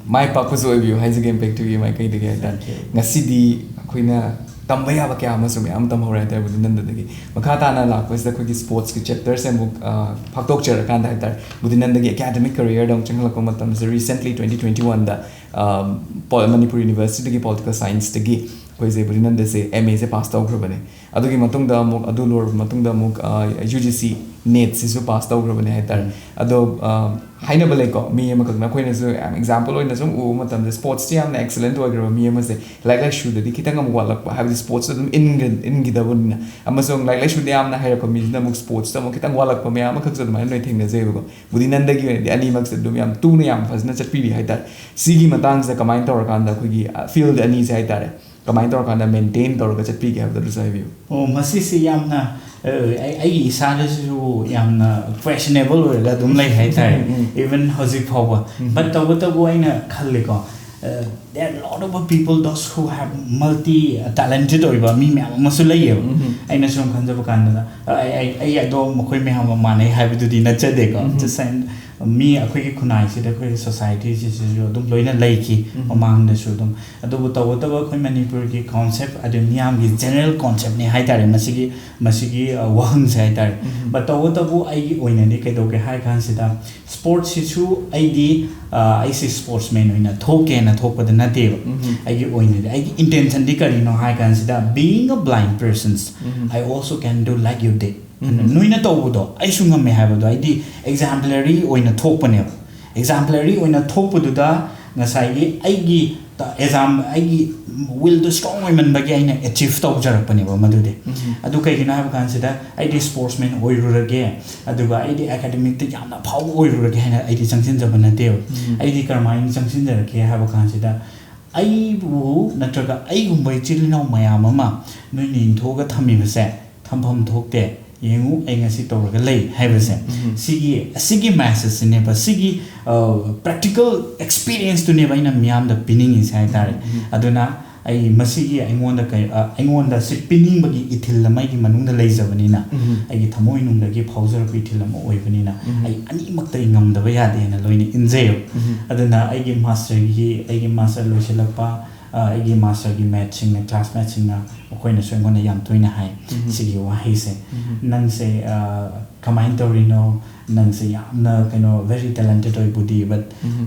ꯃꯥꯏ ꯄꯥꯛꯄꯁꯨ ꯑꯣꯏꯕꯤꯌꯨ ꯍꯥꯏꯖꯒꯦ Impact TVꯒꯤ ꯃꯥꯏꯀꯩꯗꯒꯤ ꯍꯥꯏꯇꯥꯔꯦ꯫ Thank you. ꯉꯁꯤꯗꯤ ꯑꯩꯈꯣꯏꯅ ꯇꯝꯕ ꯌꯥꯕ ꯀꯌꯥ ꯑꯃꯁꯨ ꯃꯌꯥꯝ ꯇꯝꯍꯧꯔꯦ ꯍꯥꯏꯇꯥꯔꯦ ꯕꯨꯙꯤꯅꯟꯗꯗꯒꯤ꯫ ꯃꯈꯥ ꯇꯥꯅ ꯂꯥꯛꯄꯁꯤꯗ ꯑꯩꯈꯣꯏꯒꯤ sportsꯀꯤ chapterꯁꯦ ꯑꯃꯨꯛ, ꯑ, ꯐꯥꯛꯇꯣꯛꯆꯔꯀꯥꯟꯗ ꯍꯥꯏꯇꯥꯔꯦ, ꯕꯨꯙꯤꯅꯟꯗꯒꯤ academic careerꯗ ꯑꯃꯨꯛ ꯆꯪꯍꯜꯂꯛꯄ ꯃꯇꯝꯗ recently twenty twenty oneꯗ, ꯑ, ꯄꯣ-, ꯃꯅꯤꯄꯨꯔ Universityꯗꯒꯤ political scienceꯇꯒꯤ ꯑꯩꯈꯣꯏꯁꯦ ꯕꯨꯙꯤꯅꯟꯗꯁꯦ MAꯁꯦ pass ꯇꯧꯈ꯭ꯔꯕꯅꯦ꯫ ꯑꯗꯨꯒꯤ ꯃꯇꯨꯡꯗ ꯑꯃꯨꯛ, ꯑꯗꯨ ꯂꯣꯏꯔꯕ ꯃꯇꯨꯡꯗ ꯑꯃꯨꯛ, ꯑ, UGC NETꯁꯤꯁꯨ pass ꯇꯧꯈ꯭ꯔꯕꯅꯦ ꯍꯥꯏꯇꯥꯔꯦ꯫ ꯎꯝ꯫ ꯑꯗꯣ, ꯑ, ꯍꯥꯏꯅꯕ ꯂꯩꯀꯣ, ꯃꯤ ꯑꯃꯈꯛꯅ ꯑꯩꯈꯣꯏꯅꯁꯨ ꯌꯥꯝ example ꯑꯣꯏꯅ ꯁꯨꯝ ꯎꯕ ꯃꯇꯝꯗ sportsꯇ ꯌꯥꯝꯅ excellent ꯑꯣꯏꯈ꯭ꯔꯕ ꯃꯤ ꯑꯃꯁꯦ ꯂꯥꯏꯔꯤꯛ ꯂꯥꯏꯁꯨꯗꯗꯤ ꯈꯤꯇꯪ ꯑꯃꯨꯛ ꯋꯥꯠꯂꯛꯄ, ꯍꯥꯏꯕꯗꯤ sportsꯇ ꯑꯗꯨꯝ ꯏꯟꯒ-, ꯏꯟꯈꯤꯗꯕꯅꯤꯅ꯫ ꯑꯃꯁꯨꯡ ꯂꯥꯏꯔꯤꯛ ꯂꯥꯏꯁꯨꯗ ꯌꯥꯝꯅ ꯍꯩꯔꯛꯄ ꯃꯤꯁꯤꯅ ꯑꯃꯨꯛ sportsꯇ ꯑꯃꯨꯛ ꯈꯤꯇꯪ ꯋꯥꯠꯂꯛꯄ ꯃꯌꯥꯝ ꯑꯃꯈꯛꯁꯨ ꯑꯗꯨꯃꯥꯏꯅ ꯂꯣꯏ ꯊꯦꯡꯅꯖꯩꯕꯀꯣ꯫ ꯕꯨꯙꯤꯅꯟꯗꯒꯤ ꯑꯣꯏꯅꯗꯤ ꯑꯅꯤꯃꯛꯁꯦ ꯑꯗꯨꯝ ꯌꯥꯝ ꯇꯨꯅ ꯌꯥꯝ ꯐꯖꯅ ꯆꯠꯄꯤꯔꯤ ꯍꯥꯏꯇꯥꯔꯦ꯫ ꯁꯤꯒꯤ ꯃꯇꯥꯡꯁꯤꯗ ꯀꯃꯥꯏꯅ ꯇꯧꯔꯀꯥꯟꯗ ꯑꯩꯈꯣꯏꯒꯤ, ꯑ, field ꯑꯅꯤꯁꯦ ꯍꯥꯏꯇꯥꯔꯦ, ꯀꯃꯥꯏꯅ ꯇꯧꯔꯀꯥꯟꯗ maintain ꯇꯧꯔꯒ ꯆꯠꯄꯤꯒꯦ ꯍꯥꯏꯕꯗꯣ ꯑꯗꯨꯁꯨ ꯍꯥꯏꯕꯤꯌꯨ꯫ ꯑꯣ, ꯃꯁꯤꯁꯤ ꯌꯥꯝꯅ, ꯑ, ꯑꯩ, ꯑꯩꯒꯤ ꯏꯁꯥꯗꯁꯨ ꯌꯥꯝꯅ questionable ꯑꯣꯏꯔꯒ ꯑꯗꯨꯝ ꯂꯩ ꯍꯥꯏꯇꯥꯔꯦ꯫ ꯎꯝ, ꯎꯝ꯫ Even ꯍꯧꯖꯤꯛ ꯐꯥꯎꯕ꯫ ꯎꯝ꯫ But ꯇꯧꯕꯇꯕꯨ ꯑꯩꯅ ꯈꯜꯂꯤꯀꯣ, ꯑ, there are a lot of people, those who have multi talented ꯑꯣꯏꯕ ꯃꯤ ꯃꯌꯥꯝ ꯑꯃꯁꯨ ꯂꯩꯌꯦꯕ꯫ ꯎꯝ꯫ ꯑꯩꯅ ꯁꯨꯝ ꯈꯟꯖꯕ ꯀꯥꯟꯗ, ꯑ, ꯑꯩ, ꯑꯩ, ꯑꯩ ꯑꯗꯣ ꯃꯈꯣꯏ ꯃꯌꯥꯝꯒ ꯃꯥꯟꯅꯩ ꯍꯥꯏꯕꯗꯨꯗꯤ ꯅꯠꯆꯗꯦꯀꯣ꯫ ꯎꯝ꯫ Just saying, ꯃꯤ ꯑꯩꯈꯣꯏꯒꯤ ꯈꯨꯟꯅꯥꯏꯁꯤꯗ, ꯑꯩꯈꯣꯏꯒꯤ societyꯁꯤꯁꯨ ꯑꯗꯨꯝ ꯂꯣꯏꯅ ꯂꯩꯈꯤ ꯎꯝ꯫ ꯃꯃꯥꯡꯗꯁꯨ ꯑꯗꯨꯝ꯫ ꯑꯗꯨꯕꯨ ꯇꯧꯕꯇꯕꯨ ꯑꯩꯈꯣꯏ ꯃꯅꯤꯄꯨꯔꯒꯤ concept, ꯑꯗꯨ ꯃꯤꯌꯥꯝꯒꯤ general conceptꯅꯤ ꯍꯥꯏꯇꯥꯔꯦ ꯃꯁꯤꯒꯤ, ꯃꯁꯤꯒꯤ, ꯑ, ꯋꯥꯍꯪꯁꯦ ꯍꯥꯏꯇꯥꯔꯦ꯫ ꯎꯝ꯫ But ꯇꯧꯕꯇꯕꯨ ꯑꯩꯒꯤ ꯑꯣꯏꯅꯗꯤ ꯀꯩꯗꯧꯒꯦ ꯍꯥꯏ ꯀꯥꯟꯁꯤꯗ, sportsꯁꯤꯁꯨ ꯑꯩꯗꯤ, ꯑ, ꯑꯩꯁꯤ sportsman ꯑꯣꯏꯅ ꯊꯣꯛꯀꯦꯅ ꯊꯣꯛꯄꯗ ꯅꯠꯇꯦꯕ꯫ ꯎꯝ꯫ ꯑꯩꯒꯤ ꯑꯣꯏꯅꯗꯤ, ꯑꯩꯒꯤ intentionꯗꯤ ꯀꯔꯤꯅꯣ ꯍꯥꯏ ꯀꯥꯟꯁꯤꯗ, being a blind persons, um. I also can do like you did. ꯎꯝ꯫ ꯅꯣꯏꯅ ꯇꯧꯕꯗꯣ ꯑꯩꯁꯨ ꯉꯝꯃꯦ ꯍꯥꯏꯕꯗꯣ, ꯑꯩꯗꯤ exemplary ꯑꯣꯏꯅ ꯊꯣꯛꯄꯅꯦꯕ꯫ Exemplary ꯑꯣꯏꯅ ꯊꯣꯛꯄꯗꯨꯗ ꯉꯁꯥꯏꯒꯤ ꯑꯩꯒꯤ ꯇ-, exam-, ꯑꯩꯒꯤ willꯗꯣ strong ꯑꯣꯏꯃꯟꯕꯒꯤ ꯑꯩꯅ achieve ꯇꯧꯖꯔꯛꯄꯅꯦꯕ ꯃꯗꯨꯗꯤ꯫ ꯎꯝ꯫ ꯑꯗꯨ ꯀꯩꯒꯤꯅꯣ ꯍꯥꯏꯕ ꯀꯥꯟꯁꯤꯗ, ꯑꯩꯗꯤ sportsman ꯑꯣꯏꯔꯨꯔꯒꯦ, ꯑꯗꯨꯒ ꯑꯩꯗꯤ academicꯇ ꯌꯥꯝꯅ ꯐꯥꯎꯕ ꯑꯣꯏꯔꯨꯔꯒꯦ ꯍꯥꯏꯅ ꯑꯩꯗꯤ ꯆꯪꯁꯤꯟꯖꯕ ꯅꯠꯇꯦꯕ꯫ ꯎꯝ꯫ ꯑꯩꯗꯤ ꯀꯔꯝꯍꯥꯏꯅ ꯆꯪꯁꯤꯟꯖꯔꯛꯀꯦ ꯍꯥꯏꯕ ꯀꯥꯟꯁꯤꯗ, ꯑꯩꯕꯨ ꯅꯠꯇ꯭ꯔꯒ ꯑꯩꯒꯨꯝꯕ ꯏꯆꯤꯜ ꯏꯅꯥꯎ ꯃꯌꯥꯝ ꯑꯃ ꯅꯣꯏꯅ ꯏꯟꯊꯣꯛꯑꯒ ꯊꯝꯃꯤꯕꯁꯦ ꯊꯝꯐꯝ ꯊꯣꯛꯇꯦ꯫ "ꯌꯦꯡꯉꯨ, ꯑꯩ ꯉꯁꯤ ꯇꯧꯔꯒ ꯂꯩ" ꯍꯥꯏꯕꯁꯦ꯫ ꯁꯤꯒꯤ, ꯑꯁꯤꯒꯤ message ꯁꯤꯅꯦꯕ, ꯁꯤꯒꯤ, ꯑ, practical experience ꯇꯨꯅꯦꯕ ꯑꯩꯅ ꯃꯤꯌꯥꯝꯗ ꯄꯤꯅꯤꯡꯉꯤꯁꯦ ꯍꯥꯏꯇꯥꯔꯦ꯫ ꯑꯗꯨꯅ ꯑꯩ ꯃꯁꯤꯒꯤ ꯑꯩꯉꯣꯟꯗ ꯀꯩ-, ꯑ, ꯑꯩꯉꯣꯟꯗ ꯁꯤ ꯄꯤꯅꯤꯡꯕꯒꯤ ꯏꯊꯤꯜ ꯑꯃ ꯑꯩꯒꯤ ꯃꯅꯨꯡꯗ ꯂꯩꯖꯕꯅꯤꯅ, ꯑꯩꯒꯤ ꯊꯃꯣꯏꯅꯨꯡꯗꯒꯤ ꯐꯥꯎꯖꯔꯛꯄ ꯏꯊꯤꯜ ꯑꯃ ꯑꯣꯏꯕꯅꯤꯅ, ꯑꯩ ꯑꯅꯤꯃꯛꯇ ꯑꯩ ꯉꯝꯗꯕ ꯌꯥꯗꯦꯅ ꯂꯣꯏꯅ ꯏꯟꯖꯩꯌꯦꯕ꯫ ꯑꯗꯨꯅ ꯑꯩꯒꯤ masterꯒꯤ, ꯑꯩꯒꯤ master ꯂꯣꯏꯁꯤꯜꯂꯛꯄ, ꯑ, ꯑꯩꯒꯤ masterꯒꯤ mateꯁꯤꯡꯅ, classmateꯁꯤꯡꯅ, ꯃꯈꯣꯏꯅꯁꯨ ꯑꯩꯉꯣꯟꯗ ꯌꯥꯝ ꯇꯣꯏꯅ ꯍꯥꯏ ꯁꯤꯒꯤ ꯋꯥꯍꯩꯁꯦ, "ꯅꯪꯁꯦ, ꯑ, ꯀꯃꯥꯏꯅ ꯇꯧꯔꯤꯅꯣ? ꯅꯪꯁꯦ ꯌꯥꯝꯅ, ꯀꯩꯅꯣ, very talented ꯑꯣꯏꯕꯨꯗꯤ, but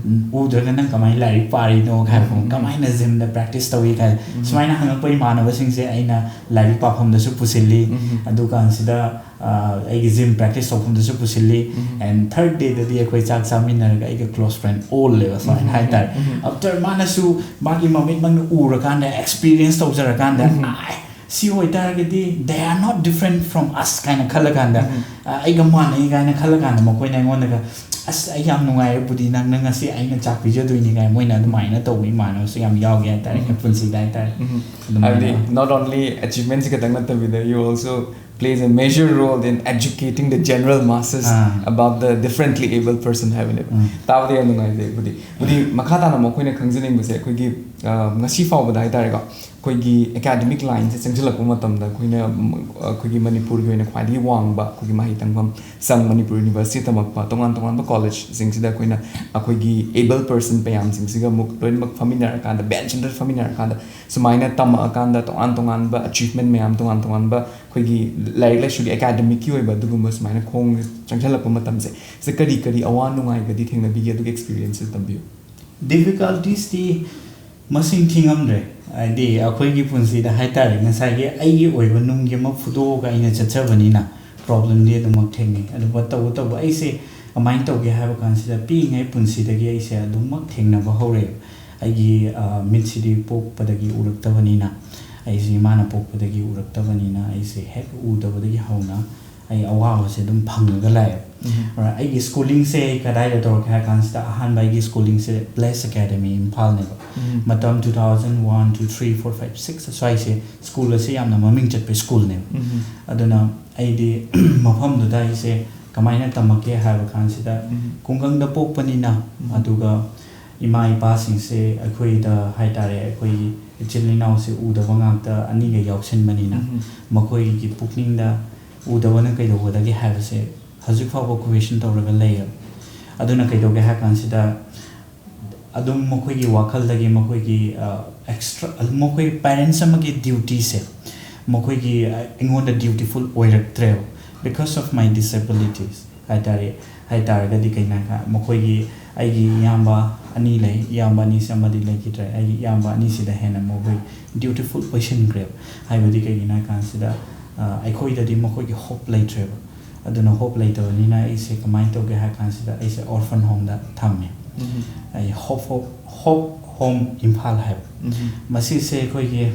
ꯎꯗ꯭ꯔꯒ ꯅꯪ ꯀꯃꯥꯏꯅ ꯂꯥꯏꯔꯤꯛ ꯄꯥꯔꯤꯅꯣ?" ꯍꯥꯏꯕ, "ꯀꯃꯥꯏꯅ gymꯗ practice ꯇꯧꯏ?" ꯀꯥꯏ ꯁꯨꯃꯥꯏꯅ ꯍꯪꯉꯛꯄ ꯏꯃꯥꯟꯅꯕꯁꯤꯡꯁꯦ ꯑꯩꯅ ꯂꯥꯏꯔꯤꯛ ꯄꯥꯐꯝꯗꯁꯨ ꯄꯨꯁꯤꯜꯂꯤ꯫ ꯑꯗꯨꯀꯥꯟꯁꯤꯗ, ꯑ, ꯑꯩꯒꯤ gym practice ꯇꯧꯐꯝꯗꯁꯨ ꯄꯨꯁꯤꯜꯂꯤ꯫ And third dayꯗꯗꯤ ꯑꯩꯈꯣꯏ ꯆꯥꯛ ꯆꯥꯃꯤꯟꯅꯔꯒ ꯑꯩꯒ close friend ꯑꯣꯜꯂꯦꯕ, ꯁꯨꯃꯥꯏꯅ ꯍꯥꯏꯇꯥꯔꯦ꯫ After ꯃꯥꯅꯁꯨ ꯃꯥꯒꯤ ꯃꯃꯤꯠꯃꯛꯅ ꯎꯔꯀꯥꯟꯗ, experience ꯇꯧꯖꯔꯀꯥꯟꯗ, "ꯑꯥꯏ, ꯁꯤ ꯑꯣꯏꯇꯥꯔꯒꯗꯤ they are not different from us" ꯀꯥꯏꯅ ꯈꯜꯂꯀꯥꯟꯗ, "ꯑ, ꯑꯩꯒ ꯃꯥꯟꯅꯩ" ꯀꯥꯏꯅ ꯈꯜꯂꯀꯥꯟꯗ, ꯃꯈꯣꯏꯅ ꯑꯩꯉꯣꯟꯗꯒ, "ꯑꯁ, ꯑꯩ ꯌꯥꯝ ꯅꯨꯡꯉꯥꯏꯔꯦ ꯕꯨꯗꯤ, ꯅꯪꯅ ꯉꯁꯤ ꯑꯩꯅ ꯆꯥꯛ ꯄꯤꯖꯗꯣꯏꯅꯤ" ꯀꯥꯏꯅ, ꯃꯣꯏꯅ ꯑꯗꯨꯃꯥꯏꯅ ꯇꯧꯕ ꯏꯃꯥꯟꯅꯕꯁꯨ ꯌꯥꯝ ꯌꯥꯎꯒꯦ ꯍꯥꯏꯇꯥꯔꯦ, ꯄꯨꯟꯁꯤꯗ ꯍꯥꯏꯇꯥꯔꯦ꯫ ꯑꯗꯨꯃꯥꯏꯅ꯫ ꯍꯥꯏꯕꯗꯤ, not only achievementꯁꯤ ꯈꯛꯇꯪ ꯅꯠꯇꯕꯤꯗ, you also plays a major role in educating the general masses ah. About the differently abled person ꯍꯥꯏꯕꯅꯦꯕ꯫ ꯎꯝ꯫ ꯇꯥꯕꯗ ꯌꯥꯝ ꯅꯨꯡꯉꯥꯏꯖꯩ꯫ ꯕꯨꯗꯤ, ꯕꯨꯗꯤ, ꯃꯈꯥ ꯇꯥꯅ ꯑꯃꯨꯛ ꯑꯩꯈꯣꯏꯅ ꯈꯪꯖꯅꯤꯡꯕꯁꯦ, ꯑꯩꯈꯣꯏꯒꯤ, ꯑ, ꯉꯁꯤ ꯐꯥꯎꯕꯗ ꯍꯥꯏꯇꯥꯔꯦꯀꯣ, ꯑꯩꯈꯣꯏꯒꯤ academic lineꯁꯦ ꯆꯪꯁꯤꯜꯂꯛꯄ ꯃꯇꯝꯗ ꯑꯩꯈꯣꯏꯅ, ꯎꯝ, ꯑꯩꯈꯣꯏꯒꯤ ꯃꯅꯤꯄꯨꯔꯒꯤ ꯑꯣꯏꯅ ꯈ꯭ꯋꯥꯏꯗꯒꯤ ꯋꯥꯡꯕ ꯑꯩꯈꯣꯏꯒꯤ ꯃꯍꯩ ꯇꯝꯐꯝ ꯁꯪ, ꯃꯅꯤꯄꯨꯔ university ꯇꯝꯃꯛꯄ ꯇꯣꯉꯥꯟ ꯇꯣꯉꯥꯟꯕ collegeꯁꯤꯡꯁꯤꯗ ꯑꯩꯈꯣꯏꯅ ꯑꯩꯈꯣꯏꯒꯤ able person ꯃꯌꯥꯝꯁꯤꯡꯁꯤꯒ ꯑꯃꯨꯛ ꯂꯣꯏꯅꯃꯛ ꯐꯝꯃꯤꯟꯅꯔꯀꯥꯟꯗ, bench ꯑꯃꯗ ꯐꯝꯃꯤꯟꯅꯔꯀꯥꯟꯗ, ꯁꯨꯃꯥꯏꯅ ꯇꯝꯃꯛꯑꯀꯥꯟꯗ ꯇꯣꯉꯥꯟ ꯇꯣꯉꯥꯟꯕ achievement ꯃꯌꯥꯝ, ꯇꯣꯉꯥꯟ ꯇꯣꯉꯥꯟꯕ ꯑꯩꯈꯣꯏꯒꯤ ꯂꯥꯏꯔꯤꯛ ꯂꯥꯏꯁꯨꯒꯤ academicꯀꯤ ꯑꯣꯏꯕ ꯑꯗꯨꯒꯨꯝꯕ ꯁꯨꯃꯥꯏꯅ ꯈꯣꯡ ꯆꯪꯁꯤꯜꯂꯛꯄ ꯃꯇꯝꯁꯦ, ꯁꯤꯗ ꯀꯔꯤ ꯀꯔꯤ ꯑꯋꯥ ꯅꯨꯡꯉꯥꯏꯒꯗꯤ ꯊꯦꯡꯅꯕꯤꯒꯦ? ꯑꯗꯨꯒꯤ experienceꯁꯦ ꯇꯝꯕꯤꯌꯨ꯫ Difficultiesꯇꯤ ꯃꯁꯤꯡ ꯊꯤꯉꯝꯗ꯭ꯔꯦ꯫ ꯍꯥꯏꯗꯤ, ꯑꯩꯈꯣꯏꯒꯤ ꯄꯨꯟꯁꯤꯗ ꯍꯥꯏꯇꯥꯔꯦ, ꯉꯁꯥꯏꯒꯤ ꯑꯩꯒꯤ ꯑꯣꯏꯕ ꯅꯨꯡꯒꯤ ꯑꯃ ꯐꯨꯗꯣꯛꯑꯒ ꯑꯩꯅ ꯆꯠꯆꯕꯅꯤꯅ problemꯗꯤ ꯑꯗꯨꯃꯛ ꯊꯦꯡꯅꯩ꯫ ꯑꯗꯨꯒ ꯇꯧꯕ ꯇꯧꯕ ꯑꯩꯁꯦ ꯀꯃꯥꯏꯅ ꯇꯧꯒꯦ ꯍꯥꯏꯕ ꯀꯥꯟꯁꯤꯗ, ꯄꯤꯛꯏꯉꯩ ꯄꯨꯟꯁꯤꯗꯒꯤ ꯑꯩꯁꯦ ꯑꯗꯨꯃꯛ ꯊꯦꯡꯅꯕ ꯍꯧꯔꯛꯑꯦ꯫ ꯑꯩꯒꯤ, ꯑ, ꯃꯤꯠꯁꯤꯗꯤ ꯄꯣꯛꯄꯗꯒꯤ ꯎꯔꯛꯇꯕꯅꯤꯅ, ꯑꯩꯁꯦ ꯏꯃꯥꯅ ꯄꯣꯛꯄꯗꯒꯤ ꯎꯔꯛꯇꯕꯅꯤꯅ, ꯑꯩꯁꯦ ꯍꯦꯛ ꯎꯗꯕꯗꯒꯤ ꯍꯧꯅ ꯑꯩ ꯑꯋꯥꯕꯁꯦ ꯑꯗꯨꯝ ꯐꯪꯉꯒ ꯂꯥꯛꯑꯦꯕ꯫ ꯑꯗꯨꯅ ꯑꯩꯒꯤ ꯁ꯭ꯀꯨꯂꯤꯡꯁꯦ ꯑꯩ ꯀꯗꯥꯏꯗ ꯇꯧꯔꯛꯀꯦ ꯍꯥꯏ ꯀꯥꯟꯁꯤꯗ, ꯑꯍꯥꯟꯕ ꯑꯩꯒꯤ ꯁ꯭ꯀꯨꯂꯤꯡꯁꯦ ꯕ꯭ꯂꯦꯁ ꯑꯦꯀꯥꯗꯃꯤ ꯏꯝꯐꯥꯜꯅꯦꯕ꯫ ꯃꯇꯝ two thousand one, two, three, four, five, six ꯑꯁ꯭ꯋꯥꯏꯁꯦ ꯁ꯭ꯀꯨꯜ ꯑꯁꯦ ꯌꯥꯝꯅ ꯃꯃꯤꯡ ꯆꯠꯄ ꯁ꯭ꯀꯨꯜꯅꯦꯕ꯫ ꯑꯗꯨꯅ ꯑꯩꯗꯤ ꯃꯐꯝꯗꯨꯗ ꯑꯩꯁꯦ ꯀꯃꯥꯏꯅ ꯇꯝꯃꯛꯀꯦ ꯍꯥꯏꯕ ꯀꯥꯟꯁꯤꯗ, ꯈꯨꯡꯒꯪꯗ ꯄꯣꯛꯄꯅꯤꯅ, ꯑꯗꯨꯒ ꯏꯃꯥ ꯏꯄꯥꯁꯤꯡꯁꯦ ꯑꯩꯈꯣꯏꯗ ꯍꯥꯏ ꯇꯥꯔꯦ, ꯑꯩꯈꯣꯏꯒꯤ ꯏꯆꯤꯜ ꯏꯅꯥꯎꯁꯦ ꯎꯗꯕ ꯉꯥꯛꯇ ꯑꯅꯤꯒ ꯌꯥꯎꯁꯟꯕꯅꯤꯅ, ꯃꯈꯣꯏꯒꯤ ꯄꯨꯛꯅꯤꯡꯗ ꯎꯗꯕꯅ ꯀꯩꯗꯧꯒꯗꯒꯦ ꯍꯥꯏꯕꯁꯦ ꯍꯧꯖꯤꯛ ꯐꯥꯎꯕ ꯀ꯭ꯋꯦꯁꯟ ꯇꯧꯔꯒ ꯂꯩꯌꯦꯕ꯫ ꯑꯗꯨꯅ ꯀꯩꯗꯧꯒꯦ ꯍꯥꯏ ꯀꯥꯟꯁꯤꯗ, ꯑꯗꯨꯝ ꯃꯈꯣꯏꯒꯤ ꯋꯥꯈꯜꯗꯒꯤ ꯃꯈꯣꯏꯒꯤ, ꯑ, ꯑꯦꯛꯁꯇ꯭ꯔꯥ, ꯃꯈꯣꯏ ꯄꯦꯔꯦꯟꯁ ꯑꯃꯒꯤ ꯗ꯭ꯌꯨꯇꯤꯁꯦ ꯃꯈꯣꯏꯒꯤ, ꯑ, ꯑꯩꯉꯣꯟꯗ dutiful ꯑꯣꯏꯔꯛꯇ꯭ꯔꯦꯕ, because of my disabilities ꯍꯥꯏ ꯇꯥꯔꯦ꯫ ꯍꯥꯏ ꯇꯥꯔꯒꯗꯤ ꯀꯩꯅꯣ ꯍꯥꯏ ꯃꯈꯣꯏꯒꯤ, ꯑꯩꯒꯤ ꯏꯌꯥꯝꯕ ꯑꯅꯤ ꯂꯩ, ꯏꯌꯥꯝꯕ ꯑꯅꯤꯁꯦ ꯑꯃꯗꯤ ꯂꯩꯈꯤꯗ꯭ꯔꯦ, ꯑꯩꯒꯤ ꯏꯌꯥꯝꯕ ꯑꯅꯤꯁꯤꯗ ꯍꯦꯟꯅ ꯃꯈꯣꯏ ꯗ꯭ꯌꯨꯇꯤꯐꯨꯜ ꯑꯣꯏꯁꯤꯟꯈ꯭ꯔꯦꯕ꯫ ꯍꯥꯏꯕꯗꯤ ꯀꯩꯒꯤꯅꯣ ꯍꯥꯏ ꯀꯥꯟꯁꯤꯗ, ꯑ, ꯑꯩꯈꯣꯏꯗꯗꯤ ꯃꯈꯣꯏꯒꯤ ꯍꯣꯞ ꯂꯩꯇ꯭ꯔꯦꯕ꯫ ꯑꯗꯨꯅ ꯍꯣꯞ ꯂꯩꯇꯕꯅꯤꯅ ꯑꯩꯁꯦ ꯀꯃꯥꯏꯅ ꯇꯧꯒꯦ ꯍꯥꯏ ꯀꯥꯟꯁꯤꯗ, ꯑꯩꯁꯦ ꯑꯣꯔꯐꯟ ꯍꯣꯝꯗ ꯊꯝꯃꯦ꯫ ꯑꯩ ꯍꯣꯞ, ꯍꯣꯞ, ꯍꯣꯞ ꯍꯣꯝ ꯏꯝꯐꯥꯜ ꯍꯥꯏꯕ꯫ ꯃꯁꯤꯁꯦ ꯑꯩꯈꯣꯏꯒꯤ,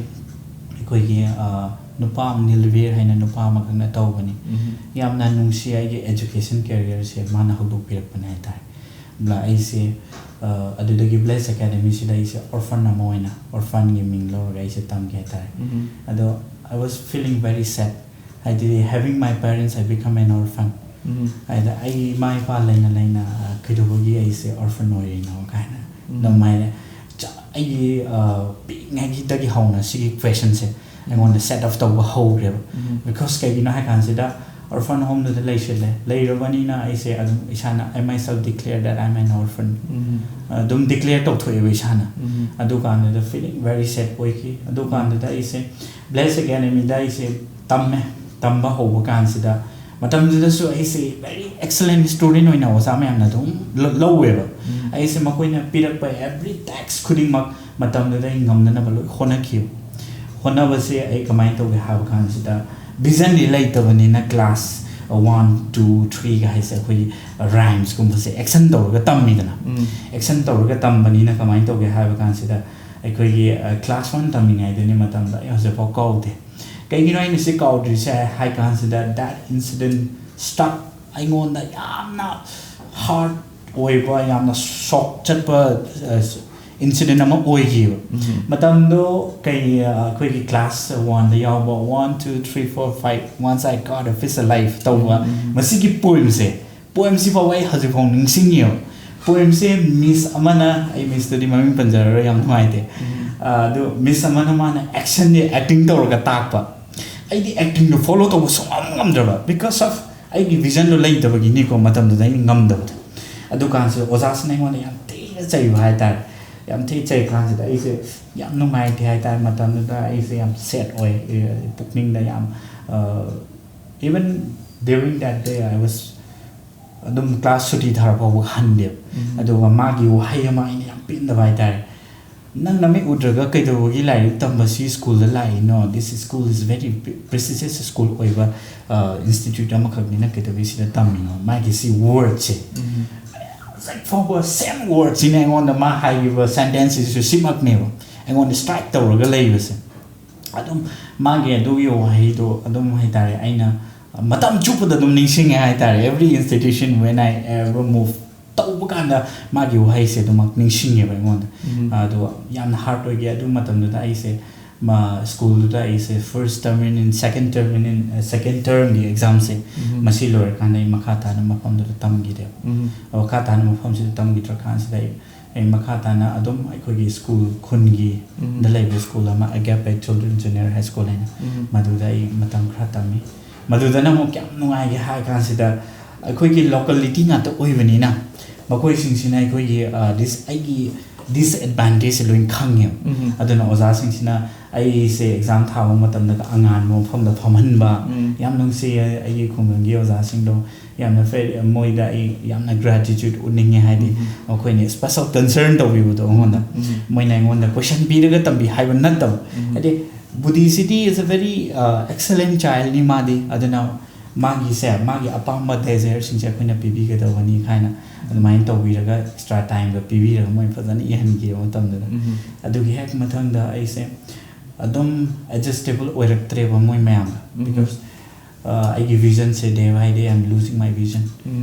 ꯑꯩꯈꯣꯏꯒꯤ, ꯑ, ꯅꯨꯄꯥ ꯑꯃ, ꯅꯤꯜꯕꯤꯔ ꯍꯥꯏꯅ ꯅꯨꯄꯥ ꯑꯃꯈꯛꯅ ꯇꯧꯕꯅꯤ꯫ ꯌꯥꯝꯅ ꯅꯨꯡꯁꯤ ꯑꯩꯒꯤ ꯑꯦꯖꯨꯀꯦꯁꯟ ꯀꯦꯔꯤꯌꯔꯁꯦ ꯃꯥꯅ ꯍꯧꯗꯣꯛꯄꯤꯔꯛꯄꯅꯦ ꯍꯥꯏ ꯇꯥꯔꯦ꯫ ꯑꯗꯨꯅ ꯑꯩꯁꯦ, ꯑ, ꯑꯗꯨꯗꯒꯤ ꯕ꯭ꯂꯦꯁ ꯑꯦꯀꯥꯗꯃꯤꯁꯤꯗ ꯑꯩꯁꯦ ꯑꯣꯔꯐꯟ ꯑꯃ ꯑꯣꯏꯅ, ꯑꯣꯔꯐꯟꯒꯤ ꯃꯤꯡ ꯂꯧꯔꯒ ꯑꯩꯁꯦ ꯇꯝꯒꯦ ꯍꯥꯏ ꯇꯥꯔꯦ꯫ ꯑꯗꯣ I was feeling very sad, ꯍꯥꯏꯗꯤ having my parents, I become an orphan꯫ ꯍꯥꯏꯗꯤ ꯑꯩ ꯏꯃꯥ ꯏꯄꯥ ꯂꯩꯅ ꯂꯩꯅ, ꯑ, ꯀꯩꯗꯧꯕꯒꯤ ꯑꯩꯁꯦ ꯑꯣꯔꯐꯟ ꯑꯣꯏꯔꯤꯅꯣ ꯀꯥꯏꯅ ꯑꯗꯨꯃꯥꯏꯅ ꯆ-, ꯑꯩꯒꯤ, ꯑ, ꯄꯤꯛꯏꯉꯩꯒꯤꯗꯒꯤ ꯍꯧꯅ ꯁꯤꯒꯤ ꯀ꯭ꯋꯦꯁꯟꯁꯦ ꯑꯩꯉꯣꯟꯗ ꯁꯦꯠ ꯑꯞ ꯇꯧꯕ ꯍꯧꯈ꯭ꯔꯦꯕ꯫ Because ꯀꯩꯒꯤꯅꯣ ꯍꯥꯏ ꯀꯥꯟꯁꯤꯗ, ꯑꯣꯔꯐꯟ ꯍꯣꯝꯗꯨꯗ ꯂꯩꯁꯤꯜꯂꯦ, ꯂꯩꯔꯕꯅꯤꯅ ꯑꯩꯁꯦ ꯑꯗꯨꯝ ꯏꯁꯥꯅ, "I myself declare that I'm an orphan"꯫ ꯑꯗꯨꯝ ꯗꯤꯀ꯭ꯂꯦꯌꯔ ꯇꯧꯊꯣꯛꯑꯦꯕ ꯏꯁꯥꯅ꯫ ꯑꯗꯨꯀꯥꯟꯗꯨꯗ feeling very sad ꯑꯣꯏꯈꯤ꯫ ꯑꯗꯨꯀꯥꯟꯗꯨꯗ ꯑꯩꯁꯦ ꯕ꯭ꯂꯦꯁ ꯑꯦꯀꯥꯗꯃꯤꯗ ꯑꯩꯁꯦ ꯇꯝꯃꯦ꯫ ꯇꯝꯕ ꯍꯧꯕ ꯀꯥꯟꯁꯤꯗ, ꯃꯇꯝꯗꯨꯗꯁꯨ ꯑꯩꯁꯦ very excellent student ꯑꯣꯏꯅ ꯑꯣꯖꯥ ꯃꯌꯥꯝꯅ ꯑꯗꯨꯝ ꯂ-, ꯂꯧꯋꯦꯕ꯫ ꯑꯩꯁꯦ ꯃꯈꯣꯏꯅ ꯄꯤꯔꯛꯄ every task ꯈꯨꯗꯤꯡꯃꯛ ꯃꯇꯝꯗꯨꯗ ꯑꯩ ꯉꯝꯅꯅꯕ ꯂꯣꯏ ꯍꯣꯠꯅꯈꯤꯕ꯫ ꯍꯣꯠꯅꯕꯁꯦ ꯑꯩ ꯀꯃꯥꯏꯅ ꯇꯧꯒꯦ ꯍꯥꯏꯕ ꯀꯥꯟꯁꯤꯗ, ꯚꯤꯖꯟꯗꯤ ꯂꯩꯇꯕꯅꯤꯅ class one, two, threeꯒ ꯍꯥꯏꯁꯦ ꯑꯩꯈꯣꯏꯒꯤ ꯔꯥꯏꯝꯁꯀꯨꯝꯕꯁꯦ ꯑꯦꯛꯁꯟ ꯇꯧꯔꯒ ꯇꯝꯃꯤꯗꯅ꯫ ꯑꯦꯛꯁꯟ ꯇꯧꯔꯒ ꯇꯝꯕꯅꯤꯅ ꯀꯃꯥꯏꯅ ꯇꯧꯒꯦ ꯍꯥꯏꯕ ꯀꯥꯟꯁꯤꯗ, ꯑꯩꯈꯣꯏꯒꯤ, ꯑ, class one ꯇꯝꯃꯤꯉꯩꯗꯅꯤ ꯃꯇꯝꯗ ꯑꯩ ꯍꯧꯖꯤꯛꯐꯥꯎ ꯀꯥꯎꯗꯦ꯫ ꯀꯩꯒꯤꯅꯣ ꯑꯩꯅ ꯁꯤ ꯀꯥꯎꯗ꯭ꯔꯤꯁꯦ ꯍꯥꯏ ꯀꯥꯟꯁꯤꯗ, that incident stuck ꯑꯩꯉꯣꯟꯗ ꯌꯥꯝꯅ hard ꯑꯣꯏꯕ, ꯌꯥꯝꯅ shock ꯆꯠꯄ incident ꯑꯃ ꯑꯣꯏꯈꯤꯕ꯫ ꯃꯇꯝꯗꯣ ꯀꯩ, ꯑꯩꯈꯣꯏꯒꯤ class one ꯗ ꯌꯥꯎꯕ one two three four five, Once I Caught a Piece of Life ꯇꯧꯕ ꯃꯁꯤꯒꯤ poem ꯁꯦ, poem ꯁꯤ ꯐꯥꯎꯕ ꯑꯩ ꯍꯧꯖꯤꯛꯐꯥꯎ ꯅꯤꯡꯁꯤꯡꯉꯤꯕ꯫ Poem ꯁꯦ miss ꯑꯃꯅ, ꯑꯩ miss ꯇꯨꯗꯤ ꯃꯃꯤꯡ ꯄꯟꯖꯔꯔꯣꯏ, ꯌꯥꯝ ꯅꯨꯡꯉꯥꯏꯇꯦ꯫ ꯑ, ꯑꯗꯨ miss ꯑꯃꯅ ꯃꯥꯅ action ꯗꯤ acting ꯇꯧꯔꯒ ꯇꯥꯛꯄ꯫ ꯑꯩꯗꯤ acting ꯗꯣ follow ꯇꯧꯕ ꯁꯨꯡꯉꯝ ꯉꯝꯗ꯭ꯔꯕ, because of ꯑꯩꯒꯤ vision ꯗꯣ ꯂꯩꯇꯕꯒꯤꯅꯤꯀꯣ, ꯃꯇꯝꯗꯨꯗ ꯑꯩꯅ ꯉꯝꯗꯕꯗꯣ꯫ ꯑꯗꯨꯀꯥꯟꯁꯤꯗ ꯑꯣꯖꯥꯁꯤꯅ ꯑꯩꯉꯣꯟꯗ ꯌꯥꯝ ꯊꯤꯅ ꯆꯩꯕ ꯍꯥꯏꯇꯥꯔꯦ, ꯌꯥꯝ ꯊꯤꯅ ꯆꯩ ꯀꯥꯟꯁꯤꯗ ꯑꯩꯁꯦ ꯌꯥꯝ ꯅꯨꯡꯉꯥꯏꯇꯦ ꯍꯥꯏꯇꯥꯔꯦ꯫ ꯃꯇꯝꯗꯨꯗ ꯑꯩꯁꯦ ꯌꯥꯝ sad ꯑꯣꯏ, ꯑ, ꯄꯨꯛꯅꯤꯡꯗ ꯌꯥꯝ, ꯑ, even during that day I was ꯑꯗꯨꯝ class ꯁꯨꯇꯤ ꯊꯥꯔ ꯐꯥꯎꯕ ꯍꯟꯗꯦꯕ꯫ ꯑꯗꯨꯒ ꯃꯥꯒꯤ ꯋꯥꯍꯩ ꯑꯃ ꯑꯩꯅ ꯌꯥꯝ ꯄꯦꯟꯗꯕ ꯍꯥꯏꯇꯥꯔꯦ, "ꯅꯪ ꯅꯃꯤꯠ ꯎꯗ꯭ꯔꯒ ꯀꯩꯗꯧꯕꯒꯤ ꯂꯥꯏꯔꯤꯛ ꯇꯝꯕ ꯁꯤ school the ꯂꯥꯛꯏꯅꯣ? This school is very prestigious school ꯑꯣꯏꯕ, ꯑ, institute ꯑꯃꯈꯛꯅꯤ, ꯅꯪ ꯀꯩꯗꯧꯕꯒꯤ ꯁꯤꯗ ꯇꯝꯃꯤꯅꯣ?" ꯃꯥꯒꯤ ꯁꯤ word ꯁꯦ ꯍꯧꯖꯤꯛ ꯐꯥꯎꯕ same word ꯁꯤꯅ ꯑꯩꯉꯣꯟꯗ ꯃꯥ ꯍꯥꯏꯈꯤꯕ sentence ꯁꯤꯁꯨ ꯁꯤꯃꯛꯅꯦꯕ ꯑꯩꯉꯣꯟꯗ strike ꯇꯧꯔꯒ ꯂꯩꯕꯁꯦ꯫ ꯑꯗꯨꯝ ꯃꯥꯒꯤ ꯑꯗꯨꯒꯤ ꯋꯥꯍꯩꯗꯣ ꯑꯗꯨꯝ ꯍꯥꯏꯇꯥꯔꯦ, ꯑꯩꯅ ꯃꯇꯝ ꯆꯨꯞꯄꯗ ꯑꯗꯨꯝ ꯅꯤꯡꯁꯤꯡꯉꯦ ꯍꯥꯏꯇꯥꯔꯦ꯫ Every institution when I ever move ꯇꯧꯕ ꯀꯥꯟꯗ ꯃꯥꯒꯤ ꯋꯥꯍꯩꯁꯦ ꯑꯗꯨꯃꯛ ꯅꯤꯡꯁꯤꯡꯉꯦꯕ ꯑꯩꯉꯣꯟꯗ꯫ ꯑꯗꯣ ꯌꯥꯝꯅ hard ꯑꯣꯏꯈꯤ ꯑꯗꯨ ꯃꯇꯝꯗꯨꯗ ꯑꯩꯁꯦ꯫ ꯃꯥ school ꯗꯨꯗ ꯑꯩꯁꯦ first term ꯅꯤꯅ, second term ꯅꯤꯅ, second term ꯒꯤ exam ꯁꯦ ꯃꯁꯤ ꯂꯣꯏꯔꯀꯥꯟꯗ ꯑꯩ ꯃꯈꯥ ꯇꯥꯅ ꯃꯐꯝꯗꯨꯗ ꯇꯝꯈꯤꯗꯦꯕ꯫ ꯃꯈꯥ ꯇꯥꯅ ꯃꯐꯝꯁꯤꯗ ꯇꯝꯈꯤꯗ꯭ꯔꯀꯥꯟꯁꯤꯗ ꯑꯩ, ꯑꯩ ꯃꯈꯥ ꯇꯥꯅ ꯑꯗꯨꯝ ꯑꯩꯈꯣꯏꯒꯤ school, ꯈꯨꯟꯒꯤ ꯗ ꯂꯩꯕ school ꯑꯃ, Agape Children Junior High School ꯍꯥꯏꯅ, ꯃꯗꯨꯗ ꯑꯩ ꯃꯇꯝ ꯈꯔ ꯇꯝꯃꯤ꯫ ꯃꯗꯨꯗꯅ ꯑꯃꯨꯛ ꯀꯌꯥꯝ ꯅꯨꯡꯉꯥꯏꯒꯦ ꯍꯥꯏ ꯀꯥꯟꯁꯤꯗ, ꯑꯩꯈꯣꯏꯒꯤ locality ꯉꯥꯛꯇ ꯑꯣꯏꯕꯅꯤꯅ ꯃꯈꯣꯏꯁꯤꯡꯁꯤꯅ ꯑꯩꯈꯣꯏꯒꯤ, ꯑ, dis-, ꯑꯩꯒꯤ disadvantage ꯁꯦ ꯂꯣꯏ ꯈꯪꯉꯦꯕ꯫ ꯑꯗꯨꯅ ꯑꯣꯖꯥꯁꯤꯡꯁꯤꯅ ꯑꯩꯁꯦ exam ꯊꯥꯕ ꯃꯇꯝꯗꯒ ꯑꯉꯥꯟꯕ ꯃꯐꯝꯗ ꯐꯝꯍꯟꯕ꯫ ꯌꯥꯝ ꯅꯨꯡꯁꯤꯌꯦ ꯑꯩꯒꯤ ꯈꯨꯡꯒꯪꯒꯤ ꯑꯣꯖꯥꯁꯤꯡꯗꯣ꯫ ꯌꯥꯝꯅ very, ꯃꯣꯏꯗ ꯑꯩ ꯌꯥꯝꯅ gratitude ꯎꯠꯅꯤꯡꯉꯦ, ꯍꯥꯏꯗꯤ ꯃꯈꯣꯏꯅ special concern ꯇꯧꯕꯤꯕꯗꯣ ꯑꯩꯉꯣꯟꯗ꯫ ꯃꯣꯏꯅ ꯑꯩꯉꯣꯟꯗ question ꯄꯤꯔꯒ ꯇꯝꯕꯤ ꯍꯥꯏꯕ ꯅꯠꯇꯕ꯫ ꯍꯥꯏꯗꯤ Budhi City is a very, uh, excellent child ꯅꯤ ꯃꯥꯗꯤ꯫ ꯑꯗꯨꯅ ꯃꯥꯒꯤꯁꯦ, ꯃꯥꯒꯤ ꯑꯄꯥꯝꯕ desire ꯁꯤꯡꯁꯦ ꯑꯩꯈꯣꯏꯅ ꯄꯤꯕꯤꯒꯗꯕꯅꯤ ꯍꯥꯏꯅ ꯑꯗꯨꯃꯥꯏꯅ ꯇꯧꯕꯤꯔꯒ extra time ꯒ ꯄꯤꯕꯤꯔꯒ ꯃꯣꯏ ꯐꯖꯅ ꯏꯍꯟꯈꯤꯕ ꯃꯇꯝꯗꯨꯗ꯫ ꯑꯗꯨꯒꯤ ꯍꯦꯛ ꯃꯊꯪꯗ ꯑꯩꯁꯦ ꯑꯗꯨꯝ ꯑꯦꯗꯖꯁꯇꯦꯕꯜ ꯑꯣꯏꯔꯛꯇ꯭ꯔꯦꯕ ꯃꯣꯏ ꯃꯌꯥꯝꯒ꯫ ꯕꯤꯀꯣꯁ ꯑꯩꯒꯤ ꯚꯤꯖꯟꯁꯦ day by day I am losing my vision.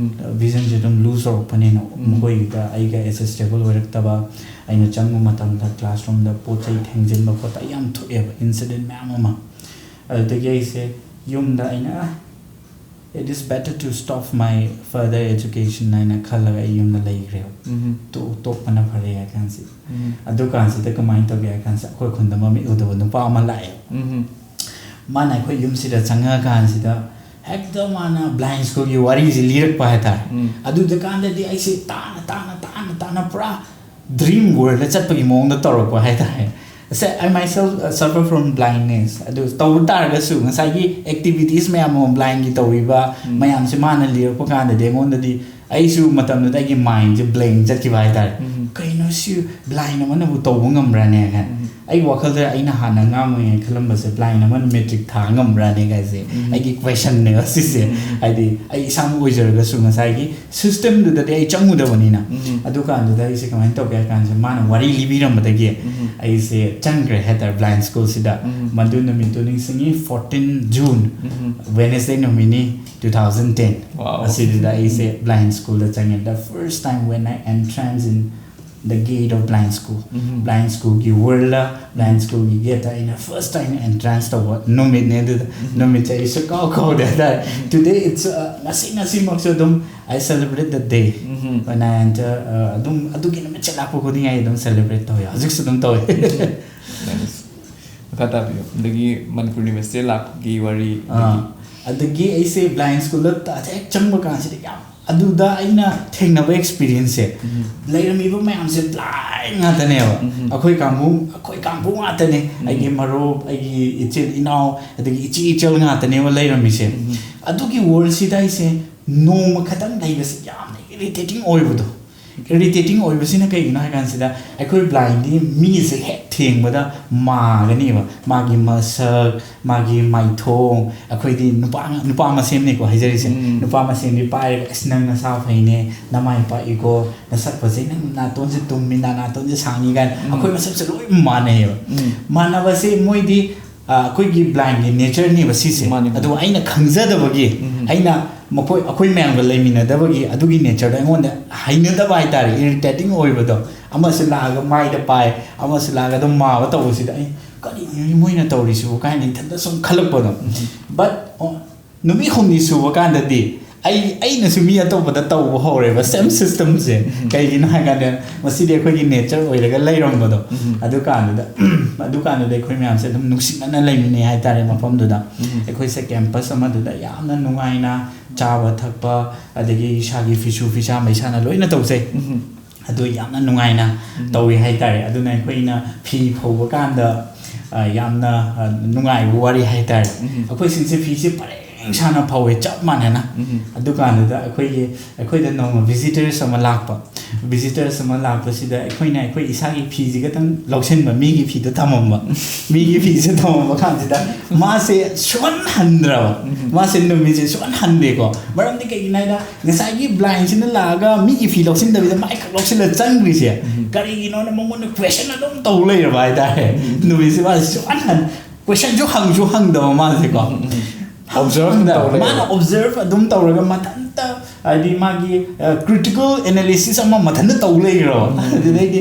ꯚꯤꯖꯟꯁꯦ ꯑꯗꯨꯝ ꯂꯨꯖ ꯇꯧꯔꯛꯄꯅꯤꯅ, ꯃꯈꯣꯏꯒ ꯑꯩꯒ ꯑꯦꯗꯖꯁꯇꯦꯕꯜ ꯑꯣꯏꯔꯛꯇꯕ, ꯑꯩꯅ ꯆꯪꯕ ꯃꯇꯝꯗ ꯀ꯭ꯂꯥꯁꯔꯨꯝꯗ ꯄꯣꯠ ꯆꯩ ꯊꯦꯡꯖꯤꯟꯕ ꯈꯣꯠꯄ ꯌꯥꯝ ꯊꯣꯛꯑꯦꯕ, ꯏꯟꯁꯤꯗꯦꯟ ꯃꯌꯥꯝ ꯑꯃ꯫ ꯑꯗꯨꯗꯒꯤ ꯑꯩꯁꯦ ꯌꯨꯝꯗ ꯑꯩꯅ "It is better to stop my further education" ꯍꯥꯏꯅ ꯈꯜꯂꯒ ꯑꯩ ꯌꯨꯝꯗ ꯂꯩꯈ꯭ꯔꯦꯕ꯫ ꯇꯣ- ꯇꯣꯛꯄꯅ ꯐꯔꯦ ꯍꯥꯏ ꯀꯥꯟꯁꯤꯗ꯫ ꯑꯗꯨ ꯀꯥꯟꯁꯤꯗ ꯀꯃꯥꯏꯅ ꯇꯧꯒꯦ ꯍꯥꯏ ꯀꯥꯟꯁꯤꯗ, ꯑꯩꯈꯣꯏ ꯈꯨꯟꯗ ꯃꯃꯤꯠ ꯎꯗꯕ ꯅꯨꯄꯥ ꯑꯃ ꯂꯥꯛꯑꯦ꯫ ꯃꯥꯅ ꯑꯩꯈꯣꯏ ꯌꯨꯝꯁꯤꯗ ꯆꯪꯉꯛꯑꯀꯥꯟꯁꯤꯗ ꯍꯦꯛꯇ ꯃꯥꯅ ꯕ꯭ꯂꯥꯏꯟ ꯁ꯭ꯀꯨꯜꯒꯤ ꯋꯥꯔꯤꯁꯤ ꯂꯤꯔꯛꯄ ꯍꯥꯏꯇꯥꯔꯦ꯫ ꯑꯗꯨꯗ ꯀꯥꯟꯗꯗꯤ ꯑꯩꯁꯦ ꯇꯥꯅ ꯇꯥꯅ ꯇꯥꯅ ꯇꯥꯅ ꯄꯨꯔꯥ ꯗ꯭ꯔꯤꯝ ꯋꯥꯔꯜꯗ ꯆꯠꯄꯒꯤ ꯃꯑꯣꯡꯗ ꯇꯧꯔꯛꯄ ꯍꯥꯏꯇꯥꯔꯦ꯫ ꯑꯁꯦ, "I myself suffer from blindness." ꯑꯗꯨ ꯇꯧꯕ ꯇꯥꯔꯒꯁꯨ ꯉꯁꯥꯏꯒꯤ ꯑꯦꯛꯇꯤꯚꯤꯇꯤꯁ ꯃꯌꯥꯝ ꯑꯃ ꯕ꯭ꯂꯥꯏꯟꯒꯤ ꯇꯧꯔꯤꯕ ꯃꯌꯥꯝꯁꯦ ꯃꯥꯅ ꯂꯤꯔꯛꯄ ꯀꯥꯟꯗꯗꯤ ꯑꯩꯉꯣꯟꯗꯗꯤ, ꯑꯩꯁꯨ ꯃꯇꯝꯗꯨꯗ ꯑꯩꯒꯤ ꯃꯥꯏꯟꯁꯦ ꯕ꯭ꯂꯦꯡ ꯆꯠꯈꯤꯕ ꯍꯥꯏꯇꯥꯔꯦ꯫ "ꯀꯩꯅꯣ, ꯁꯤ ꯕ꯭ꯂꯥꯏꯟ ꯑꯃꯅꯕꯨ ꯇꯧꯕ ꯉꯝꯕ꯭ꯔꯥꯅꯦ?" ꯀꯥꯏꯅ꯫ ꯑꯩ ꯋꯥꯈꯜꯗ ꯑꯩꯅ ꯍꯥꯟꯅ ꯑꯉꯥꯡ ꯑꯣꯏꯔꯤꯉꯩ ꯈꯜꯂꯝꯕꯁꯦ, ꯕ꯭ꯂꯥꯏꯟ ꯑꯃꯅ ꯃꯦꯇ꯭ꯔꯤꯛ ꯊꯥ ꯉꯝꯕ꯭ꯔꯥꯅꯦ ꯀꯥꯏꯁꯦ ꯑꯩꯒꯤ ꯀ꯭ꯋꯦꯁꯟꯅꯦꯕ ꯁꯤꯁꯦ꯫ ꯍꯥꯏꯗꯤ ꯑꯩ ꯏꯁꯥꯃꯛ ꯑꯣꯏꯖꯔꯒꯁꯨ ꯉꯁꯥꯏꯒꯤ ꯁꯤꯁꯇꯦꯝꯗꯨꯗꯗꯤ ꯑꯩ ꯆꯪꯉꯨꯗꯕꯅꯤꯅ꯫ ꯑꯗꯨꯀꯥꯟꯗꯨꯗ ꯑꯩꯁꯦ ꯀꯃꯥꯏꯅ ꯇꯧꯒꯦ ꯍꯥꯏ ꯀꯥꯟꯁꯦ, ꯃꯥꯅ ꯋꯥꯔꯤ ꯂꯤꯕꯤꯔꯝꯕꯗꯒꯤ ꯑꯩꯁꯦ ꯆꯪꯈ꯭ꯔꯦ ꯍꯥꯏꯇꯥꯔꯦ ꯕ꯭ꯂꯥꯏꯟ ꯁ꯭ꯀꯨꯜꯁꯤꯗ꯫ ꯃꯗꯨ ꯅꯨꯃꯤꯠꯇꯨ ꯅꯤꯡꯁꯤꯡꯉꯤ, fourteen June, Wednesday ꯅꯨꯃꯤꯠꯅꯤ, two thousand ten꯫ Wow. ꯑꯁꯤꯗꯨꯗ ꯑꯩꯁꯦ ꯕ꯭ꯂꯥꯏꯟ ꯁ꯭ꯀꯨꯜꯗ ꯆꯪꯉꯦ, the first time when I entrance in the gate of blind school. Blind ꯁ꯭ꯀꯨꯜꯒꯤ ꯋꯥꯔꯜꯗ, ꯕ꯭ꯂꯥꯏꯟ ꯁ꯭ꯀꯨꯜꯒꯤ ꯒꯦꯠꯇ ꯑꯩꯅ ꯐꯥꯔꯁ ꯇꯥꯏꯝ ꯑꯦꯟꯇ꯭ꯔꯥꯟꯁ ꯇꯧꯕ ꯅꯨꯃꯤꯠꯅꯦ꯫ ꯑꯗꯨꯗ ꯅꯨꯃꯤꯠꯁꯦ ꯑꯩ ꯁꯨꯛꯀꯥꯎ ꯀꯥꯎꯗꯦ ꯍꯥꯏꯇꯥꯔꯦ꯫ Today it's, uh, ꯉꯁꯤ, ꯉꯁꯤꯃꯛꯁꯨ ꯑꯗꯨꯝ I celebrate the day when I enter, uh, ꯑꯗꯨꯝ ꯑꯗꯨꯒꯤ ꯅꯨꯃꯤꯠꯁꯦ ꯂꯥꯛꯄ ꯈꯨꯗꯤꯡ ꯑꯩ ꯑꯗꯨꯝ ꯁꯦꯂꯦꯕ꯭ꯔꯦꯠ ꯇꯧꯋꯦ, ꯍꯧꯖꯤꯛꯁꯨ ꯑꯗꯨꯝ ꯇꯧꯋꯦ꯫ Nice. ꯃꯈꯥ ꯇꯥꯕꯤꯌꯨ꯫ ꯑꯗꯒꯤ ꯃꯅꯤꯄꯨꯔ ꯌꯨꯅꯤꯚꯔꯁꯤꯇꯤ ꯂꯥꯛꯄꯒꯤ ꯋꯥꯔꯤ, ꯑꯥ, ꯑꯗꯒꯤ ꯑꯩꯁꯦ ꯕ꯭ꯂꯥꯏꯟ ꯁ꯭ꯀꯨꯜꯗ ꯍꯦꯛ ꯆꯪꯕ ꯀꯥꯟꯁꯤꯗ ꯌꯥꯝ, ꯑꯗꯨꯗ ꯑꯩꯅ ꯊꯦꯡꯅꯕ ꯑꯦꯛꯁꯄꯤꯔꯤꯌꯦꯟꯁꯁꯦ, ꯂꯩꯔꯝꯃꯤꯕ ꯃꯌꯥꯝꯁꯦ ꯕ꯭ꯂꯥꯏꯟ ꯉꯥꯛꯇꯅꯦꯕ꯫ ꯑꯩꯈꯣꯏ ꯀꯥꯡꯕꯨ, ꯑꯩꯈꯣꯏ ꯀꯥꯡꯕꯨ ꯉꯥꯛꯇꯅꯦ꯫ ꯑꯩꯒꯤ ꯃꯔꯨꯞ, ꯑꯩꯒꯤ ꯏꯆꯤꯜ ꯏꯅꯥꯎ, ꯑꯗꯒꯤ ꯏꯆꯦ ꯏꯆꯜ ꯉꯥꯛꯇꯅꯦꯕ ꯂꯩꯔꯝꯃꯤꯁꯦ꯫ ꯑꯗꯨꯒꯤ ꯋꯥꯔꯜꯁꯤꯗ ꯑꯩꯁꯦ ꯅꯣꯡꯃ ꯈꯛꯇꯪ ꯂꯩꯕꯁꯦ ꯌꯥꯝꯅ ꯏꯔꯤꯇꯦꯇꯤꯡ ꯑꯣꯏꯕꯗꯣ꯫ ꯏꯔꯤꯇꯦꯇꯤꯡ ꯑꯣꯏꯕꯁꯤꯅ ꯀꯩꯒꯤꯅꯣ ꯍꯥꯏ ꯀꯥꯟꯁꯤꯗ, ꯑꯩꯈꯣꯏ ꯕ꯭ꯂꯥꯏꯟꯗꯤ ꯃꯤꯁꯦ ꯍꯦꯛ ꯊꯦꯡꯕꯗ ꯃꯥꯒꯅꯦꯕ, ꯃꯥꯒꯤ ꯃꯁꯛ, ꯃꯥꯒꯤ ꯃꯥꯏꯊꯣꯡ꯫ ꯑꯩꯈꯣꯏꯗꯤ ꯅꯨꯄꯥ ꯅꯨꯄꯥ ꯃꯁꯦꯟꯅꯤꯀꯣ ꯍꯥꯏꯖꯔꯤꯁꯦ꯫ ꯎꯝ꯫ ꯅꯨꯄꯥ ꯃꯁꯦꯟꯗꯤ ꯄꯥꯏꯔꯒ, "ꯑꯁ, ꯅꯪ ꯅꯁꯥ ꯐꯩꯅꯦ, ꯅꯃꯥꯏ ꯄꯥꯛꯏꯀꯣ, ꯅꯁꯛ ꯐꯖꯩ, ꯅꯪ ꯅꯥꯇꯣꯟꯁꯦ ꯇꯨꯝꯃꯤ, ꯅꯥ ꯅꯥꯇꯣꯟꯁꯦ ꯁꯥꯡꯉꯤ" ꯀꯥꯏꯅ꯫ ꯎꯝ꯫ ꯑꯩꯈꯣꯏ ꯃꯁꯛꯁꯦ ꯂꯣꯏ ꯃꯥꯟꯅꯩꯌꯦꯕ꯫ ꯎꯝ꯫ ꯃꯥꯟꯅꯕꯁꯦ ꯃꯣꯏꯗꯤ, ꯑ, ꯑꯩꯈꯣꯏꯒꯤ ꯕ꯭ꯂꯥꯏꯟꯒꯤ ꯅꯦꯆꯔꯅꯦꯕ ꯁꯤꯁꯦ꯫ ꯃꯥꯅꯤ, ꯃꯥꯅꯤ꯫ ꯑꯗꯨꯒ ꯑꯩꯅ ꯈꯪꯖꯗꯕꯒꯤ, ꯎꯝ꯫ ꯑꯩꯅ ꯃꯈꯣꯏ, ꯑꯩꯈꯣꯏ ꯃꯌꯥꯝꯒ ꯂꯩꯃꯤꯟꯅꯗꯕꯒꯤ ꯑꯗꯨꯒꯤ ꯅꯦꯆꯔꯗꯣ ꯑꯩꯉꯣꯟꯗ ꯍꯩꯅꯗꯕ ꯍꯥꯏꯇꯥꯔꯦ, ꯏꯔꯤꯇꯦꯇꯤꯡ ꯑꯣꯏꯕꯗꯣ꯫ ꯑꯃꯁꯨ ꯂꯥꯛꯑꯒ ꯃꯥꯏꯗ ꯄꯥꯏ, ꯑꯃꯁꯨ ꯂꯥꯛꯑꯒ ꯑꯗꯨꯝ ꯃꯥꯕ ꯇꯧꯕꯁꯤꯗ ꯑꯩ, "ꯀꯔꯤꯅꯣ ꯃꯣꯏꯅ ꯇꯧꯔꯤꯁꯤꯕꯨ?" ꯀꯥꯏꯅ ꯏꯊꯟꯇ ꯁꯨꯝ ꯈꯜꯂꯛꯄꯗꯣ꯫ ꯎꯝ꯫ But, ꯑꯣ, ꯅꯨꯃꯤꯠ ꯍꯨꯝꯅꯤ ꯁꯨꯕ ꯀꯥꯟꯗꯗꯤ ꯑꯩ, ꯑꯩꯅꯁꯨ ꯃꯤ ꯑꯇꯣꯞꯄꯗ ꯇꯧꯕ ꯍꯧꯔꯦꯕ, ꯁꯦꯝ ꯁꯤꯁꯇꯦꯝꯁꯦ꯫ ꯎꯝ꯫ ꯀꯩꯒꯤꯅꯣ ꯍꯥꯏ ꯀꯥꯟꯗ ꯃꯁꯤꯗꯤ ꯑꯩꯈꯣꯏꯒꯤ ꯅꯦꯆꯔ ꯑꯣꯏꯔꯒ ꯂꯩꯔꯝꯕꯗꯣ꯫ ꯎꯝ꯫ ꯑꯗꯨꯀꯥꯟꯗꯨꯗ, ꯑꯗꯨꯀꯥꯟꯗꯨꯗ ꯑꯩꯈꯣꯏ ꯃꯌꯥꯝꯁꯦ ꯑꯗꯨꯝ ꯅꯨꯡꯁꯤꯅꯅ ꯂꯩꯃꯤꯟꯅꯩ ꯍꯥꯏꯇꯥꯔꯦ ꯃꯐꯝꯗꯨꯗ꯫ ꯎꯝ꯫ ꯑꯩꯈꯣꯏꯁꯦ ꯀꯦꯝꯄꯁ ꯑꯃꯗꯨꯗ ꯌꯥꯝꯅ ꯅꯨꯡꯉꯥꯏꯅ ꯆꯥꯕ ꯊꯛꯄ, ꯑꯗꯒꯤ ꯏꯁꯥꯒꯤ ꯐꯤꯁꯨ ꯐꯤꯁꯥꯝꯕ ꯏꯁꯥꯅ ꯂꯣꯏꯅ ꯇꯧꯖꯩ꯫ ꯎꯝ꯫ ꯑꯗꯨ ꯌꯥꯝꯅ ꯅꯨꯡꯉꯥꯏꯅ ꯎꯝ꯫ ꯇꯧꯏ ꯍꯥꯏꯇꯥꯔꯦ꯫ ꯑꯗꯨꯅ ꯑꯩꯈꯣꯏꯅ ꯐꯤ ꯐꯧꯕ ꯀꯥꯟꯗ, ꯑ, ꯌꯥꯝꯅ, ꯑ, ꯅꯨꯡꯉꯥꯏꯕ ꯋꯥꯔꯤ ꯍꯥꯏꯇꯥꯔꯦ꯫ ꯎꯝ꯫ ꯑꯩꯈꯣꯏꯁꯤꯡꯁꯦ ꯐꯤꯁꯦ ꯄꯔꯦꯡ ꯁꯥꯅ ꯐꯧꯋꯦ, ꯆꯞ ꯃꯥꯟꯅꯅ꯫ ꯎꯝ꯫ ꯑꯗꯨꯀꯥꯟꯗꯨꯗ ꯑꯩꯈꯣꯏꯒꯤ, ꯑꯩꯈꯣꯏꯗ ꯅꯣꯡꯃ ꯚꯤꯖꯤꯇꯔꯁ ꯑꯃ ꯂꯥꯛꯄ꯫ ꯚꯤꯖꯤꯇꯔꯁ ꯑꯃ ꯂꯥꯛꯄꯁꯤꯗ ꯑꯩꯈꯣꯏꯅ ꯑꯩꯈꯣꯏ ꯏꯁꯥꯒꯤ ꯐꯤꯁꯤ ꯈꯛꯇꯪ ꯂꯧꯁꯤꯟꯕ, ꯃꯤꯒꯤ ꯐꯤꯗꯣ ꯊꯝꯃꯝꯕ꯫ ꯃꯤꯒꯤ ꯐꯤꯁꯦ ꯊꯝꯃꯝꯕ ꯀꯥꯟꯁꯤꯗ ꯃꯥꯁꯦ ꯁꯨꯍꯟ ꯍꯟꯗ꯭ꯔꯕ꯫ ꯎꯝ꯫ ꯃꯥꯁꯦ ꯅꯨꯃꯤꯠꯁꯦ ꯁꯨꯍꯟ ꯍꯟꯗꯦꯀꯣ꯫ ꯃꯔꯝꯗꯤ ꯀꯩꯒꯤꯅꯣ ꯍꯥꯏꯗ, ꯉꯁꯥꯏꯒꯤ ꯕ꯭ꯂꯥꯏꯟꯁꯤꯅ ꯂꯥꯛꯑꯒ ꯃꯤꯒꯤ ꯐꯤ ꯂꯧꯁꯤꯟꯗꯕꯤꯗ ꯃꯥꯏ ꯈꯛ ꯂꯧꯁꯤꯜꯂ ꯆꯪꯈ꯭ꯔꯤꯁꯦ, ꯎꯝ꯫ ꯀꯔꯤꯒꯤꯅꯣꯅ ꯃꯉꯣꯟꯗ ꯀ꯭ꯋꯦꯁꯟ ꯑꯗꯨꯝ ꯇꯧ ꯂꯩꯔꯕ ꯍꯥꯏꯇꯥꯔꯦ꯫ ꯎꯝ꯫ ꯅꯨꯃꯤꯠꯁꯦ ꯃꯥꯁꯦ ꯁꯨꯍꯟ ꯍꯟ-, ꯀ꯭ꯋꯦꯁꯟꯁꯨ ꯍꯪꯁꯨ ꯍꯪꯗꯕ ꯃꯥꯁꯦꯀꯣ꯫ ꯎꯝ, ꯎꯝ, ꯎꯝ꯫ ꯑꯣꯕꯖꯔꯚ ꯑꯗꯨꯝ ꯇꯧ ꯂꯩꯔꯦ꯫ ꯃꯥꯅ ꯑꯣꯕꯖꯔꯚ ꯑꯗꯨꯝ ꯇꯧꯔꯒ ꯃꯊꯟꯇ, ꯍꯥꯏꯗꯤ ꯃꯥꯒꯤ, ꯑ, ꯀ꯭ꯔꯤꯇꯤꯀꯦꯜ ꯑꯦꯅꯥꯂꯤꯁꯤꯁ ꯑꯃ ꯃꯊꯟꯇ ꯇꯧ ꯂꯩꯈ꯭ꯔꯕ꯫ ꯎꯝ꯫ ꯑꯗꯨꯗꯩꯗꯤ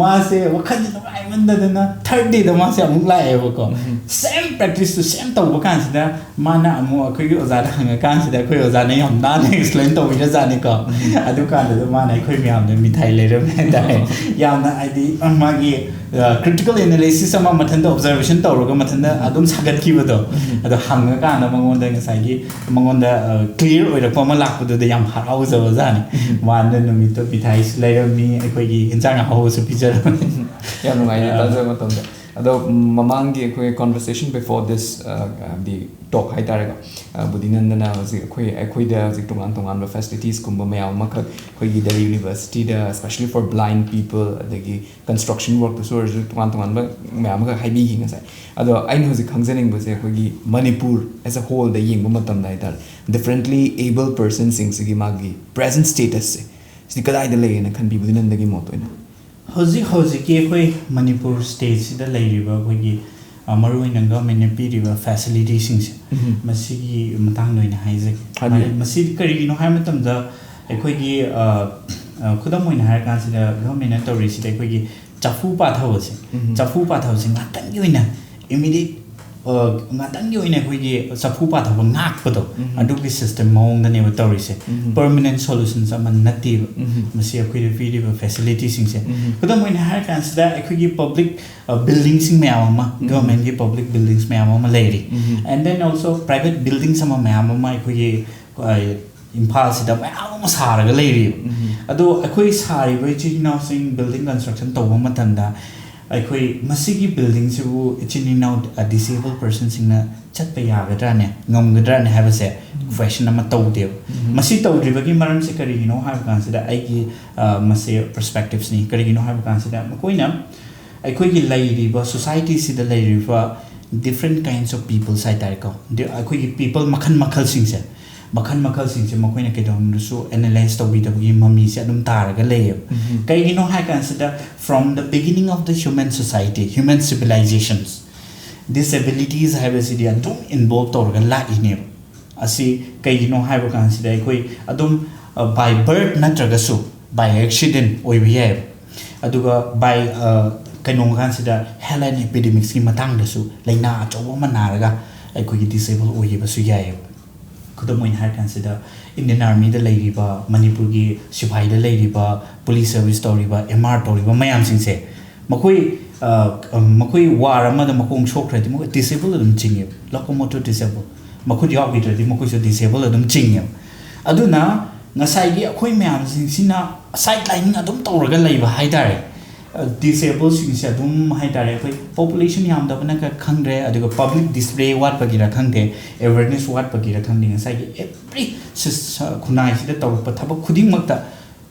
ꯃꯥꯁꯦ ꯋꯥꯈꯜꯁꯦ ꯅꯨꯡꯉꯥꯏꯃꯟꯗꯗꯅ ꯊꯥꯔꯠ ꯗꯦꯗ ꯃꯥꯁꯦ ꯑꯃꯨꯛ ꯂꯥꯛꯑꯦꯕꯀꯣ꯫ ꯎꯝ꯫ ꯁꯦꯝ ꯄ꯭ꯔꯦꯛꯇꯤꯁꯇꯨ ꯁꯦꯝ ꯇꯧꯕ ꯀꯥꯟꯁꯤꯗ ꯃꯥꯅ ꯑꯃꯨꯛ ꯑꯩꯈꯣꯏꯒꯤ ꯑꯣꯖꯥꯗ ꯍꯪꯉꯀꯥꯟꯁꯤꯗ ꯑꯩꯈꯣꯏ ꯑꯣꯖꯥꯅ ꯌꯥꯝ ꯅꯥꯟꯅ ꯑꯦꯛꯁꯄ꯭ꯂꯦꯟ ꯇꯧꯕꯤꯔꯖꯥꯠꯅꯤꯀꯣ꯫ ꯎꯝ꯫ ꯑꯗꯨꯀꯥꯟꯗꯨꯗ ꯃꯥꯅ ꯑꯩꯈꯣꯏ ꯃꯌꯥꯝꯗ ꯃꯤꯊꯥꯏ ꯂꯩꯔꯝꯃꯦ ꯍꯥꯏꯇꯥꯔꯦ꯫ ꯌꯥꯝꯅ ꯍꯥꯏꯗꯤ ꯃꯥꯒꯤ, ꯑ, ꯀ꯭ꯔꯤꯇꯤꯀꯦꯜ ꯑꯦꯅꯥꯂꯥꯏꯁꯤꯁ ꯑꯃ ꯃꯊꯟꯇ ꯑꯣꯕꯖꯔꯕꯦꯁꯟ ꯇꯧꯔꯒ ꯃꯊꯟꯇ ꯑꯗꯨꯝ ꯁꯥꯒꯠꯈꯤꯕꯗꯣ꯫ ꯎꯝ꯫ ꯑꯗꯣ ꯍꯪꯉꯀꯥꯟꯗ ꯃꯉꯣꯟꯗ ꯉꯁꯥꯏꯒꯤ ꯃꯉꯣꯟꯗ, ꯑ, ꯀ꯭ꯂꯤꯌꯥꯔ ꯑꯣꯏꯔꯛꯄ ꯑꯃ ꯂꯥꯛꯄꯗꯨꯗ ꯌꯥꯝ ꯍꯔꯥꯎꯖꯕ ꯖꯥꯠꯅꯤ꯫ ꯎꯝ꯫ ꯃꯥꯅ ꯅꯨꯃꯤꯠꯇꯣ ꯃꯤꯊꯥꯏꯁꯨ ꯂꯩꯔꯝꯃꯤ, ꯑꯩꯈꯣꯏꯒꯤ ꯏꯟꯁꯥꯡ ꯑꯍꯥꯎꯕꯁꯨ ꯄꯤꯖꯔꯝꯃꯤ꯫ ꯌꯥꯝ ꯅꯨꯡꯉꯥꯏꯖꯩ ꯑ, ꯇꯥꯖꯕ ꯃꯇꯝꯗ꯫ ꯑꯗꯣ ꯃꯃꯥꯡꯒꯤ ꯑꯩꯈꯣꯏ conversation before this, ꯍꯥꯏꯗꯤ talk ꯍꯥꯏꯇꯥꯔꯦꯀꯣ, ꯕꯨꯙꯤꯅꯟꯗꯅ ꯍꯧꯖꯤꯛ ꯑꯩꯈꯣꯏ, ꯑꯩꯈꯣꯏꯗ ꯍꯧꯖꯤꯛ ꯇꯣꯉꯥꯟ ꯇꯣꯉꯥꯟꯕ facilities ꯀꯨꯝꯕ ꯃꯌꯥꯝ ꯑꯃꯈꯛ ꯑꯩꯈꯣꯏꯒꯤ ꯗꯦꯜꯂꯤ ꯌꯨꯅꯤꯚꯔꯁꯤꯇꯤꯗ, especially for blind people, ꯑꯗꯒꯤ construction workꯇꯁꯨ ꯑꯣꯏꯔꯁꯨ ꯇꯣꯉꯥꯟ ꯇꯣꯉꯥꯟꯕ ꯃꯌꯥꯝ ꯑꯃꯈꯛ ꯍꯥꯏꯕꯤꯈꯤ ꯉꯁꯥꯏ꯫ ꯑꯗꯣ ꯑꯩꯅ ꯍꯧꯖꯤꯛ ꯈꯪꯖꯅꯤꯡꯕꯁꯦ, ꯑꯩꯈꯣꯏꯒꯤ ꯃꯅꯤꯄꯨꯔ as a wholeꯗ ꯌꯦꯡꯕ ꯃꯇꯝꯗ ꯍꯥꯏꯇꯥꯔꯦ, differently abled personꯁꯤꯡꯁꯤꯒꯤ ꯃꯥꯒꯤ present statusꯁꯦ ꯁꯤꯗꯤ ꯀꯗꯥꯏꯗ ꯂꯩꯌꯦꯅ ꯈꯟꯕꯤ, ꯕꯨꯙꯤꯅꯟꯗꯒꯤ ꯃꯣꯠ ꯑꯣꯏꯅ? ꯍꯧꯖꯤꯛ ꯍꯧꯖꯤꯛꯀꯤ ꯑꯩꯈꯣꯏ ꯃꯅꯤꯄꯨꯔ stateꯁꯤꯗ ꯂꯩꯔꯤꯕ ꯑꯩꯈꯣꯏꯒꯤ, ꯑ, ꯃꯔꯨꯑꯣꯏꯅ governmentꯅ ꯄꯤꯔꯤꯕ facilityꯁꯤꯡꯁꯦ, ꯎꯝ꯫ ꯃꯁꯤꯒꯤ ꯃꯇꯥꯡꯗ ꯑꯣꯏꯅ ꯍꯥꯏꯖꯒꯦ꯫ ꯍꯥꯏꯕꯤꯌꯨ꯫ ꯃꯔꯝ-, ꯃꯁꯤ ꯀꯔꯤꯒꯤꯅꯣ ꯍꯥꯏꯕ ꯃꯇꯝꯗ ꯑꯩꯈꯣꯏꯒꯤ, ꯑ, ꯑ, ꯈꯨꯗꯝ ꯑꯣꯏꯅ ꯍꯥꯏꯔꯀꯥꯟꯁꯤꯗ governmentꯅ ꯇꯧꯔꯤꯁꯤꯗ ꯑꯩꯈꯣꯏꯒꯤ ꯆꯐꯨ ꯄꯥꯊꯕꯁꯦ, ꯎꯝ꯫ ꯆꯐꯨ ꯄꯥꯊꯕꯁꯦ ꯉꯥꯛꯇꯪꯒꯤ ꯑꯣꯏꯅ immediate, ꯑ, ꯉꯥꯛꯇꯪꯒꯤ ꯑꯣꯏꯅ ꯑꯩꯈꯣꯏꯒꯤ ꯆꯐꯨ ꯄꯥꯊꯕ ꯉꯥꯛꯄꯗꯣ, ꯎꯝ꯫ ꯑꯗꯨꯒꯤ system ꯃꯑꯣꯡꯗꯅꯦꯕ ꯇꯧꯔꯤꯁꯦ꯫ ꯎꯝ꯫ Permanent solutions ꯑꯃ ꯅꯠꯇꯦꯕ꯫ ꯎꯝ꯫ ꯃꯁꯤ ꯑꯩꯈꯣꯏꯗ ꯄꯤꯔꯤꯕ facilityꯁꯤꯡꯁꯦ꯫ ꯎꯝ꯫ ꯈꯨꯗꯝ ꯑꯣꯏꯅ ꯍꯥꯏꯔꯀꯥꯟꯁꯤꯗ ꯑꯩꯈꯣꯏꯒꯤ public, ꯑ, buildingꯁꯤꯡ ꯃꯌꯥꯝ ꯑꯃ, ꯎꯝ꯫ Governmentꯀꯤ public buildings ꯃꯌꯥꯝ ꯑꯃ ꯂꯩꯔꯤ꯫ ꯎꯝ꯫ And then also private buildings ꯑꯃ ꯃꯌꯥꯝ ꯑꯃ ꯑꯩꯈꯣꯏꯒꯤ, ꯑ, ꯏꯝꯐꯥꯜꯁꯤꯗ ꯃꯌꯥꯝ ꯑꯃ ꯁꯥꯔꯒ ꯂꯩꯔꯤꯕ꯫ ꯎꯝ꯫ ꯑꯗꯣ ꯑꯩꯈꯣꯏ ꯁꯥꯔꯤꯕ ꯏꯆꯤꯜ ꯏꯅꯥꯎꯁꯤꯡ building construction ꯇꯧꯕ ꯃꯇꯝꯗ ꯑꯩꯈꯣꯏ ꯃꯁꯤꯒꯤ buildingꯁꯤꯕꯨ ꯏꯆꯤꯜ ꯏꯅꯥꯎ, ꯑ, disabled personꯁꯤꯡꯅ ꯆꯠꯄ ꯌꯥꯒꯗ꯭ꯔꯥꯅꯦ, ꯉꯝꯒꯗ꯭ꯔꯥꯅꯦ ꯍꯥꯏꯕꯁꯦ ꯎꯝ꯫ Question ꯑꯃ ꯇꯧꯗꯦꯕ꯫ ꯎꯝ꯫ ꯃꯁꯤ ꯇꯧꯗ꯭ꯔꯤꯕꯒꯤ ꯃꯔꯝꯁꯦ ꯀꯔꯤꯒꯤꯅꯣ ꯍꯥꯏꯕ ꯀꯥꯟꯁꯤꯗ ꯑꯩꯒꯤ, ꯑ, ꯃꯁꯤ perspectiveꯁꯅꯤ꯫ ꯀꯔꯤꯒꯤꯅꯣ ꯍꯥꯏꯕ ꯀꯥꯟꯁꯤꯗ ꯃꯈꯣꯏꯅ ꯑꯩꯈꯣꯏꯒꯤ ꯂꯩꯔꯤꯕ societyꯁꯤꯗ ꯂꯩꯔꯤꯕ different kinds of peoples ꯍꯥꯏꯇꯥꯔꯦꯀꯣ, ꯗꯤ-, ꯑꯩꯈꯣꯏꯒꯤ people ꯃꯈꯜ ꯃꯈꯜꯁꯤꯡꯁꯦ, ꯃꯈꯜ ꯃꯈꯜꯁꯤꯡꯁꯦ ꯃꯈꯣꯏꯅ ꯀꯩꯗꯧꯅꯨꯡꯗꯁꯨ analyse ꯇꯧꯕꯤꯗꯕꯒꯤ ꯃꯃꯤꯁꯦ ꯑꯗꯨꯝ ꯇꯥꯔꯒ ꯂꯩꯌꯦꯕ꯫ ꯎꯝ꯫ ꯀꯩꯒꯤꯅꯣ ꯍꯥꯏ ꯀꯥꯟꯁꯤꯗ from the beginning of the human society, human civilizations, disabilities ꯍꯥꯏꯕꯁꯤꯗꯤ ꯑꯗꯨꯝ involve ꯇꯧꯔꯒ ꯂꯥꯛꯏꯅꯦꯕ꯫ ꯑꯁꯤ ꯀꯩꯒꯤꯅꯣ ꯍꯥꯏꯕ ꯀꯥꯟꯁꯤꯗ ꯑꯩꯈꯣꯏ ꯑꯗꯨꯝ, ꯑ, by birth ꯅꯠꯇ꯭ꯔꯒꯁꯨ by accident ꯑꯣꯏꯕ ꯌꯥꯏꯑꯕ꯫ ꯑꯗꯨꯒ by, ꯑ, ꯀꯩꯅꯣ ꯀꯥꯟꯁꯤꯗ health and epidemicsꯀꯤ ꯃꯇꯥꯡꯗꯁꯨ ꯂꯥꯏꯅꯥ ꯑꯆꯧꯕ ꯑꯃ ꯅꯥꯔꯒ ꯑꯩꯈꯣꯏꯒꯤ disable ꯑꯣꯏꯈꯤꯕꯁꯨ ꯌꯥꯏꯑꯕ꯫ ꯈꯨꯗꯝ ꯑꯣꯏꯅ ꯍꯥꯏꯔ ꯀꯥꯟꯁꯤꯗ Indian Armyꯗ ꯂꯩꯔꯤꯕ, ꯃꯅꯤꯄꯨꯔꯒꯤ ꯁꯤꯐꯥꯏꯗ ꯂꯩꯔꯤꯕ, police service ꯇꯧꯔꯤꯕ, M R ꯇꯧꯔꯤꯕ ꯃꯌꯥꯝꯁꯤꯡꯁꯦ, ꯃꯈꯣꯏ, ꯑ, ꯃꯈꯣꯏ war ꯑꯃꯗ ꯃꯈꯣꯡ ꯁꯣꯛꯈ꯭ꯔꯗꯤ ꯃꯈꯣꯏ disable ꯑꯗꯨꯝ ꯆꯤꯡꯉꯦꯕ, locomotor disable꯫ ꯃꯈꯨꯠ ꯌꯥꯎꯈꯤꯗ꯭ꯔꯗꯤ ꯃꯈꯣꯏꯁꯨ disable ꯑꯗꯨꯝ ꯆꯤꯡꯉꯦꯕ꯫ ꯑꯗꯨꯅ ꯉꯁꯥꯏꯒꯤ ꯑꯩꯈꯣꯏ ꯃꯌꯥꯝꯁꯤꯡꯁꯤꯅ sidelining ꯑꯗꯨꯝ ꯇꯧꯔꯒ ꯂꯩꯕ ꯍꯥꯏ ꯇꯥꯔꯦ꯫ ꯗꯤꯁꯦꯕꯜꯁꯤꯡꯁꯦ ꯑꯗꯨꯝ ꯍꯥꯏꯇꯥꯔꯦ, ꯑꯩꯈꯣꯏ ꯄꯣꯄꯨꯂꯦꯁꯟ ꯌꯥꯝꯗꯕꯅ ꯈ- ꯈꯪꯗ꯭ꯔꯦ, ꯑꯗꯨꯒ ꯄꯕ꯭ꯂꯤꯛ ꯗꯤꯁꯄ꯭ꯂꯦ ꯋꯥꯠꯄꯒꯤꯔ ꯈꯪꯗꯦ, ꯑꯦꯋꯦꯔꯅꯦꯁ ꯋꯥꯠꯄꯒꯤꯔ ꯈꯪꯗꯦ, ꯉꯁꯥꯏꯒꯤ ꯑꯦꯕ꯭ꯔꯤ ꯈꯨꯟꯅꯥꯏꯁꯤꯗ ꯇꯧꯔꯛꯄ ꯊꯕꯛ ꯈꯨꯗꯤꯡꯃꯛꯇ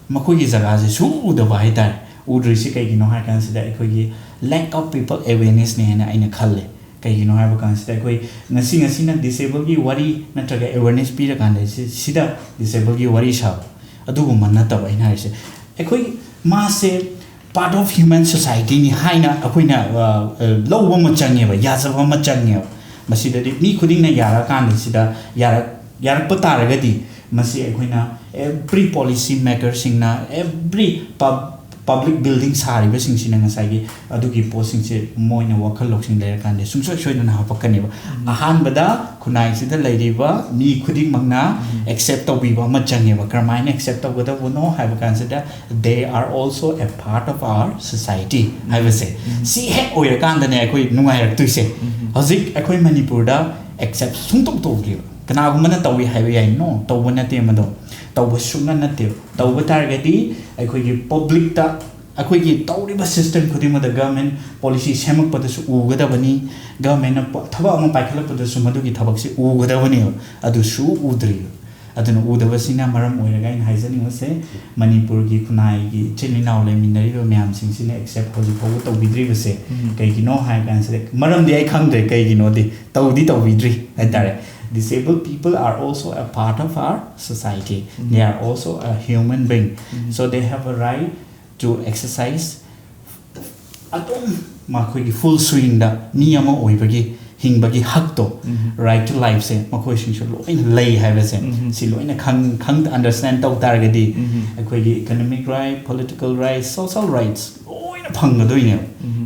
ꯃꯈꯣꯏꯒꯤ ꯖꯒꯥꯁꯦ ꯁꯨ ꯎꯗꯕ ꯍꯥꯏꯇꯥꯔꯦ꯫ ꯎꯗ꯭ꯔꯤꯁꯤ ꯀꯩꯒꯤꯅꯣ ꯍꯥꯏ ꯀꯥꯟꯁꯤꯗ ꯑꯩꯈꯣꯏꯒꯤ lack of people awarenessꯅꯦ ꯍꯥꯏꯅ ꯑꯩꯅ ꯈꯜꯂꯦ꯫ ꯀꯩꯒꯤꯅꯣ ꯍꯥꯏꯕ ꯀꯥꯟꯁꯤꯗ ꯑꯩꯈꯣꯏ ꯉꯁꯤ ꯉꯁꯤꯅ ꯗꯤꯁꯦꯕꯜꯒꯤ ꯋꯥꯔꯤ ꯅꯠꯇ꯭ꯔꯒ ꯑꯦꯋꯦꯔꯅꯦꯁ ꯄꯤꯔꯀꯥꯟꯗ ꯁꯤ- ꯁꯤꯗ ꯗꯤꯁꯦꯕꯜꯒꯤ ꯋꯥꯔꯤ ꯁꯥꯕ ꯑꯗꯨꯒꯨꯝꯕ ꯅꯠꯇꯕ ꯑꯩꯅ ꯍꯥꯏꯔꯤꯁꯦ꯫ ꯑꯩꯈꯣꯏ ꯃꯥꯁꯦ part of human societyꯅꯤ ꯍꯥꯏꯅ ꯑꯩꯈꯣꯏꯅ ꯑ, ꯑ, ꯂꯧꯕ ꯑꯃ ꯆꯪꯉꯦꯕ, ꯌꯥꯖꯕ ꯑꯃ ꯆꯪꯉꯦꯕ꯫ ꯃꯁꯤꯗꯗꯤ ꯃꯤ ꯈꯨꯗꯤꯡꯅ ꯌꯥꯔꯛꯑꯀꯥꯟꯗ ꯁꯤꯗ ꯌꯥꯔꯛ ꯌꯥꯔꯛꯄ ꯇꯥꯔꯒꯗꯤ ꯃꯁꯤ ꯑꯩꯈꯣꯏꯅ ꯑꯦꯕ꯭ꯔꯤ ꯄꯣꯂꯤꯁꯤ ꯃꯦꯀꯔꯁꯤꯡꯅ ꯑꯦꯕ꯭ꯔꯤ ꯄꯕ꯭ꯂꯤꯛ ꯕꯤꯜꯗꯤꯡ ꯁꯥꯔꯤꯕꯁꯤꯡꯁꯤꯅ ꯉꯁꯥꯏꯒꯤ ꯑꯗꯨꯒꯤ ꯄꯣꯠꯁꯤꯡꯁꯦ ꯃꯣꯏꯅ ꯋꯥꯈꯜ ꯂꯧꯁꯤꯡ ꯂꯩꯔꯀꯥꯟꯗ ꯁꯨꯡꯁꯣꯏ ꯁꯣꯏꯗꯅ ꯍꯥꯄꯛꯀꯅꯦꯕ꯫ ꯑꯍꯥꯟꯕꯗ ꯈꯨꯟꯅꯥꯏꯁꯤꯗ ꯂꯩꯔꯤꯕ ꯃꯤ ꯈꯨꯗꯤꯡꯃꯛꯅ ꯑꯦꯛꯁꯦꯞ ꯇꯧꯕꯤꯕ ꯑꯃ ꯆꯪꯉꯦꯕ꯫ ꯀꯔꯝꯍꯥꯏꯅ ꯑꯦꯛꯁꯦꯞ ꯇꯧꯒꯗꯕꯅꯣ ꯍꯥꯏꯕ ꯀꯥꯟꯁꯤꯗ they are also a part of our society ꯍꯥꯏꯕꯁꯦ꯫ ꯁꯤ ꯍꯦꯛ ꯑꯣꯏꯔꯀꯥꯟꯗꯅꯦ ꯑꯩꯈꯣꯏ ꯅꯨꯡꯉꯥꯏꯔꯛꯇꯣꯏꯁꯦ꯫ ꯍꯧꯖꯤꯛ ꯑꯩꯈꯣꯏ ꯃꯅꯤꯄꯨꯔꯗ ꯑꯦꯛꯁꯦꯞ ꯁꯨꯡꯇꯧ ꯇꯧꯗ꯭ꯔꯤꯕ꯫ ꯀꯅꯥꯒꯨꯝꯕꯅ ꯇꯧꯏ ꯍꯥꯏꯕ ꯌꯥꯏ, ꯅꯣ, ꯇꯧꯕ ꯅꯠꯇꯦ ꯃꯗꯣ꯫ ꯇꯧꯕ ꯁꯨꯡꯅ ꯅꯠꯇꯦꯕ꯫ ꯇꯧꯕ ꯇꯥꯔꯒꯗꯤ ꯑꯩꯈꯣꯏꯒꯤ ꯄꯕ꯭ꯂꯤꯛꯇ, ꯑꯩꯈꯣꯏꯒꯤ ꯇꯧꯔꯤꯕ ꯁꯤꯁꯇꯦꯝ ꯈꯨꯗꯤꯡꯃꯛꯇ ꯒꯚꯔꯟꯃꯦꯟ ꯄꯣꯂꯤꯁꯤ ꯁꯦꯝꯃꯛꯄꯗꯁꯨ ꯎꯒꯗꯕꯅꯤ, ꯒꯚꯔꯟꯃꯦꯟꯅ ꯄ- ꯊꯕꯛ ꯑꯃ ꯄꯥꯏꯈꯠꯂꯛꯄꯗꯁꯨ ꯃꯗꯨꯒꯤ ꯊꯕꯛꯁꯤ ꯎꯒꯗꯕꯅꯦꯕ꯫ ꯑꯗꯨꯁꯨ ꯎꯗ꯭ꯔꯤꯕ꯫ ꯑꯗꯨꯅ ꯎꯗꯕꯁꯤꯅ ꯃꯔꯝ ꯑꯣꯏꯔꯒ ꯑꯩꯅ ꯍꯥꯏꯖꯅꯤꯡꯕꯁꯦ, ꯃꯅꯤꯄꯨꯔꯒꯤ ꯈꯨꯟꯅꯥꯏꯒꯤ ꯏꯆꯤꯜ ꯏꯅꯥꯎ ꯂꯩꯃꯤꯟꯅꯔꯤꯕ ꯃꯌꯥꯝꯁꯤꯡꯁꯤꯅ ꯑꯦꯛꯁꯦꯞ ꯍꯧꯖꯤꯛ ꯐꯥꯎꯕ ꯇꯧꯕꯤꯗ꯭ꯔꯤꯕꯁꯦ ꯀꯩꯒꯤꯅꯣ ꯍꯥꯏ ꯀꯥꯟꯁꯤꯗ, ꯃꯔꯝꯗꯤ ꯑꯩ ꯈꯪꯗ꯭ꯔꯦ, ꯀꯩꯒꯤꯅꯣꯗꯤ ꯇꯧꯗꯤ ꯇꯧꯕꯤꯗ꯭ꯔꯤ ꯍꯥꯏꯇꯥꯔꯦ꯫ Disabled people are also a part of our society. They are also a human being. So they have a right to exercise ꯑꯗꯨꯝ ꯃꯈꯣꯏꯒꯤ ꯐꯨꯜ ꯁ꯭ꯋꯤꯡꯗ ꯃꯤ ꯑꯃ ꯑꯣꯏꯕꯒꯤ, ꯍꯤꯡꯕꯒꯤ ꯍꯛꯇꯣ, right to lifeꯁꯦ ꯃꯈꯣꯏꯁꯤꯡꯁꯨ ꯂꯣꯏꯅ ꯂꯩ ꯍꯥꯏꯕꯁꯦ, ꯁꯤ ꯂꯣꯏꯅ ꯈꯪ ꯈꯪ ꯑꯟꯗꯔꯁꯇꯦꯟ ꯇꯧ ꯇꯥꯔꯒꯗꯤ ꯑꯩꯈꯣꯏꯒꯤ economic right, political right, social rights ꯂꯣꯏꯅ ꯐꯪꯒꯗꯣꯏꯅꯦꯕ꯫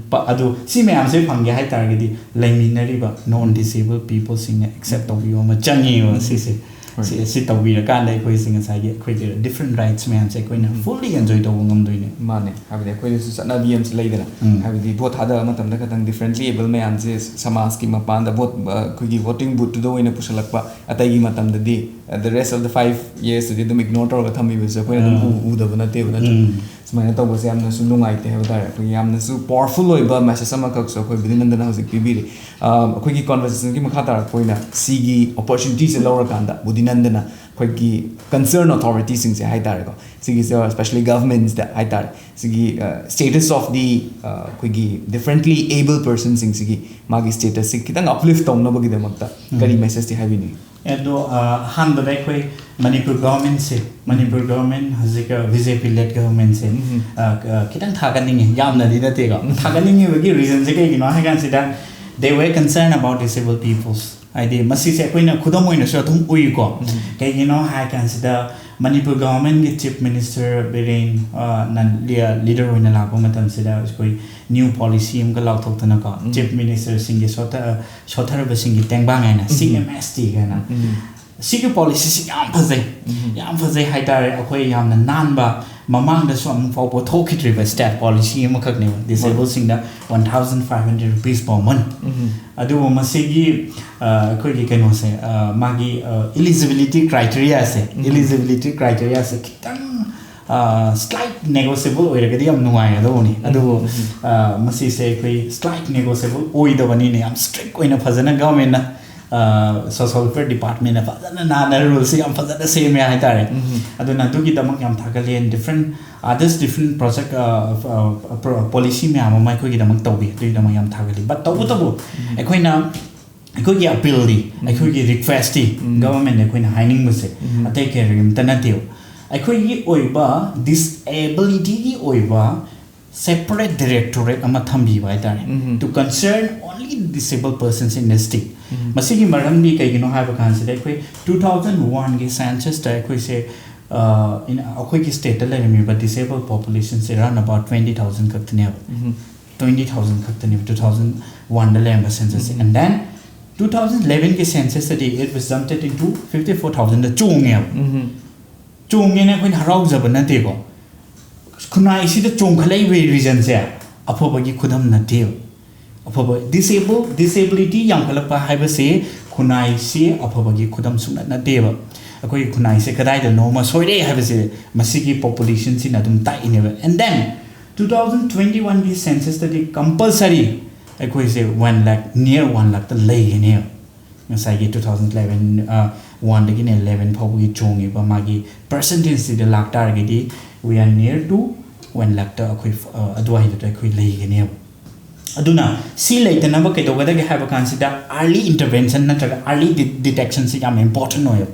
ꯄ- ꯑꯗꯨ ꯁꯤ ꯃꯌꯥꯝꯁꯦ ꯐꯪꯒꯦ ꯍꯥꯏ ꯇꯥꯔꯒꯗꯤ ꯂꯩꯃꯤꯟꯅꯔꯤꯕ non disabled peopleꯁꯤꯡꯅ ꯑꯦꯛꯁꯦꯞ ꯇꯧꯕꯤꯕ ꯑꯃ ꯆꯪꯉꯦꯕ꯫ ꯁꯤꯁꯦ ꯁꯤ ꯁꯤ ꯇꯧꯕꯤꯔꯀꯥꯟꯗ ꯑꯩꯈꯣꯏꯁꯦ ꯉꯁꯥꯏꯒꯤ ꯑꯩꯈꯣꯏꯒꯤ ꯗꯤꯐ꯭ꯔꯦꯟ ꯔꯥꯏꯠꯁ ꯃꯌꯥꯝꯁꯦ ꯑꯩꯈꯣꯏꯅ ꯐꯨꯜꯂꯤ ꯑꯦꯟꯖꯣꯏ ꯇꯧꯕ ꯉꯝꯗꯣꯏꯅꯦ꯫ ꯃꯥꯅꯦ꯫ ꯍꯥꯏꯕꯗꯤ ꯑꯩꯈꯣꯏꯗꯁꯨ ꯆꯠꯅꯕꯤ ꯑꯃꯁꯨ ꯂꯩꯗꯅ, ꯍꯥꯏꯕꯗꯤ ꯚꯣꯠ ꯊꯥꯗꯕ ꯃꯇꯝꯗ ꯈꯛꯇꯪ ꯗꯤꯐ꯭ꯔꯦꯟꯠꯂꯤ ꯑꯦꯕꯜ ꯃꯌꯥꯝꯁꯦ ꯁꯃꯥꯖꯀꯤ ꯃꯄꯥꯟꯗ ꯚꯣꯠ, ꯑꯩꯈꯣꯏꯒꯤ ꯚꯣꯇꯤꯡ ꯕꯨꯠꯇꯨꯗ ꯑꯣꯏꯅ ꯄꯨꯁꯜꯂꯛꯄ, ꯑꯇꯩꯒꯤ ꯃꯇꯝꯗꯗꯤ the rest of the five years ꯇꯨꯗꯤ ꯑꯗꯨꯝ ignore ꯇꯧꯔꯒ ꯊꯝꯕꯤꯕꯁꯦ ꯑꯩꯈꯣꯏꯅ ꯑꯗꯨꯝ ꯎ- ꯎꯗꯕ ꯅꯠꯇꯦꯕ, ꯅꯠꯇ꯭ꯔꯥ? ꯎꯝ. ꯁꯨꯃꯥꯏꯅ ꯇꯧꯕꯁꯦ ꯌꯥꯝꯅꯁꯨ ꯅꯨꯡꯉꯥꯏꯇꯦ ꯍꯥꯏꯕ ꯇꯥꯔꯦ꯫ ꯑꯩꯈꯣꯏꯒꯤ ꯌꯥꯝꯅꯁꯨ powerful ꯑꯣꯏꯕ message ꯑꯃꯈꯛꯁꯨ ꯑꯩꯈꯣꯏ ꯕꯨꯙꯤꯅꯟꯗꯅ ꯍꯧꯖꯤꯛ ꯄꯤꯕꯤꯔꯤ꯫ ꯑ, ꯑꯩꯈꯣꯏꯒꯤ conversation ꯒꯤ ꯃꯈꯥ ꯇꯥꯔꯛꯄ ꯑꯣꯏꯅ ꯁꯤꯒꯤ opportunity ꯁꯦ ꯂꯧꯔꯀꯥꯟꯗ ꯕꯨꯙꯤꯅꯟꯗꯅ ꯑꯩꯈꯣꯏꯒꯤ concern authority ꯁꯤꯡꯁꯦ ꯍꯥꯏ ꯇꯥꯔꯦꯀꯣ, ꯁꯤꯒꯤꯁꯦ especially governments ꯇ ꯍꯥꯏ ꯇꯥꯔꯦ, ꯁꯤꯒꯤ status of the ꯑꯩꯈꯣꯏꯒꯤ differently able person ꯁꯤꯡꯁꯤꯒꯤ ꯃꯥꯒꯤ status ꯁꯤ ꯈꯤꯇꯪ uplift ꯇꯧꯅꯕꯒꯤꯗꯃꯛꯇ ꯀꯔꯤ message ꯇꯤ ꯍꯥꯏꯕꯤꯅꯤꯡꯉꯤ? ꯑꯗꯣ, ꯑ, ꯑꯍꯥꯟꯕꯗ ꯑꯩꯈꯣꯏ ꯃꯅꯤꯄꯨꯔ government ꯁꯦ, ꯃꯅꯤꯄꯨꯔ government ꯍꯧꯖꯤꯛ, ꯑ, B J P led government ꯁꯦ, ꯎꯝ. ꯑ, ꯑ, ꯈꯤꯇꯪ ꯊꯥꯒꯠꯅꯤꯡꯉꯤ, ꯌꯥꯝꯅꯗꯤ ꯅꯠꯇꯦꯀꯣ꯫ ꯊꯥꯒꯠꯅꯤꯡꯉꯤꯕꯒꯤ reason ꯁꯦ ꯀꯩꯒꯤꯅꯣ ꯍꯥꯏ ꯀꯥꯟꯁꯤꯗ, they were concerned about disabled peoples. ꯍꯥꯏꯗꯤ ꯃꯁꯤꯁꯦ ꯑꯩꯈꯣꯏꯅ ꯈꯨꯗꯝ ꯑꯣꯏꯅꯁꯨ ꯑꯗꯨꯝ ꯎꯏꯀꯣ꯫ ꯀꯩꯒꯤꯅꯣ ꯍꯥꯏ ꯀꯥꯟꯁꯤꯗ ꯃꯅꯤꯄꯨꯔ government ꯀꯤ Chief Minister ꯕꯤꯔꯦꯟ, ꯑ, ꯅ ꯂꯤ-, leader ꯑꯣꯏꯅ ꯂꯥꯛꯄ ꯃꯇꯝꯁꯤꯗ ꯑꯩꯈꯣꯏ new policy ꯑꯃꯒ ꯂꯥꯎꯊꯣꯛꯇꯅꯀꯣ, ꯎꯝ. Chief Minister ꯁꯤꯡꯒꯤ ꯁꯣꯠꯊ-, ꯁꯣꯠꯊꯔꯕꯁꯤꯡꯒꯤ ꯇꯦꯡꯕꯥꯡ ꯍꯥꯏꯅ, ꯎꯝ. C M S T ꯍꯥꯏꯅ꯫ ꯎꯝ. ꯁꯤꯒꯤ policy ꯁꯤ ꯌꯥꯝ ꯐꯖꯩ꯫ ꯎꯝ. ꯌꯥꯝ ꯐꯖꯩ ꯍꯥꯏꯇꯥꯔꯦ꯫ ꯑꯩꯈꯣꯏ ꯌꯥꯝꯅ ꯅꯥꯟꯕ, ꯃꯃꯥꯡꯗꯁꯨ ꯑꯃꯨꯛ ꯐꯥꯎꯕ ꯊꯣꯛꯈꯤꯗ꯭ꯔꯤꯕ state policy ꯑꯃꯈꯛꯅꯦꯕ꯫ Disabled ꯁꯤꯡꯗ one thousand five hundred rupees per month꯫ ꯎꯝ. ꯑꯗꯨꯕꯨ ꯃꯁꯤꯒꯤ, ꯑ, ꯑꯩꯈꯣꯏꯒꯤ ꯀꯩꯅꯣꯁꯦ, ꯑ, ꯃꯥꯒꯤ, ꯑ, eligibility criteria ꯁꯦ, ꯎꯝ. eligibility criteria ꯁꯦ ꯈꯤꯇꯪ, ꯑ, slight negotiable ꯑꯣꯏꯔꯒꯗꯤ ꯌꯥꯝ ꯅꯨꯡꯉꯥꯏꯒꯗꯧꯕꯅꯤ꯫ ꯑꯗꯨꯕꯨ, ꯎꯝ. ꯑ, ꯃꯁꯤꯁꯦ ꯑꯩꯈꯣꯏ slight negotiable ꯑꯣꯏꯗꯕꯅꯤꯅ ꯌꯥꯝ strict ꯑꯣꯏꯅ ꯐꯖꯅ government ꯅ, ꯑ, social welfare department ꯅ ꯐꯖꯅ ꯅꯥꯟꯅ rules ꯁꯦ ꯌꯥꯝ ꯐꯖꯅ ꯁꯦꯝꯃꯦ ꯍꯥꯏꯇꯥꯔꯦ꯫ ꯎꯝ. ꯑꯗꯨꯅ ꯑꯗꯨꯒꯤꯗꯃꯛ ꯌꯥꯝ ꯊꯥꯒꯠꯂꯤ꯫ And different, others different project, ꯑ, ꯑ, pro-, policy ꯃꯌꯥꯝ ꯑꯃ ꯑꯩꯈꯣꯏꯒꯤꯗꯃꯛ ꯇꯧꯕꯤ, ꯑꯗꯨꯒꯤꯗꯃꯛ ꯌꯥꯝ ꯊꯥꯒꯠꯂꯤ꯫ But ꯇꯧꯕꯇꯕꯨ ꯎꯝ. ꯑꯩꯈꯣꯏꯅ, ꯑꯩꯈꯣꯏꯒꯤ appeal ꯗꯤ, ꯎꯝ. ꯑꯩꯈꯣꯏꯒꯤ request ꯇꯤ ꯎꯝ. government ꯗ ꯑꯩꯈꯣꯏꯅ ꯍꯥꯏꯅꯤꯡꯕꯁꯦ ꯎꯝ. ꯑꯇꯩ ꯀꯔꯤꯝꯇ ꯅꯠꯇꯦꯕ꯫ ꯑꯩꯈꯣꯏꯒꯤ ꯑꯣꯏꯕ disability ꯒꯤ ꯑꯣꯏꯕ separate directorate ꯑꯃ ꯊꯝꯕꯤꯕ ꯍꯥꯏꯇꯥꯔꯦ, ꯎꯝ. to concern only disabled persons in the state꯫ ꯎꯝ. ꯃꯁꯤꯒꯤ ꯃꯔꯝꯗꯤ ꯀꯩꯒꯤꯅꯣ ꯍꯥꯏꯕ ꯀꯥꯟꯁꯤꯗ, ꯑꯩꯈꯣꯏ two thousand one ꯒꯤ census ꯇ ꯑꯩꯈꯣꯏꯁꯦ, ꯑ, in-, ꯑꯩꯈꯣꯏꯒꯤ state ꯇ ꯂꯩꯔꯝꯃꯤꯕ disabled population say around about twenty thousand ꯈꯛꯇꯅꯦꯕ꯫ ꯎꯝ. Twenty thousand ꯈꯛꯇꯅꯦꯕ two thousand one ꯗ ꯂꯩꯔꯝꯕ census say. Um. And then two thousand eleven ꯒꯤ census ꯇꯗꯤ it was jumped into fifty four thousand ꯗ ꯆꯣꯡꯉꯦꯕ꯫ ꯎꯝ. ꯆꯣꯡꯉꯦꯅ ꯑꯩꯈꯣꯏꯅ ꯍꯔꯥꯎꯖꯕ ꯅꯠꯇꯦꯀꯣ꯫ ꯈꯨꯟꯅꯥꯏꯁꯤꯗ ꯆꯣꯡꯈꯠꯂꯛꯏꯕꯒꯤ reason ꯁꯦ ꯑꯐꯕꯒꯤ ꯈꯨꯗꯝ ꯅꯠꯇꯦꯕ꯫ ꯑꯐꯕ disable, disability ꯌꯥꯝꯈꯠꯂꯛꯄ ꯍꯥꯏꯕꯁꯤ ꯈꯨꯟꯅꯥꯏꯁꯤ ꯑꯐꯕꯒꯤ ꯈꯨꯗꯝ ꯁꯨꯡꯅꯠ ꯅꯠꯇꯦꯕ꯫ ꯑꯩꯈꯣꯏꯒꯤ ꯈꯨꯟꯅꯥꯏꯁꯦ ꯀꯗꯥꯏꯗꯅꯣ ꯑꯃ ꯁꯣꯏꯔꯦ ꯍꯥꯏꯕꯁꯦ ꯃꯁꯤꯒꯤ ꯄꯣꯄꯨꯂꯦꯁꯟꯁꯤꯅ ꯑꯗꯨꯝ ꯇꯥꯛꯏꯅꯦꯕ꯫ And then two thousand twenty one ꯒꯤ ꯁꯦꯟꯁꯁꯇꯗꯤ ꯀꯝꯄꯜꯁꯔꯤ ꯑꯩꯈꯣꯏꯁꯦ ꯋꯥꯟ ꯂꯥꯛ, ꯅꯤꯌꯔ ꯋꯥꯟ ꯂꯥꯛꯇ ꯂꯩꯒꯅꯦꯕ꯫ ꯉꯁꯥꯏꯒꯤ two thousand eleven, ꯋꯥꯟꯗꯒꯤꯅ ꯏꯂꯦꯚꯦꯟ ꯐꯥꯎꯕꯒꯤ ꯆꯣꯡꯉꯤꯕ ꯃꯥꯒꯤ ꯄꯔꯁꯦꯟꯇꯦꯖꯁꯤꯗ ꯂꯥꯛ ꯇꯥꯔꯒꯗꯤ we are near to one ꯂꯥꯛꯇ ꯑꯩꯈꯣꯏ, ꯑ, ꯑꯗꯨꯋꯥꯏꯗꯨꯗ ꯑꯩꯈꯣꯏ ꯂꯩꯒꯅꯦꯕ꯫ ꯑꯗꯨꯅ ꯁꯤ ꯂꯩꯇꯅꯕ ꯀꯩꯗꯧꯒꯗꯒꯦ ꯍꯥꯏꯕ ꯀꯥꯟꯁꯤꯗ early intervention ꯅꯠꯇ꯭ꯔꯒ early detectionꯁꯤ ꯌꯥꯝ important ꯑꯣꯏꯌꯦꯕ꯫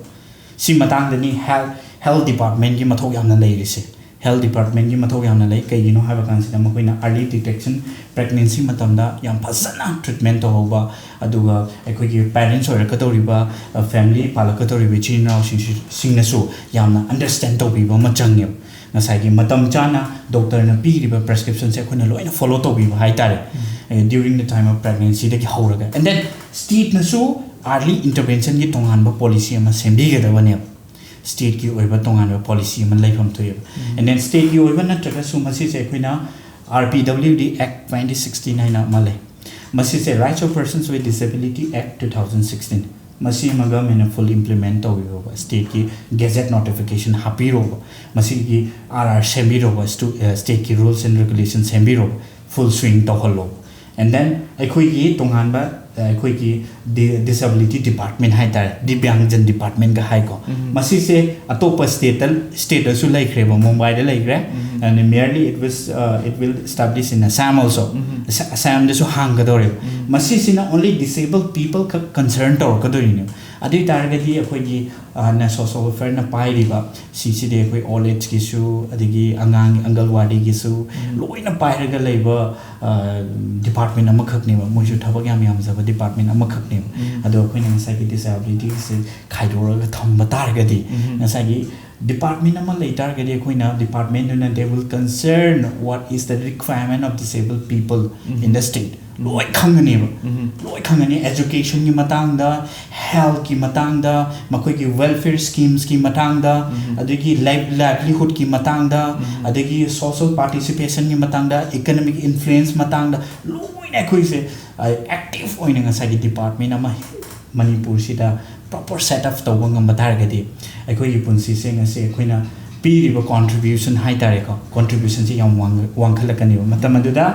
ꯁꯤ ꯃꯇꯥꯡꯗꯅꯤ health health departmentꯀꯤ ꯃꯊꯧ ꯌꯥꯝꯅ ꯂꯩꯔꯤꯁꯦ꯫ Health departmentꯀꯤ ꯃꯊꯧ ꯌꯥꯝꯅ ꯂꯩ꯫ ꯀꯩꯒꯤꯅꯣ ꯍꯥꯏꯕ ꯀꯥꯟꯁꯤꯗ ꯃꯈꯣꯏꯅ early detection, pregnancy ꯃꯇꯝꯗ ꯌꯥꯝ ꯐꯖꯅ treatment ꯇꯧꯍꯧꯕ, ꯑꯗꯨꯒ ꯑꯩꯈꯣꯏꯒꯤ parents ꯑꯣꯏꯔꯛꯀꯗꯧꯔꯤꯕ, family ꯄꯥꯜꯂꯛꯀꯗꯧꯔꯤꯕ ꯏꯆꯤꯜ ꯏꯅꯥꯎꯁꯤꯡꯁꯨ, ꯁꯤꯡꯅꯁꯨ ꯌꯥꯝꯅ understand ꯇꯧꯕꯤꯕ ꯑꯃ ꯆꯪꯉꯦꯕ꯫ ꯉꯁꯥꯏꯒꯤ ꯃꯇꯝ ꯆꯥꯅ doctorꯅ ꯄꯤꯔꯤꯕ prescriptionꯁꯦ ꯑꯩꯈꯣꯏꯅ ꯂꯣꯏꯅ follow ꯇꯧꯕꯤꯕ ꯍꯥꯏꯇꯥꯔꯦ, during the time of pregnancyꯗꯒꯤ ꯍꯧꯔꯒ꯫ And then stateꯅꯁꯨ early interventionꯒꯤ ꯇꯣꯉꯥꯟꯕ policy ꯑꯃ ꯁꯦꯝꯕꯤꯒꯗꯕꯅꯦꯕ꯫ Stateꯀꯤ ꯑꯣꯏꯕ ꯇꯣꯉꯥꯟꯕ policy ꯑꯃ ꯂꯩꯐꯝ ꯊꯣꯛꯑꯦꯕ꯫ And then stateꯀꯤ ꯑꯣꯏꯕ ꯅꯠꯇ꯭ꯔꯒꯁꯨ ꯃꯁꯤꯁꯦ ꯑꯩꯈꯣꯏꯅ RPWD Act twenty sixteen ꯍꯥꯏꯅ ꯑꯃ ꯂꯩ꯫ ꯃꯁꯤꯁꯦ Rights of Persons with Disability Act two thousand sixteen, ꯃꯁꯤ ꯑꯃ governmentꯅ full implement ꯇꯧꯕꯤꯔꯣꯕ, stateꯀꯤ gazette notification ꯍꯥꯞꯄꯤꯔꯣꯕ, ꯃꯁꯤꯒꯤ RR ꯁꯦꯝꯕꯤꯔꯣꯕ, stateꯀꯤ rules and regulation ꯁꯦꯝꯕꯤꯔꯣꯕ, full swing ꯇꯧꯍꯜꯂꯣꯕ꯫ And then ꯑꯩꯈꯣꯏꯒꯤ ꯇꯣꯉꯥꯟꯕ, ꯑ, ꯑꯩꯈꯣꯏꯒꯤ di- disability department ꯍꯥꯏꯇꯥꯔꯦ, Divyangjan departmentꯒ ꯍꯥꯏꯀꯣ꯫ ꯃꯁꯤꯁꯦ ꯑꯇꯣꯞꯄ stateꯇ, stateꯇꯁꯨ ꯂꯩꯈ꯭ꯔꯦꯕ, ꯃꯨꯝꯕꯥꯏꯗ ꯂꯩꯈ꯭ꯔꯦ꯫ And merely it was, uh, it will establish in Assam also. ꯑꯁꯥ- ꯑꯁꯥꯝꯗꯁꯨ ꯍꯥꯡꯒꯗꯧꯔꯦꯕ꯫ ꯃꯁꯤꯁꯤꯅ only disabled people ꯈꯛ concern ꯇꯧꯔꯛꯀꯗꯣꯔꯤꯅꯦꯕ꯫ ꯑꯗꯨ ꯑꯣꯏ ꯇꯥꯔꯒꯗꯤ ꯑꯩꯈꯣꯏꯒꯤ, ꯑ, ꯅ social welfareꯅ ꯄꯥꯏꯔꯤꯕ ꯁꯤꯁꯤꯗꯤ ꯑꯩꯈꯣꯏ old ageꯀꯤꯁꯨ, ꯑꯗꯒꯤ ꯑꯉꯥꯡ ꯑꯪꯒꯜꯋꯥꯗꯤꯒꯤꯁꯨ ꯂꯣꯏꯅ ꯄꯥꯏꯔꯒ ꯂꯩꯕ, ꯑ, department ꯑꯃꯈꯛꯅꯦꯕ꯫ ꯃꯣꯏꯁꯨ ꯊꯕꯛ ꯌꯥꯝ ꯌꯥꯝꯖꯕ department ꯑꯃꯈꯛꯅꯦꯕ꯫ ꯑꯗꯣ ꯑꯩꯈꯣꯏꯅ ꯉꯁꯥꯏꯒꯤ disabilityꯁꯦ ꯈꯥꯏꯗꯣꯛꯑꯒ ꯊꯝꯕ ꯇꯥꯔꯒꯗꯤ, ꯉꯁꯥꯏꯒꯤ department ꯑꯃ ꯂꯩ ꯇꯥꯔꯒꯗꯤ ꯑꯩꯈꯣꯏꯅ departmentꯗꯨꯅ they will concern what is the requirement of disabled people in the state. ꯂꯣꯏ ꯈꯪꯒꯅꯦꯕ꯫ ꯂꯣꯏ ꯈꯪꯒꯅꯤ꯫ Educationꯒꯤ ꯃꯇꯥꯡꯗ, healthꯀꯤ ꯃꯇꯥꯡꯗ, ꯃꯈꯣꯏꯒꯤ welfare schemesꯀꯤ ꯃꯇꯥꯡꯗ, ꯑꯗꯒꯤ liv- livelihoodꯀꯤ ꯃꯇꯥꯡꯗ, ꯑꯗꯒꯤ social participationꯒꯤ ꯃꯇꯥꯡꯗ, economic influence ꯃꯇꯥꯡꯗ ꯂꯣꯏꯅ ꯑꯩꯈꯣꯏꯁꯦ, ꯑ, active ꯑꯣꯏꯅ ꯉꯁꯥꯏꯒꯤ department ꯑꯃ ꯃꯅꯤꯄꯨꯔꯁꯤꯗ proper set up ꯇꯧꯕ ꯉꯝꯕ ꯇꯥꯔꯒꯗꯤ ꯑꯩꯈꯣꯏꯒꯤ ꯄꯨꯟꯁꯤꯁꯦ ꯉꯁꯤ ꯑꯩꯈꯣꯏꯅ ꯄꯤꯔꯤꯕ contribution ꯍꯥꯏ ꯇꯥꯔꯦꯀꯣ, contributionꯁꯦ ꯌꯥꯝ ꯋꯥꯡ-, ꯋꯥꯡꯈꯠꯂꯛꯀꯅꯦꯕ꯫ ꯃꯇꯝ ꯑꯗꯨꯗ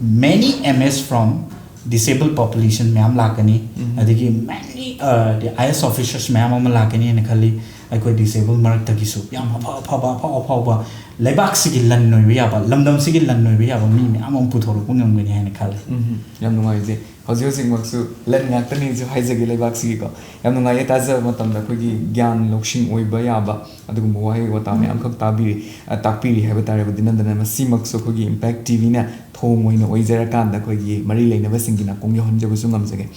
many M S from disabled population ꯃꯌꯥꯝ ꯂꯥꯛꯀꯅꯤ, ꯑꯗꯒꯤ many, uh, the I S officers ꯃꯌꯥꯝ ꯑꯃ ꯂꯥꯛꯀꯅꯤ ꯍꯥꯏꯅ ꯈꯜꯂꯤ꯫ ꯑꯩꯈꯣꯏ disabled ꯃꯔꯛꯇꯒꯤꯁꯨ ꯌꯥꯝ ꯑꯐ ꯑꯐꯕ, ꯑꯐꯥꯎ ꯑꯐꯥꯎꯕ, ꯂꯩꯕꯥꯛꯁꯤꯒꯤ ꯂꯟ ꯑꯣꯏꯕ ꯌꯥꯕ, ꯂꯝꯗꯝꯁꯤꯒꯤ ꯂꯟ ꯑꯣꯏꯕ ꯌꯥꯕ ꯃꯤ ꯃꯌꯥꯝ ꯑꯃ ꯄꯨꯊꯣꯔꯛꯄ ꯉꯝꯒꯅꯤ ꯍꯥꯏꯅ ꯈꯜꯂꯤ꯫ ꯎꯝ, ꯌꯥꯝ ꯅꯨꯡꯉꯥꯏꯖꯩ꯫ ꯍꯧꯖꯤꯛ ꯍꯧꯖꯤꯛꯃꯛꯁꯨ ꯂꯟ ꯉꯥꯛꯇꯅꯤꯁꯨ ꯍꯥꯏꯖꯒꯦ ꯂꯩꯕꯥꯛꯁꯤꯒꯤꯀꯣ꯫ ꯌꯥꯝ ꯅꯨꯡꯉꯥꯏꯌꯦ ꯇꯥꯖꯕ ꯃꯇꯝꯗ ꯑꯩꯈꯣꯏꯒꯤ ꯒ꯭ꯌꯥꯟ ꯂꯧꯁꯤꯡ ꯑꯣꯏꯕ ꯌꯥꯕ ꯑꯗꯨꯒꯨꯝꯕ ꯋꯥꯍꯩ ꯋꯥꯇꯥ ꯃꯌꯥꯝꯈꯛ ꯇꯥꯕꯤꯔꯤ, ꯑ, ꯇꯥꯛꯄꯤꯔꯤ ꯍꯥꯏꯕ ꯇꯥꯔꯦ ꯕꯨꯙꯤꯅꯟꯗꯅ꯫ ꯃꯁꯤꯃꯛꯁꯨ ꯑꯩꯈꯣꯏꯒꯤ Impact TVꯅ ꯊꯣꯡ ꯑꯣꯏꯅ ꯑꯣꯏꯖꯔꯀꯥꯟꯗ ꯑꯩꯈꯣꯏꯒꯤ ꯃꯔꯤ ꯂꯩꯅꯕꯁꯤꯡꯒꯤ ꯅꯥꯀꯣꯡ ꯌꯧꯍꯟꯖꯕꯁꯨ ꯉꯝꯖꯒꯦ꯫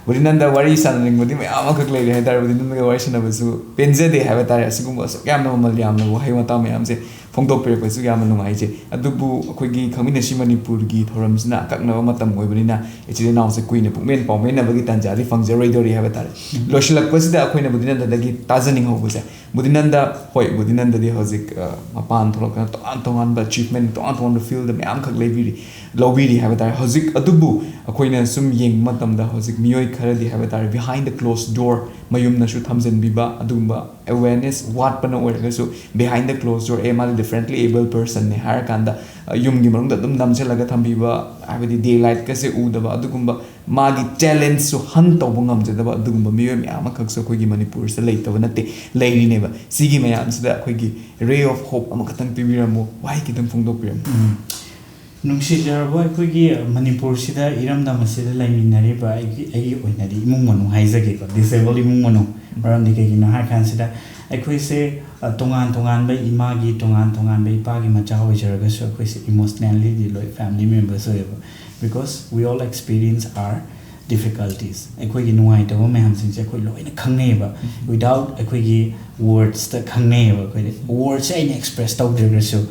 ꯕꯨꯙꯤꯅꯟꯗ, ꯋꯥꯔꯤ ꯁꯥꯟꯅꯅꯤꯡꯕꯗꯤ ꯃꯌꯥꯝ ꯑꯃꯈꯛ ꯂꯩꯔꯦ ꯍꯥꯏꯇꯥꯔꯦ, ꯕꯨꯙꯤꯅꯟꯗꯒ ꯋꯥꯔꯤ ꯁꯥꯟꯅꯕꯁꯨ ꯄꯦꯟꯖꯗꯦ ꯍꯥꯏꯕ ꯇꯥꯔꯦ꯫ ꯑꯁꯤꯒꯨꯝꯕ ꯑꯁꯨꯛ ꯌꯥꯝꯅ ꯃꯃꯜ ꯌꯥꯝꯂꯕ ꯋꯥꯍꯩ ꯋꯥꯇꯥ ꯃꯌꯥꯝꯁꯦ ꯐꯣꯡꯗꯣꯛꯄꯤꯔꯛꯄꯁꯨ ꯌꯥꯝꯅ ꯅꯨꯡꯉꯥꯏꯖꯩ꯫ ꯑꯗꯨꯕꯨ ꯑꯩꯈꯣꯏꯒꯤ ꯈꯪꯃꯤꯟꯅꯁꯤ ꯃꯅꯤꯄꯨꯔꯒꯤ ꯊꯧꯔꯝꯁꯤꯅ ꯑꯀꯛꯅꯕ ꯃꯇꯝ ꯑꯣꯏꯕꯅꯤꯅ ꯏꯆꯤꯜ ꯏꯅꯥꯎꯁꯦ ꯀꯨꯏꯅ ꯄꯨꯛꯃꯦꯟ ꯄꯥꯎꯃꯦꯟꯅꯕꯒꯤ ꯇꯥꯟꯖꯥꯗꯤ ꯐꯪꯖꯔꯣꯏꯗꯧꯔꯤ ꯍꯥꯏꯕ ꯇꯥꯔꯦ꯫ ꯂꯣꯏꯁꯤꯜꯂꯛꯄꯁꯤꯗ ꯑꯩꯈꯣꯏꯅ ꯕꯨꯙꯤꯅꯟꯗꯗꯒꯤ ꯇꯥꯖꯅꯤꯡꯍꯧꯕꯁꯦ, ꯕꯨꯙꯤꯅꯟꯗ, ꯍꯣꯏ, ꯕꯨꯙꯤꯅꯟꯗꯗꯤ ꯍꯧꯖꯤꯛ, ꯑ, ꯃꯄꯥꯟ ꯊꯣꯛꯂꯛꯇꯅ ꯇꯣꯉꯥꯟ ꯇꯣꯉꯥꯟꯕ achievement, ꯇꯣꯉꯥꯟ ꯇꯣꯉꯥꯟꯕ fieldꯗ ꯃꯌꯥꯝꯈꯛ ꯂꯩꯕꯤꯔꯤ, ꯂꯧꯕꯤꯔꯤ ꯍꯥꯏꯕ ꯇꯥꯔꯦ꯫ ꯍꯧꯖꯤꯛ ꯑꯗꯨꯕꯨ ꯑꯩꯈꯣꯏꯅ ꯁꯨꯝ ꯌꯦꯡꯕ ꯃꯇꯝꯗ ꯍꯧꯖꯤꯛ ꯃꯤꯑꯣꯏ ꯈꯔꯗꯤ ꯍꯥꯏꯕ ꯇꯥꯔꯦ, behind the closed door ꯃꯌꯨꯝꯗꯁꯨ ꯊꯝꯖꯤꯟꯕꯤꯕ, ꯑꯗꯨꯒꯨꯝꯕ awareness ꯋꯥꯠꯄꯅ ꯑꯣꯏꯔꯒꯁꯨ, behind the closed door, ꯑꯦ, ꯃꯥꯗꯤ differently abled personꯅꯦ ꯍꯥꯏꯔꯀꯥꯟꯗ, ꯑ, ꯌꯨꯝꯒꯤ ꯃꯅꯨꯡꯗ ꯑꯗꯨꯝ ꯅꯝꯁꯤꯜꯂꯒ ꯊꯝꯕꯤꯕ, ꯍꯥꯏꯕꯗꯤ day lightꯀꯁꯦ ꯎꯗꯕ, ꯑꯗꯨꯒꯨꯝꯕ ꯃꯥꯒꯤ talentꯁꯨ hunt ꯇꯧꯕ ꯉꯝꯖꯗꯕ ꯑꯗꯨꯒꯨꯝꯕ ꯃꯤꯑꯣꯏ ꯃꯌꯥꯝ ꯑꯃꯈꯛꯁꯨ ꯑꯩꯈꯣꯏꯒꯤ ꯃꯅꯤꯄꯨꯔꯁꯤꯗ ꯂꯩꯇꯕ ꯅꯠꯇꯦ, ꯂꯩꯔꯤꯅꯦꯕ꯫ ꯁꯤꯒꯤ ꯃꯌꯥꯝꯁꯤꯗ ꯑꯩꯈꯣꯏꯒꯤ ray of hope ꯑꯃꯈꯛꯇꯪ ꯄꯤꯕꯤꯔꯝꯃꯨ, ꯋꯥꯍꯩ ꯈꯤꯇꯪ ꯐꯣꯡꯗꯣꯛꯄꯤꯔꯝꯃꯨ꯫ ꯅꯨꯡꯁꯤꯖꯔꯕ ꯑꯩꯈꯣꯏꯒꯤ ꯃꯅꯤꯄꯨꯔꯁꯤꯗ, ꯏꯔꯝꯗꯝ ꯑꯁꯤꯗ ꯂꯩꯃꯤꯟꯅꯔꯤꯕ ꯑꯩꯒꯤ, ꯑꯩꯒꯤ ꯑꯣꯏꯅꯗꯤ ꯏꯃꯨꯡ ꯃꯅꯨꯡ ꯍꯥꯏꯖꯒꯦꯀꯣ, disabled ꯏꯃꯨꯡ ꯃꯅꯨꯡ꯫ ꯃꯔꯝꯗꯤ ꯀꯩꯒꯤꯅꯣ ꯍꯥꯏꯔ ꯀꯥꯟꯁꯤꯗ ꯑꯩꯈꯣꯏꯁꯦ, ꯑ, ꯇꯣꯉꯥꯟ ꯇꯣꯉꯥꯟꯕ ꯏꯃꯥꯒꯤ, ꯇꯣꯉꯥꯟ ꯇꯣꯉꯥꯟꯕ ꯏꯄꯥꯒꯤ ꯃꯆꯥ ꯑꯣꯏꯖꯔꯒꯁꯨ ꯑꯩꯈꯣꯏꯁꯦ emotionallyꯗꯤ ꯂꯣꯏ family members ꯑꯣꯏꯌꯦꯕ, because we all experience our difficulties꯫ ꯑꯩꯈꯣꯏꯒꯤ ꯅꯨꯡꯉꯥꯏꯇꯕ ꯃꯌꯥꯝꯁꯤꯡꯁꯦ ꯑꯩꯈꯣꯏ ꯂꯣꯏꯅ ꯈꯪꯅꯩꯌꯦꯕ, without ꯑꯩꯈꯣꯏꯒꯤ wordsꯇ ꯈꯪꯅꯩꯌꯦꯕ꯫ ꯑꯩꯈꯣꯏꯗꯤ wordsꯁꯦ ꯑꯩꯅ express ꯇꯧꯗ꯭ꯔꯒꯁꯨ,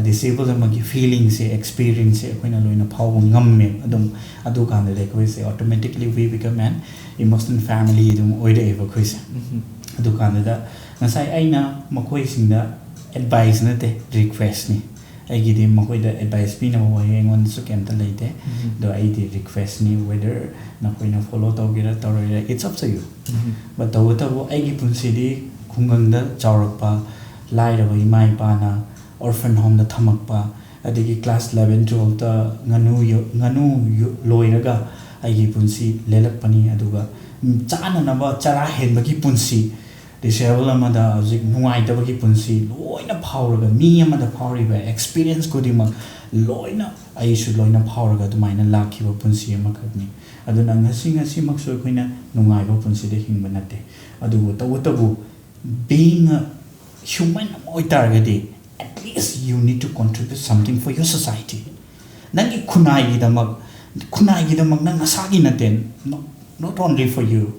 disabled ꯑꯃꯒꯤ feelingꯁꯦ, experienceꯁꯦ ꯑꯩꯈꯣꯏꯅ ꯂꯣꯏꯅ ꯐꯥꯎꯕ ꯉꯝꯃꯦꯕ꯫ ꯑꯗꯨꯝ ꯑꯗꯨꯀꯥꯟꯗꯗꯤ ꯑꯩꯈꯣꯏꯁꯦ automatically we become an emotional family ꯑꯗꯨꯝ ꯑꯣꯏꯔꯛꯑꯦꯕ ꯑꯩꯈꯣꯏꯁꯦ꯫ ꯑꯗꯨꯀꯥꯟꯗꯨꯗ ꯉꯁꯥꯏ ꯑꯩꯅ ꯃꯈꯣꯏꯁꯤꯡꯗ advice ꯅꯠꯇꯦ, requestꯅꯤ꯫ ꯑꯩꯒꯤꯗꯤ ꯃꯈꯣꯏꯗ ꯑꯦꯗꯚꯥꯏꯁ ꯄꯤꯅꯕ ꯋꯥꯍꯩ ꯑꯩꯉꯣꯟꯗꯁꯨ ꯀꯩꯝꯇ ꯂꯩꯇꯦ꯫ ꯑꯗꯣ ꯑꯩꯗꯤ ꯔꯤꯀ꯭ꯋꯦꯁꯅꯤ, ꯋꯦꯗꯔ ꯅꯈꯣꯏꯅ ꯐꯣꯂꯣ ꯇꯧꯒꯦꯔꯥ ꯇꯧꯔꯣꯏꯔꯥ, it's up to you꯫ But ꯇꯧꯕꯇꯕꯨ ꯑꯩꯒꯤ ꯄꯨꯟꯁꯤꯗꯤ ꯈꯨꯡꯒꯪꯗ ꯆꯥꯎꯔꯛꯄ, ꯂꯥꯏꯔꯕ ꯏꯃꯥ ꯏꯄꯥꯅ ꯑꯣꯔꯐꯟ ꯍꯣꯝꯗ ꯊꯝꯃꯛꯄ, ꯑꯗꯒꯤ ꯀ꯭ꯂꯥꯁ ꯏꯂꯚꯦꯟ ꯇꯨꯋꯦꯜꯐꯇ ꯉꯥꯅꯨ ꯌꯣ-, ꯉꯥꯅꯨ ꯌꯣ-, ꯂꯣꯏꯔꯒ ꯑꯩꯒꯤ ꯄꯨꯟꯁꯤ ꯂꯦꯜꯂꯛꯄꯅꯤ꯫ ꯑꯗꯨꯒ ꯆꯥꯅꯅꯕ ꯆꯔꯥ ꯍꯦꯟꯕꯒꯤ ꯄꯨꯟꯁꯤ, ꯗꯤꯁꯦꯕꯜ ꯑꯃꯗ ꯍꯧꯖꯤꯛ ꯅꯨꯡꯉꯥꯏꯇꯕꯒꯤ ꯄꯨꯟꯁꯤ ꯂꯣꯏꯅ ꯐꯥꯎꯔꯒ, ꯃꯤ ꯑꯃꯗ ꯐꯥꯎꯔꯤꯕ ꯑꯦꯛꯁꯄꯤꯔꯤꯌꯦꯟꯁ ꯈꯨꯗꯤꯡꯃꯛ ꯂꯣꯏꯅ ꯑꯩꯁꯨ ꯂꯣꯏꯅ ꯐꯥꯎꯔꯒ ꯑꯗꯨꯃꯥꯏꯅ ꯂꯥꯛꯈꯤꯕ ꯄꯨꯟꯁꯤ ꯑꯃꯈꯛꯅꯤ꯫ ꯑꯗꯨꯅ ꯉꯁꯤ ꯉꯁꯤꯃꯛꯁꯨ ꯑꯩꯈꯣꯏꯅ ꯅꯨꯡꯉꯥꯏꯕ ꯄꯨꯟꯁꯤꯗ ꯍꯤꯡꯕ ꯅꯠꯇꯦ꯫ ꯑꯗꯨꯕꯨ ꯇꯧꯕꯇꯕꯨ, being a human ꯑꯃ ꯑꯣꯏꯇꯥꯔꯒꯗꯤ, at least you need to contribute something for your society꯫ ꯅꯪꯒꯤ ꯈꯨꯟꯅꯥꯏꯒꯤꯗꯃꯛ, ꯈꯨꯟꯅꯥꯏꯒꯤꯗꯃꯛ ꯅꯪ ꯅꯁꯥꯒꯤ ꯅꯠꯇꯦ, not, not only for you,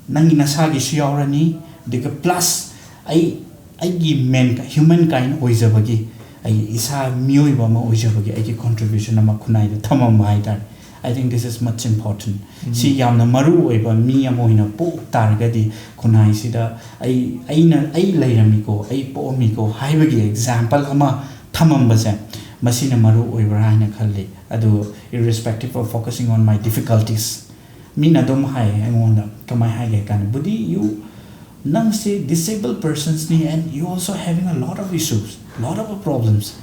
ꯅꯪꯒꯤ ꯅꯁꯥꯒꯤꯁꯨ ꯌꯥꯎꯔꯅꯤ꯫ ꯑꯗꯨꯒ ꯄ꯭ꯂꯁ ꯑꯩ, ꯑꯩꯒꯤ ꯃꯦꯟ ꯍ꯭ꯌꯨꯃꯟ ꯀꯥꯏꯟ ꯑꯣꯏꯖꯕꯒꯤ, ꯑꯩ ꯏꯁꯥ ꯃꯤꯑꯣꯏꯕ ꯑꯃ ꯑꯣꯏꯖꯕꯒꯤ ꯑꯩꯒꯤ ꯀꯣꯟꯇ꯭ꯔꯤꯕ꯭ꯌꯨꯁꯟ ꯑꯃ ꯈꯨꯟꯅꯥꯏꯗ ꯊꯝꯃꯝꯕ ꯍꯥꯏꯇꯥꯔꯦ꯫ I think this is much important꯫ ꯁꯤ ꯌꯥꯝꯅ ꯃꯔꯨ ꯑꯣꯏꯕ꯫ ꯃꯤ ꯑꯃ ꯑꯣꯏꯅ ꯄꯣꯛ ꯇꯥꯔꯒꯗꯤ ꯈꯨꯟꯅꯥꯏꯁꯤꯗ ꯑꯩ, ꯑꯩꯅ, ꯑꯩ ꯂꯩꯔꯝꯃꯤꯀꯣ, ꯑꯩ ꯄꯣꯛꯑꯝꯃꯤꯀꯣ ꯍꯥꯏꯕꯒꯤ ꯑꯦꯛꯖꯥꯝꯄꯜ ꯑꯃ ꯊꯝꯃꯝꯕꯁꯦ, ꯃꯁꯤꯅ ꯃꯔꯨ ꯑꯣꯏꯕ꯭ꯔꯥ ꯍꯥꯏꯅ ꯈꯜꯂꯤ꯫ ꯑꯗꯨ irrespective of focusing on my difficulties, ꯃꯤꯅ ꯑꯗꯨꯝ ꯍꯥꯏꯌꯦ ꯑꯩꯉꯣꯟꯗ, ꯀꯃꯥꯏ ꯍꯥꯏꯒꯦ ꯍꯥꯏ ꯀꯥꯟꯗ, "ꯕꯨꯗꯤ, you, ꯅꯪꯁꯦ disabled personsꯅꯤ and you also having a lot of issues, lot of problems,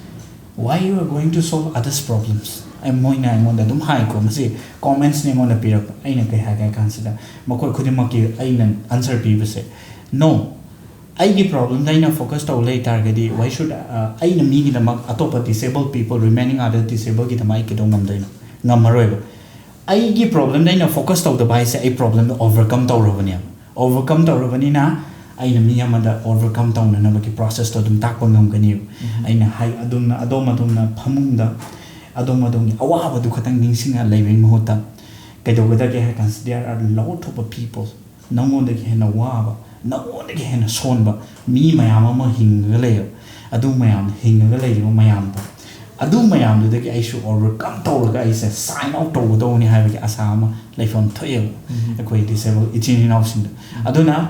why you are going to solve others problems?" ꯑꯩ, ꯃꯣꯏꯅ ꯑꯩꯉꯣꯟꯗ ꯑꯗꯨꯝ ꯍꯥꯏꯀꯣ, ꯃꯁꯤ ꯀꯣꯃꯦꯟꯁꯅꯤ ꯑꯩꯉꯣꯟꯗ ꯄꯤꯔꯛꯄ꯫ ꯑꯩꯅ ꯀꯩ ꯍꯥꯏꯒꯦ ꯍꯥꯏ ꯀꯥꯟꯁꯤꯗ, ꯃꯈꯣꯏ ꯈꯨꯗꯤꯡꯃꯛꯀꯤ ꯑꯩꯅ ꯑꯟꯁꯔ ꯄꯤꯕꯁꯦ, "No, ꯑꯩꯒꯤ ꯄ꯭ꯔꯣꯕ꯭ꯂꯦꯝꯗ ꯑꯩꯅ ꯐꯣꯀꯁ ꯇꯧ ꯂꯩ ꯇꯥꯔꯒꯗꯤ, why should, ꯑ, ꯑꯩꯅ ꯃꯤꯒꯤꯗꯃꯛ, ꯑꯇꯣꯞꯄ disabled people, remaining other disabledꯒꯤꯗꯃꯛ ꯑꯩ ꯀꯩꯗꯧ ꯉꯝꯗꯣꯏꯅꯣ? ꯉꯝꯃꯔꯣꯏꯕ꯫ ꯑꯩꯒꯤ ꯄ꯭ꯔꯣꯕ꯭ꯂꯦꯝꯗ ꯑꯩꯅ ꯐꯣꯀꯁ ꯇꯧꯗꯕ ꯍꯥꯏꯁꯦ ꯑꯩ ꯄ꯭ꯔꯣꯕ꯭ꯂꯦꯝꯗꯣ ꯑꯣꯚꯔꯀꯝ ꯇꯧꯔꯕꯅꯦꯕ꯫ ꯑꯣꯚꯔꯀꯝ ꯇꯧꯔꯕꯅꯤꯅ ꯑꯩꯅ ꯃꯤ ꯑꯃꯗ ꯑꯣꯚꯔꯀꯝ ꯇꯧꯅꯅꯕꯒꯤ ꯄ꯭ꯔꯣꯁꯦꯁꯇꯣ ꯑꯗꯨꯝ ꯇꯥꯛꯄ ꯉꯝꯒꯅꯦꯕ꯫ ꯑꯩꯅ ꯍꯥꯏ, ꯑꯗꯨꯝꯅ ꯑꯗꯣꯝ ꯑꯗꯣꯝꯅ ꯐꯃꯨꯡꯗ ꯑꯗꯣꯝ ꯑꯗꯣꯝꯒꯤ ꯑꯋꯥꯕꯗꯨ ꯈꯛꯇꯪ ꯅꯤꯡꯁꯤꯡꯉ ꯂꯩꯕꯒꯤ ꯃꯍꯨꯠꯇ ꯀꯩꯗꯧꯒꯗꯒꯦ ꯍꯥꯏ ꯀꯥꯟꯁꯤꯗ, there are lot of people ꯅꯉꯣꯟꯗꯒꯤ ꯍꯦꯟꯅ ꯋꯥꯕ, ꯅꯉꯣꯟꯗꯒꯤ ꯍꯦꯟꯅ ꯁꯣꯟꯕ ꯃꯤ ꯃꯌꯥꯝ ꯑꯃ ꯍꯤꯡꯉꯒ ꯂꯩꯌꯦꯕ꯫ ꯑꯗꯨ ꯃꯌꯥꯝ, ꯍꯤꯡꯉꯒ ꯂꯩꯔꯤꯕ ꯃꯌꯥꯝꯗꯣ, ꯑꯗꯨ ꯃꯌꯥꯝꯗꯨꯗꯒꯤ ꯑꯩꯁꯨ ꯑꯣꯚꯔꯀꯝ ꯇꯧꯔꯒ ꯑꯩꯁꯦ ꯁꯥꯏꯟ ꯑꯥꯎꯠ ꯇꯧꯒꯗꯧꯕꯅꯤ ꯍꯥꯏꯕꯒꯤ ꯑꯁꯥ ꯑꯃ ꯂꯩꯐꯝ ꯊꯣꯛꯑꯦꯕ ꯑꯩꯈꯣꯏ ꯗꯤꯁꯦꯕꯜ ꯏꯆꯤꯟ ꯏꯅꯥꯎꯁꯤꯡꯗ꯫ ꯑꯗꯨꯅ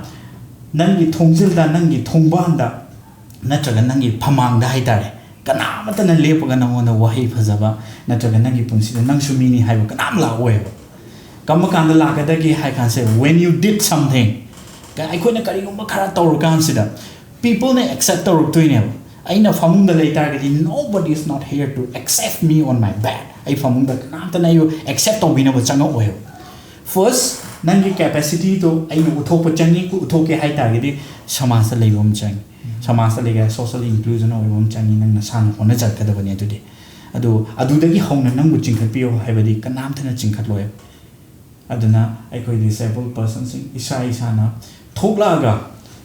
ꯅꯪꯒꯤ ꯊꯣꯡꯖꯤꯜꯗ, ꯅꯪꯒꯤ ꯊꯣꯡꯕꯥꯟꯗ, ꯅꯠꯇ꯭ꯔꯒ ꯅꯪꯒꯤ ꯐꯃꯥꯡꯗ ꯍꯥꯏꯇꯥꯔꯦ, ꯀꯅꯥ ꯑꯃꯠꯇꯅ ꯂꯦꯞꯄꯒ ꯅꯪꯉꯣꯟꯗ ꯋꯥꯍꯩ ꯐꯖꯕ ꯅꯠꯇ꯭ꯔꯒ ꯅꯪꯒꯤ ꯄꯨꯟꯁꯤꯗ "ꯅꯪꯁꯨ ꯃꯤꯅꯤ" ꯍꯥꯏꯕ ꯀꯅꯥꯝ ꯂꯥꯛꯑꯣꯏꯕ꯫ ꯀꯔꯝꯕ ꯀꯥꯟꯗ ꯂꯥꯛꯀꯗꯒꯦ ꯍꯥꯏ ꯀꯥꯟꯁꯦ, when you did something, ꯑꯩꯈꯣꯏꯅ ꯀꯔꯤꯒꯨꯝꯕ ꯈꯔ ꯇꯧꯔꯀꯥꯟꯁꯤꯗ peopleꯅ accept ꯇꯧꯔꯛꯇꯣꯏꯅꯦꯕ꯫ ꯑꯩꯅ ꯐꯃꯨꯡꯗ ꯂꯩ ꯇꯥꯔꯒꯗꯤ, "Nobody is not here to accept me on my bed." ꯑꯩ ꯐꯃꯨꯡꯗ ꯀꯅꯥꯝꯇꯅ ꯑꯩꯕꯨ accept ꯇꯧꯕꯤꯅꯕ ꯆꯪꯉꯛꯑꯣꯏꯕ꯫ First, ꯅꯪꯒꯤ capacityꯗꯣ ꯑꯩꯅ ꯎꯠꯊꯣꯛꯄ ꯆꯪꯉꯤ꯫ ꯎꯠꯊꯣꯛꯀꯦ ꯍꯥꯏ ꯇꯥꯔꯒꯗꯤ ꯁꯃꯥꯖꯇ ꯂꯩꯕ ꯑꯃ ꯆꯪꯉꯤ꯫ ꯁꯃꯥꯖꯇ ꯂꯩꯒꯦ, social inclusion ꯑꯣꯏꯕ ꯑꯃ ꯆꯪꯉꯤ꯫ ꯅꯪ ꯅꯁꯥꯅ ꯍꯣꯠꯅꯖꯔꯛꯀꯗꯕꯅꯤ꯫ ꯑꯗꯨꯗꯤ ꯑꯗꯨ, ꯑꯗꯨꯗꯒꯤ ꯍꯧꯅ ꯅꯪꯕꯨ ꯆꯤꯡꯈꯠꯄꯤꯌꯣ ꯍꯥꯏꯕꯗꯤ ꯀꯅꯥꯝꯇꯅ ꯆꯤꯡꯈꯠꯂꯣꯏ꯫ ꯑꯗꯨꯅ ꯑꯩꯈꯣꯏ disabled personꯁꯤꯡ ꯏꯁꯥ ꯏꯁꯥꯅ ꯊꯣꯛꯂꯛꯑꯒ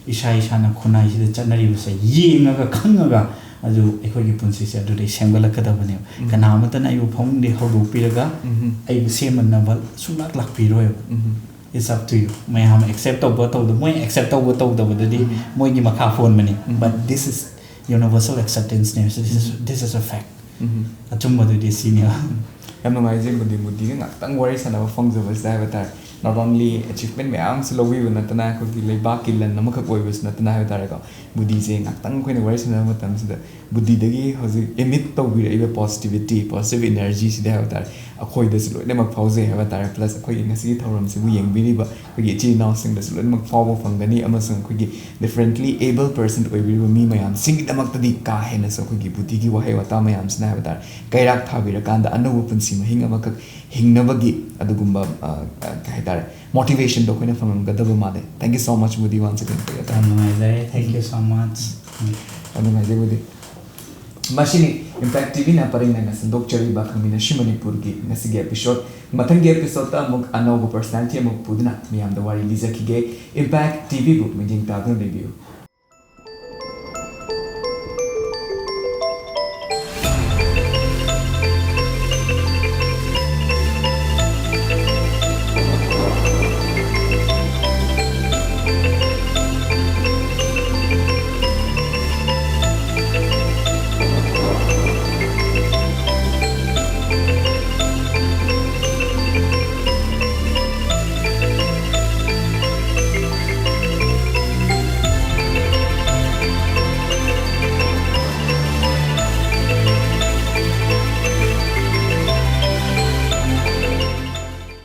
ꯏꯁꯥ ꯏꯁꯥꯅ ꯈꯨꯟꯅꯥꯏꯁꯤꯗ ꯆꯠꯅꯔꯤꯕꯁꯦ ꯌꯦꯡꯉꯒ ꯈꯪꯉꯒ ꯑꯗꯨ ꯑꯩꯈꯣꯏꯒꯤ ꯄꯨꯟꯁꯤꯁꯦ ꯑꯗꯨꯗꯩ ꯁꯦꯝꯒꯠꯂꯛꯀꯗꯕꯅꯦꯕ꯫ ꯎꯝ꯫ ꯀꯅꯥ ꯑꯃꯠꯇꯅ ꯑꯩꯕꯨ ꯐꯃꯨꯡꯗꯒꯤ ꯍꯧꯗꯣꯛꯄꯤꯔꯒ ꯎꯝ꯫ ꯑꯩꯕꯨ ꯁꯦꯝꯅꯅꯕ ꯁꯨꯡꯂꯥꯛ ꯂꯥꯛꯄꯤꯔꯣꯏꯕ꯫ ꯎꯝ꯫ It's up to you. ꯃꯌꯥꯝ accept ꯇꯧꯕ ꯇꯧꯗꯕ, ꯃꯣꯏ accept ꯇꯧꯕ ꯇꯧꯗꯕꯗꯨꯗꯤ ꯎꯝ꯫ ꯃꯣꯏꯒꯤ ꯃꯈꯥ ꯄꯣꯟꯕꯅꯤ꯫ ꯎꯝ꯫ But this is universal acceptance ꯅꯦ꯫ This is, this is a fact. ꯎꯝ꯫ ꯑꯆꯨꯝꯕꯗꯨꯗꯤ ꯁꯤꯅꯦꯕ꯫ ꯌꯥꯝ ꯅꯨꯡꯉꯥꯏꯖꯩ ꯕꯨꯗꯤ, ꯕꯨꯗꯤꯒ ꯉꯥꯛꯇꯪ ꯋꯥꯔꯤ ꯁꯥꯟꯅꯕ ꯐꯪꯖꯕꯁꯤꯗ ꯍꯥꯏꯕ ꯇꯥꯔꯦ꯫ Not only achievement ꯃꯌꯥꯝ ꯑꯃꯁꯨ ꯂꯧꯕꯤꯕ ꯅꯠꯇꯅ ꯑꯩꯈꯣꯏꯒꯤ ꯂꯩꯕꯥꯛꯀꯤ ꯂꯟ ꯑꯃꯈꯛ ꯑꯣꯏꯕꯁꯨ ꯅꯠꯇꯅ ꯍꯥꯏꯕ ꯇꯥꯔꯦꯀꯣ꯫ ꯕꯨꯗꯤꯁꯦ ꯉꯥꯛꯇꯪ ꯑꯩꯈꯣꯏꯅ ꯋꯥꯔꯤ ꯁꯥꯟꯅꯕ ꯃꯇꯝꯁꯤꯗ ꯕꯨꯗꯤꯗꯒꯤ ꯍꯧꯖꯤꯛ emit ꯇꯧꯕꯤꯔꯛꯏꯕ positivity, positive energy ꯁꯤꯗꯤ ꯍꯥꯏꯕ ꯇꯥꯔꯦ, ꯑꯩꯈꯣꯏꯗꯁꯨ ꯂꯣꯏꯅꯃꯛ ꯐꯥꯎꯖꯩ ꯍꯥꯏꯕ ꯇꯥꯔꯦ꯫ Plus ꯑꯩꯈꯣꯏꯒꯤ ꯉꯁꯤꯒꯤ ꯊꯧꯔꯝꯁꯤꯕꯨ ꯌꯦꯡꯕꯤꯔꯤꯕ ꯑꯩꯈꯣꯏꯒꯤ ꯏꯆꯤꯜ ꯏꯅꯥꯎꯁꯤꯡꯗꯁꯨ ꯂꯣꯏꯅꯃꯛ ꯐꯥꯎꯕ ꯐꯪꯒꯅꯤ, ꯑꯃꯁꯨꯡ ꯑꯩꯈꯣꯏꯒꯤ differently abled person ꯑꯣꯏꯕꯤꯔꯤꯕ ꯃꯤ ꯃꯌꯥꯝꯁꯤꯡꯒꯤꯗꯃꯛꯇꯗꯤ ꯀꯥ ꯍꯦꯟꯅꯁꯨ ꯑꯩꯈꯣꯏꯒꯤ ꯕꯨꯗꯤꯒꯤ ꯋꯥꯍꯩ ꯋꯥꯇꯥ ꯃꯌꯥꯝꯁꯤꯅ ꯍꯥꯏꯕ ꯇꯥꯔꯦ, ꯀꯩꯔꯥꯛ ꯊꯥꯕꯤꯔꯀꯥꯟꯗ ꯑꯅꯧꯕ ꯄꯨꯟꯁꯤ ꯃꯍꯤꯡ ꯑꯃꯈꯛ ꯍꯤꯡꯅꯕꯒꯤ ꯑꯗꯨꯒꯨꯝꯕ, ꯑ, ꯑ, ꯀꯩ ꯍꯥꯏꯇꯥꯔꯦ, motivation ꯗꯣ ꯑꯩꯈꯣꯏꯅ ꯐꯪꯉꯝꯒꯗꯕ ꯃꯥꯜꯂꯦ꯫ Thank you so much ꯕꯨꯗꯤ, once again for your time. ꯌꯥꯝ ꯅꯨꯡꯉꯥꯏꯖꯔꯦ꯫ Thank you so much. ꯌꯥꯝ ꯅꯨꯡꯉꯥꯏꯖꯩ ꯕꯨꯗꯤ꯫ ꯃꯁꯤꯅꯤ Impact ꯇꯤ ꯚꯤꯅ ꯄꯔꯦꯡ ꯅꯥꯏꯅ ꯁꯟꯗꯣꯛꯆꯔꯤꯕ ꯈꯪꯃꯤꯟꯅꯁꯤ ꯃꯅꯤꯄꯨꯔꯒꯤ ꯉꯁꯤꯒꯤ episode꯫ ꯃꯊꯪꯒꯤ episode ꯇ ꯑꯃꯨꯛ ꯑꯅꯧꯕ personality ꯑꯃꯨꯛ ꯄꯨꯗꯨꯅ ꯃꯤꯌꯥꯝꯗ ꯋꯥꯔꯤ ꯂꯤꯖꯈꯤꯒꯦ꯫ Impact ꯇꯤ ꯚꯤꯕꯨ ꯃꯤꯠꯌꯦꯡ ꯇꯥꯗꯨꯅ ꯂꯩꯕꯤꯌꯨ꯫